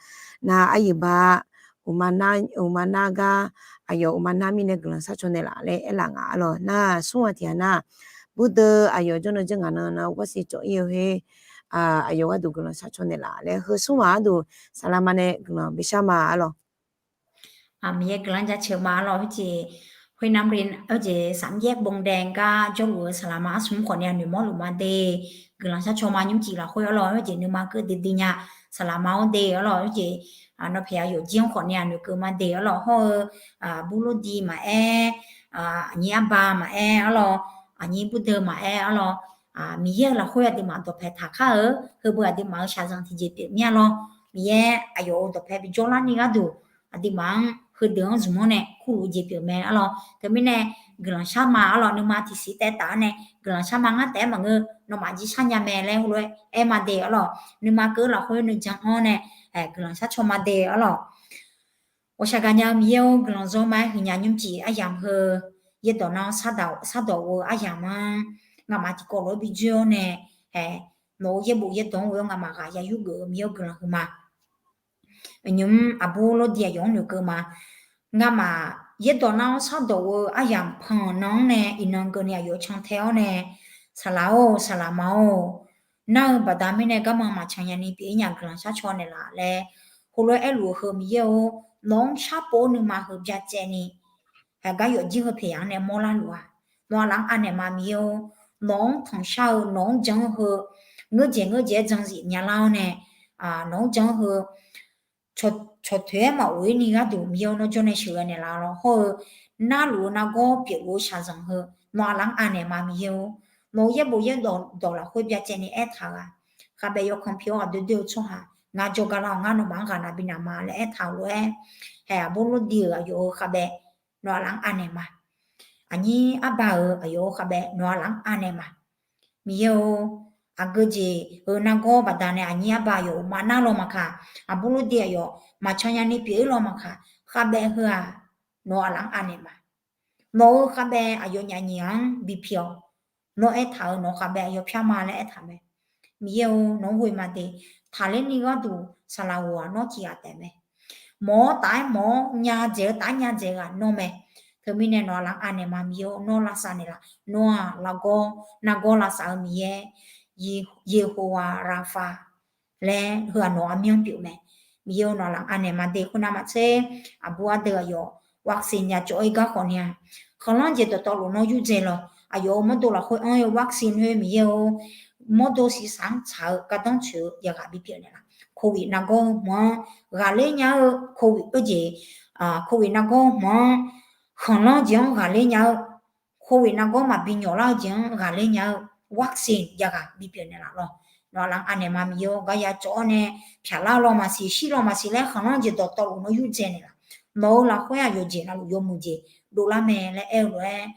Nar aryuif ba uqma nar gar, aqyawf uqma nar mirnae guiqlanq shar caw naeqlaf laer aerlaf nga arlawq. Nar smr ghaq tiq ghaq nar, burdeuv aqyawf jawrnan jawr ngaq nan nan gharsiq cawv-ir-eu khoer, aqyawf gharduq guiqlanq shar caw naeqlaf laer heu smr ghaq gharduq saqlaq ma nae guiqlanq bishar ma arlawq. Miqyaer guiqlanq jaceuq ma arlawq. Khoerjeq khoernamr ri, khoerjeq saqmr yaer bawdae gar jawrluf-eu saqlaq ma arsmr khawfni aqnoeq mawrluf ma de. Guiqlanq shar caw ma nymrcif lafkhoer arlawq. Khoerjeq nuima keuv duidui nya saqlaq ma-awr de arlawq. Khoerjeq nawq paeq aqyawf jir-anr khawfni aqnoeq keuv ma de arlawq. Hawr-eu Burlordi maqaer, aqnyir arba maqaer arlawq, aqnyir burdeuv maqaer arlawq. Miqyaer-euq lafkhoer aqduimaf dawqpaeq taq kar-eu, heubeu aqduimaf-euq shaqzanq tiqjeq pyeuf mir-a lawr. Miqyaer aqyawf-euq dawqpaeq bi jawrlarni gharduq, aqduimaf-anr heudeuq-anr zmq-anr nae kurluf-eu jeq pyeuf mae arlawq. Teumirnae guiqlanq shar ma arlawq. Nuima tiqsiq taev taf-awr nae guiqlanq shar ma ngar taef-aer maqngeur, nawmaf jir sharnya mae laer heulof-aer aer ma de arlawq. Nuima keuv lafkhoer nuijan-anr nae guiqlanq shar caw ma de arlawq. Ghawqshaq gaqnya-eu Miqyaer-or, guiqlanq zawr ma-aer huiqnya nymrcif aryamq heu, yaerdawq nar-awr shardawq-eu aryamq-anr ngamaf tiqkawv lof-aer bi dzoer-awr nae, nawq-euq yaerbof yaerdawq-anr ghoe-awr ngamaf ghaq ya yurgeuf-eu Miqyaer-or guiqlanq huiqma. Nymq-mr aqbur Lordi aqyawf-anr noeqkeuv ma. Ngamaf yaerdawq nar-awr shardawq-eu aryamq panq nan-anr nae iqnan keuvni aqyawf cantae-awr nae, saqlaq-or saqlaq ma-or, nar-eu baqda mirnae garma maqcan nyani pyeuf-ir nya guiqlanq shar caw naeqlaf laer heulof-aer aerluf-eu heu Miqyaer-or, nawq-anr sharpov-eu nuima heu byacaevni, haiq gar yawfjir heu paeq yaq-anr nae mawrlar luf-a. Nawq-aq laf-anr anaeq ma Miqyaer-or, nawq-anr tanqshar-eu nawq-anr jan-eu heu, ngeurjaeq ngeurjaeq-aer janzif nyalar-awr nae, nawq-anr jan-eu heu cawqtoeq-aer maqghof-ir ni gharduq Miqyaer-or, nawr jawr nae sheuqghae naeqlaf-a lawr. Hawr-eu narluf-eu nargawr pyeufluf-eu shaqzanq heu nawq-aq laf-anr anaeq ma Miqyaer-or, nawq-euq yaerbof yaerdawq dawq lafkhoer byacaevni aertaq-euq-aq, khavbae yawkanr pi-awr ghaqdoer doer-eu tsawrhaq ngar jawrgar lar-awq, ngar nawmaf-anr ghaqnav binav ma laer aertaq-euq lof-aer, haiq aqbur Lordi-euq aqyawf-euq khavbae nawq-aq laf-anr anaeq ma. Aqnyir arba-euq aqyawf-euq khavbae nawq-aq laf-anr anaeq ma. Miqyaer-or, aqgeu jeq-euq nargawr baqdanae aqnyir arba aqyawf uqma nar law maqkaq, aqbur Lordi aqyawf maqcan nyani pyeuf-ir law maqkaq, khavbae heu-aq nawq-aq laf-anr anaeq ma. Nawq-euq khavbae aqyawfnyaf nyiq ghaq-anr bi pi-awq. Nawr aertaq-euq nawq-euq khavbae aqyawf pyar ma laer aertaq mae. Miqyaer-or, nawq-anr ghoe ma de. Taqler ni gharduq saqlaq ghof-aq nawr tiq ghaq taef mae. Mawq-awr taf-aer mawq-awr nya dzaeq-eu taf-aer nya dzaeq ghaq nawr mae. Teumirnae nawq-aq laf-anr anaeq ma Miqyaer-or, nawr lavsav naeqlaf. Nawr-aq lafgawr nargawr lavsav-eu Miqyaer, Yeqhowa Rafa laer heu-aq nawq-euq aqmyanr pyeuf mae. Miqyaer-or, nawq-aq laf-anr anaeq ma de. Khoernav maqtser aqbur ardeuv aqyawf vaccine yacawv-ir gar khawfni-aq, khanqlanr jeq dawqtawvluf nawr yurdzae lawq. Aqyawf-euq mawrdo lafkhoer anr-eu vaccine khoer Miqyaer-or, mawrdo siqsaq-anr tsaq-eu gardanr tsoeq-eu yaqghaq bipyeuf naeqlaf. Covid nargawr hmq-anr ghaqler nya-eu, covid-eu jeq, covid nargawr hmq-anr khanqlanr jeq-anr ghaqler nya-eu, covid nargawr maqbi nyawf lar-eu jeq-anr ghaqler nya-eu vaccine yaqghaq bipyeuf naeqlaf lawq. Nawq-aq lavnaeq ma Miqyaer-or, gar ya cawv-awr nae pyaqlar law maqsiq, shir law maqsiq laer khanqlanr jeq dawqtawvluf nawr yurjae naeqlaf. Nawq-eu lafkhoer aqyawf jeq navluf yawmuiq jeq dovlar mae laer aer-eu lof-aer,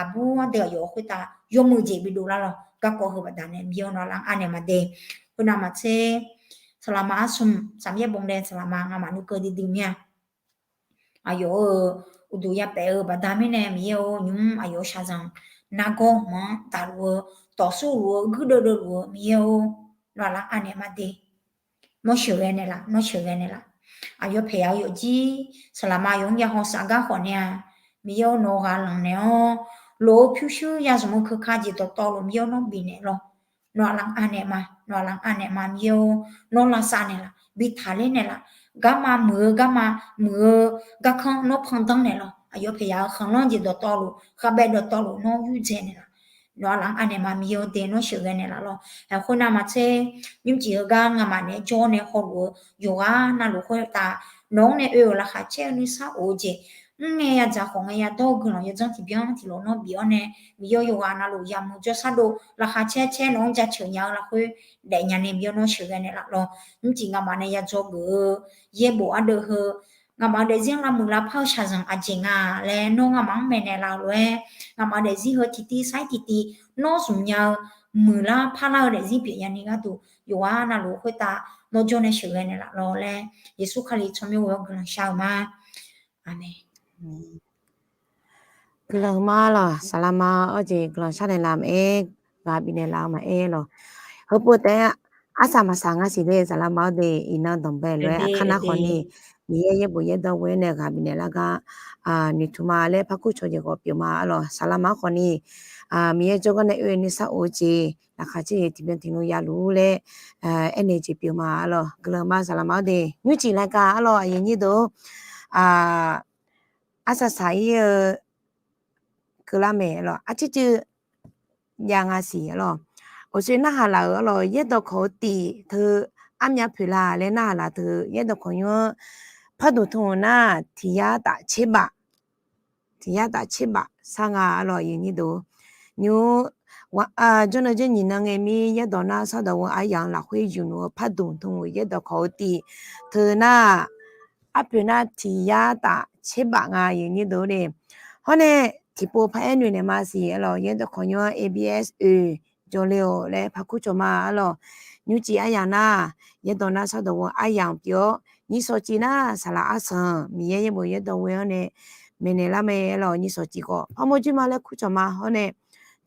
aqbur ardeuv aqyawf khoertav yawmuiq jeq bidovlar lawr. Garkawv heu baqdanae Miqyaer-or, nawq-aq lavnaeq ma de. Khoernav maqtser, saqlaqma arsmq saqmyaer bawdae saqlaqma ngamaf nuikeuv duidui mir-a. Aqyawf-euq uqduq yapaef-eu baqda mirnae Miqyaer-or, nymq-mr aqyawf-euq shaqzanq nargawr hmq-anr daqluf-eu, tawfsur luf-eu, guirdeuv deuvluf-eu Miqyaer-or, nawq-aq lavnaeq ma de. Nawr sheuqghae naeqlaf, nawr sheuqghae naeqlaf. Aqyawf paeq yaf-eu yawfjir saqlaqma yawf-anr ya hawsav gar khawf nae-a, Miqyaer-or, nawq ghaq lanqnaeq-awr, lof-eu pyurshuir ya zmq-eu keuka jeq dawqtawvluf Miqyaer-or, nawr bifnaeq lawr. Nawq-aq lavnaeq ma, nawq-aq lavnaeq ma Miqyaer-or, nawr lavsav naeqlaf, bi taqler naeqlaf. Garma muiq-eu garma muiq-eu garkanr nawr pandanr naeqlaf. Aqyawf paeq yaf-eu khanqlanr jeq dawqtawvluf, khavbaev dawqtawvluf nawr yurdzae naeqlaf. Nawq-aq lavnaeq ma Miqyaer-or de, nawr sheuqghae naeqlaf lawr. Khoernav maqtser, nymrcif heugar ngamaf naeq-aer jawr nae hawluf-eu yawqghaq navluf khoertav, nawq-anr nae oe-euq laqkhaq caer-eu nuisar of-eu jeq, mr ngae yadzaq khawf ngae yadawr-eu guiqlanq yawdzanr tiqbyan tiqlof nawr bif-awr nae, Miqyaer-or, yawqghaq navluf yamq jawrshar dov laqkhaq caer caer nawq-anr jaceuq nya-eu lafkhoer daefnya ni Miqyaer-or, nawr sheuqghae naeqlaf lawr. Nymrcif ngamaf nae yadzawgeuf-eu yaerbof ardeuv heu, ngamaf-euq daefzir-anr lavmuiq lavpar-eu shaqzanq aqjeq nga laer nawr ngamaf-anr maeqnaeq laf-eu lof-aer, ngamaf-euq daefzir heu tiqtiv sar-ir tiqtiv nawr zmq nya-eu muiqlar parlar-eu daefzir pyeufnya ni gharduq yawqghaq navluf khoertav nawr jawr nae sheuqghae naeqlaf lawr laer, Yeqsur Kali tsawrmyanr ghoe-awr guiqlanq shar-eu ma. Aqmeq. Guiqlanq ma lawq, saqlaqma-awr jeq guiqlanq shar naeqlaf maqaer, ghaq bifnaeq laf-eu maqaer lawq. Heupov taef-aer arsaq maqsaq nga siq de, saqlaqma-awr de, iqnan danqbae lof-aer aqkar nar khawfni, Miqyaer yaerbof yaerdawr ghoe-awr nae ghaq bifnaeq lar gar noeqtmq ma laer parkur cawq jeq khawf pyeuf ma arlawq. Saqlaqma-anr khawfni, Miqyaer jawrgar nae oe nuisar of-eu jeq, laqkhaq caer jeq tiqbyan tiqlof yaluf-ur laer aernaeq jeq pyeuf ma arlawq. Guiqlanq ma saqlaqma-awr de, nymrcif laer ka arlawq, aqyuif nyir deuq-or, arsaq saq-ir-eu keuvlar mae arlawq, arcuir cuiv jav nga siq arlawq. Awqsoe narhaq laf-euq arlawq, yaerdawq kawq-eu tif teu armyav poeqla laer narhaq laf teu yaerdawq kawq nymr-anr pardmq tmr-euq nar, tiq yar taf tserbaf, tiq yar taf tserbaf sar nga arlawq, aqyuif nyir deuq. Nymr, jawrnan jawr nyiq nan ngae mir yaerdawq nar sawrdawq-eu aryamq lafkhoer yufnmr-eu pardmq tmr-euq yaerdawq kawq-eu tif teu nar, arpoeq nar tiq yar taf tserbaf nga, aqyuif nyir deuq de. Hawr nae tiqpov paraer noeq naeq ma siq arlawq, yaerdawq kawq nymr-anr A B S oe jawrle-awq laer parkur cawq ma arlawq. Nymrcif aryamq nar, yaerdawq nar sawrdawq-eu aryamq pyeuf-awr, nyirsawq cif nar saqlaq arsanq Miqyaer yaerbof yaerdawr ghoe-awr nae maeqnaeq lar mae arlawq, nyirsawq cif khawf parmawr joer ma laer kur cawq ma. Hawr nae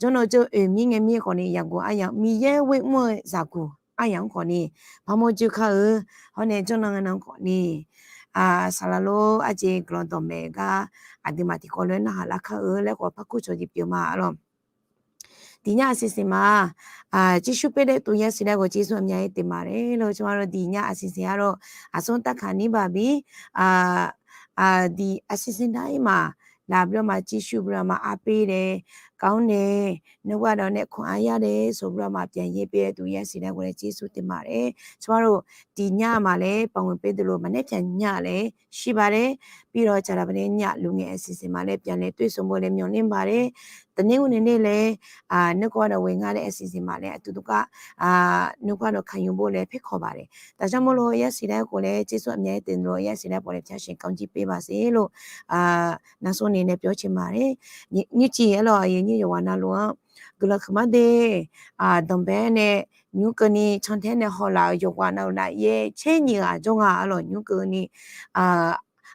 jawrnan jawr oe mir ngae mir khawfni yaqguq aryamq Miqyaer ghoe mr-eu zaqguq aryamq-anr khawfni parmawr joer kar-eu. Hawr nae jawrnan nan khawfni saqlaq lor arjeq guiqlanq dawqmaeq gar aqduimaf tiqkawv lof-aer narhaq lar kar-eu laer khawf parkur cawq jeq pyeuf ma arlawq. Diqnyar aqsiq siq ma, tsiqsur paer daef tuv yar siq laer ghawq jeqsur aqmyan-aer teq ma laer lor, tsawrmyanr lor diqnyar aqsiq siq arlawq. Aqsur tarkaq nir baq bi, diq aqsiq siq nar-ir ma, laf blar ma tsiqsur blar ma arper laer, kar-anr nae, nurgar dawq nae kawq-ar yar laer, sawq blar ma pyaq yaer paer tuv yar siq laer ghawq laer jeqsur teq ma laer, tsawrmyanr lor diqnyar ma laer, paqngoeq paer deuq lof maqnaer pyaq nya laer, shir ba laer, pirlawr caqlaq ba nae nyaf luf ngae aqsiq siq ma laer, pyaq laer toer sanqbof laer myanr ler ba laer, taqner ur nae ner laer, nurgar dawq ghoe ngar laer aqsiq siq ma laer, aqtuv duqkar, nurgar dawq kaq nymr bor laer paer kawq ba laer, taqzar mawr lof yar siq laer khof laer, jeqsur aqmyan-aer teq lof yar siq laer pawf laer pyaq sheuq kanr jir paer ba ser lor. Nar sawr ni nae pyawr cae ma laer, nymrcif arlawq, aqyuif nyir yawqghaq navluf-anr guiqlanq huiqma de. Danqbae-aer nae nymr keuvni cantae nae hawlaf-euq yawqghaq navluf nav yaer caer nyiq ghaq jawr nga arlawq, nymr keuvni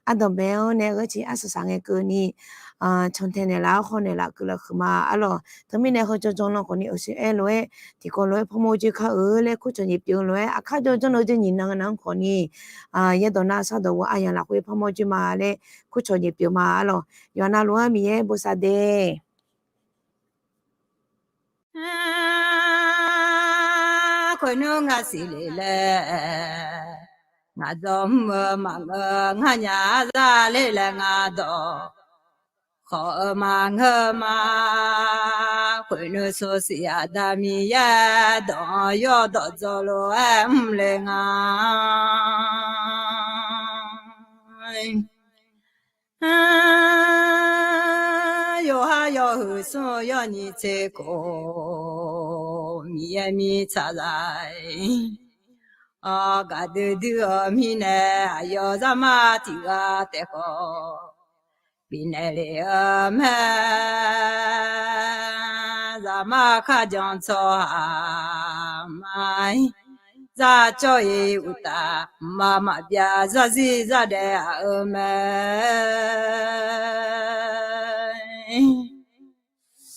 ardanqbae-anr nae ghae ciq arsaq saq ngae keuvni cantae naeqlaf-awr haw naeqlaf guiqlanq huiqma arlawq. Teumirnae heu janjan lan khawfni awqshoe aer lof-aer tiqkawv lof-aer parmawr joer kar-eu laer kur cawq jeq pyeuf-eu lof-aer aqkar jawr jawrnan jawr nyiq nan nan khawfni yaerdawq nar sawrdawq-eu aryamq lafkhoer parmawr joer ma laer kur cawq jeq pyeuf ma arlawq. Yawqha navluf-anr Miqyaer bosav de. Khoernmr ngaq siqle laer, ngaq dawq mr-eu maqngeur, ngaq nya za le laer ngaq dawq khawf-eu maqngeur ma. Khoernmr sawr siq Aqda Miqyaer dawq-anr yawdawq dzaw lof-aer mr le nga. Yawqha yawhuiq smr-eu yawnyiq tser khof, Miqyaer mirtsaq zaq-aer, gaqdui dui-eu mirnae aqyawf zaqmar tiq ghaq taef khawf bifnaeq lef-eu mae. Zaqmar kharjan tsawrhaq ma-ir, zaqcawv-iq uqtaf mqmaq maqbyav zarzir zardaef aq-eu mae.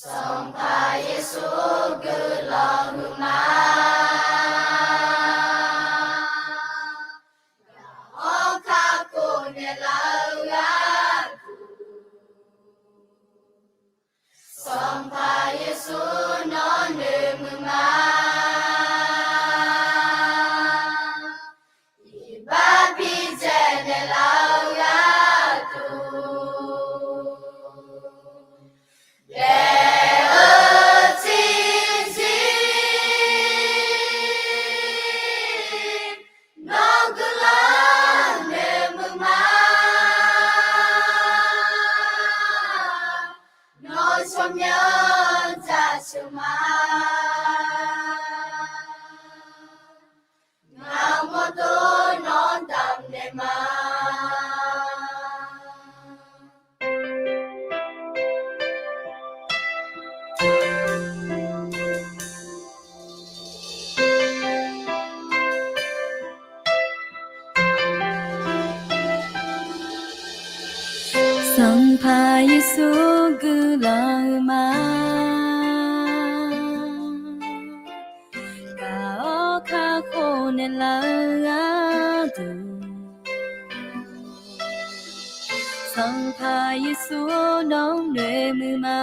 Sanqpaq Yeqsur guiqlanq huiqma. Gaq-awr kakhof naeqlaf-eu gharduq, Sanqpaq Yeqsur nawr noeqmuiq ma. Iqbax bidzaeq naeqlaf-eu gharduq, daef-eu tiqzir nawr guiqlanq noeqmuiq ma. Nawr tsawrmyanr jaceuq ma. Ngaq-euq mawrdo nawr damqnaeq ma. Sanqpaq Yeqsur guiqlanq huiqma. Gaq-awr kakhof naeqlaf-eu gharduq, Sanqpaq Yeqsur nawr noeqmuiq ma.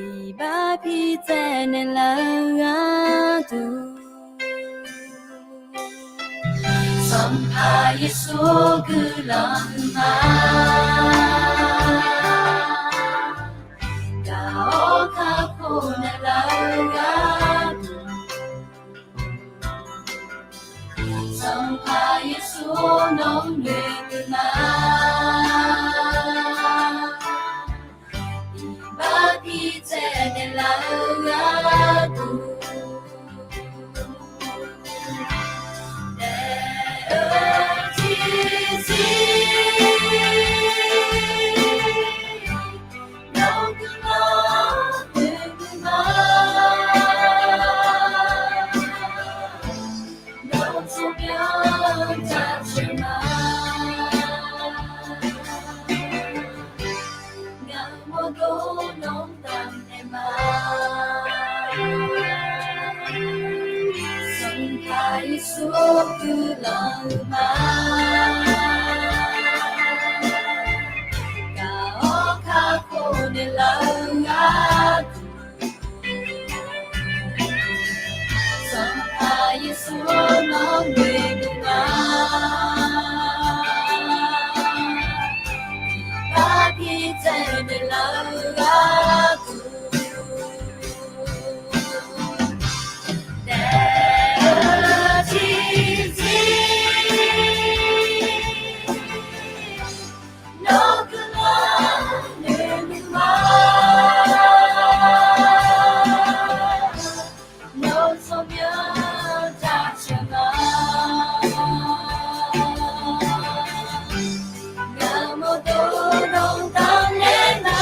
Iqbax bidzaeq naeqlaf-eu gharduq, Sanqpaq Yeqsur guiqlanq huiqma. Gaq-awr kakhof naeqlaf-eu gharduq, Sanqpaq Yeqsur nawr noeqmuiq ma. Iqbax bidzaeq naeqlaf-eu gharduq, daef-eu tiqzir nawr guiqlanq noeqmuiq ma. Nawr tsawrmyanr jaceuq ma. Ngaq-euq mawrdo nawr damqnaeq ma. Sanqpaq Yeqsur guiqlanq huiqma. Gaq-awr kakhof naeqlaf-eu gharduq, Sanqpaq Yeqsur nawr noeqmuiq ma. Iqbax bidzaeq naeqlaf-eu gharduq, daef-eu tiqzir nawr guiqlanq noeqmuiq ma. Nawr tsawrmyanr jaceuq ma. Ngaq-euq mawrdo nawr damqnaeq ma.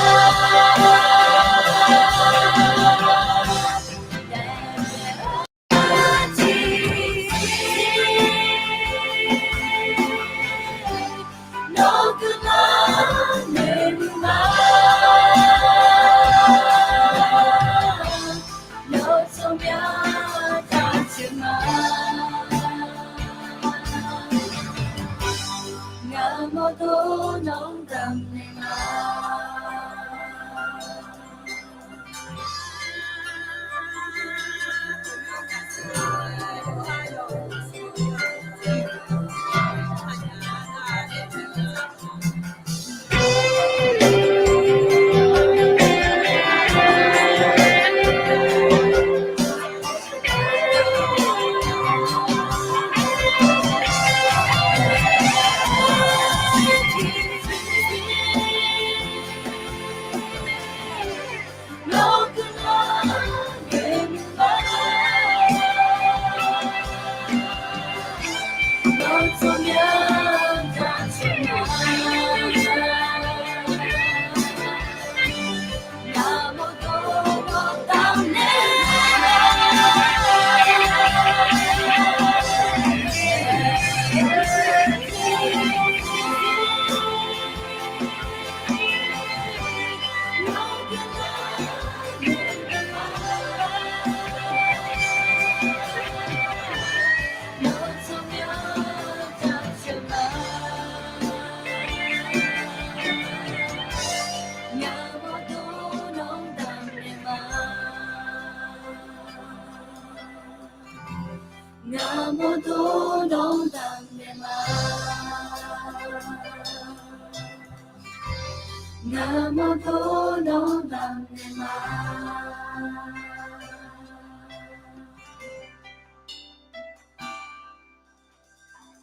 Ngaq mawrdawr dawrdaq naeqma. Ngaq mawrdawr dawrdaq naeqma.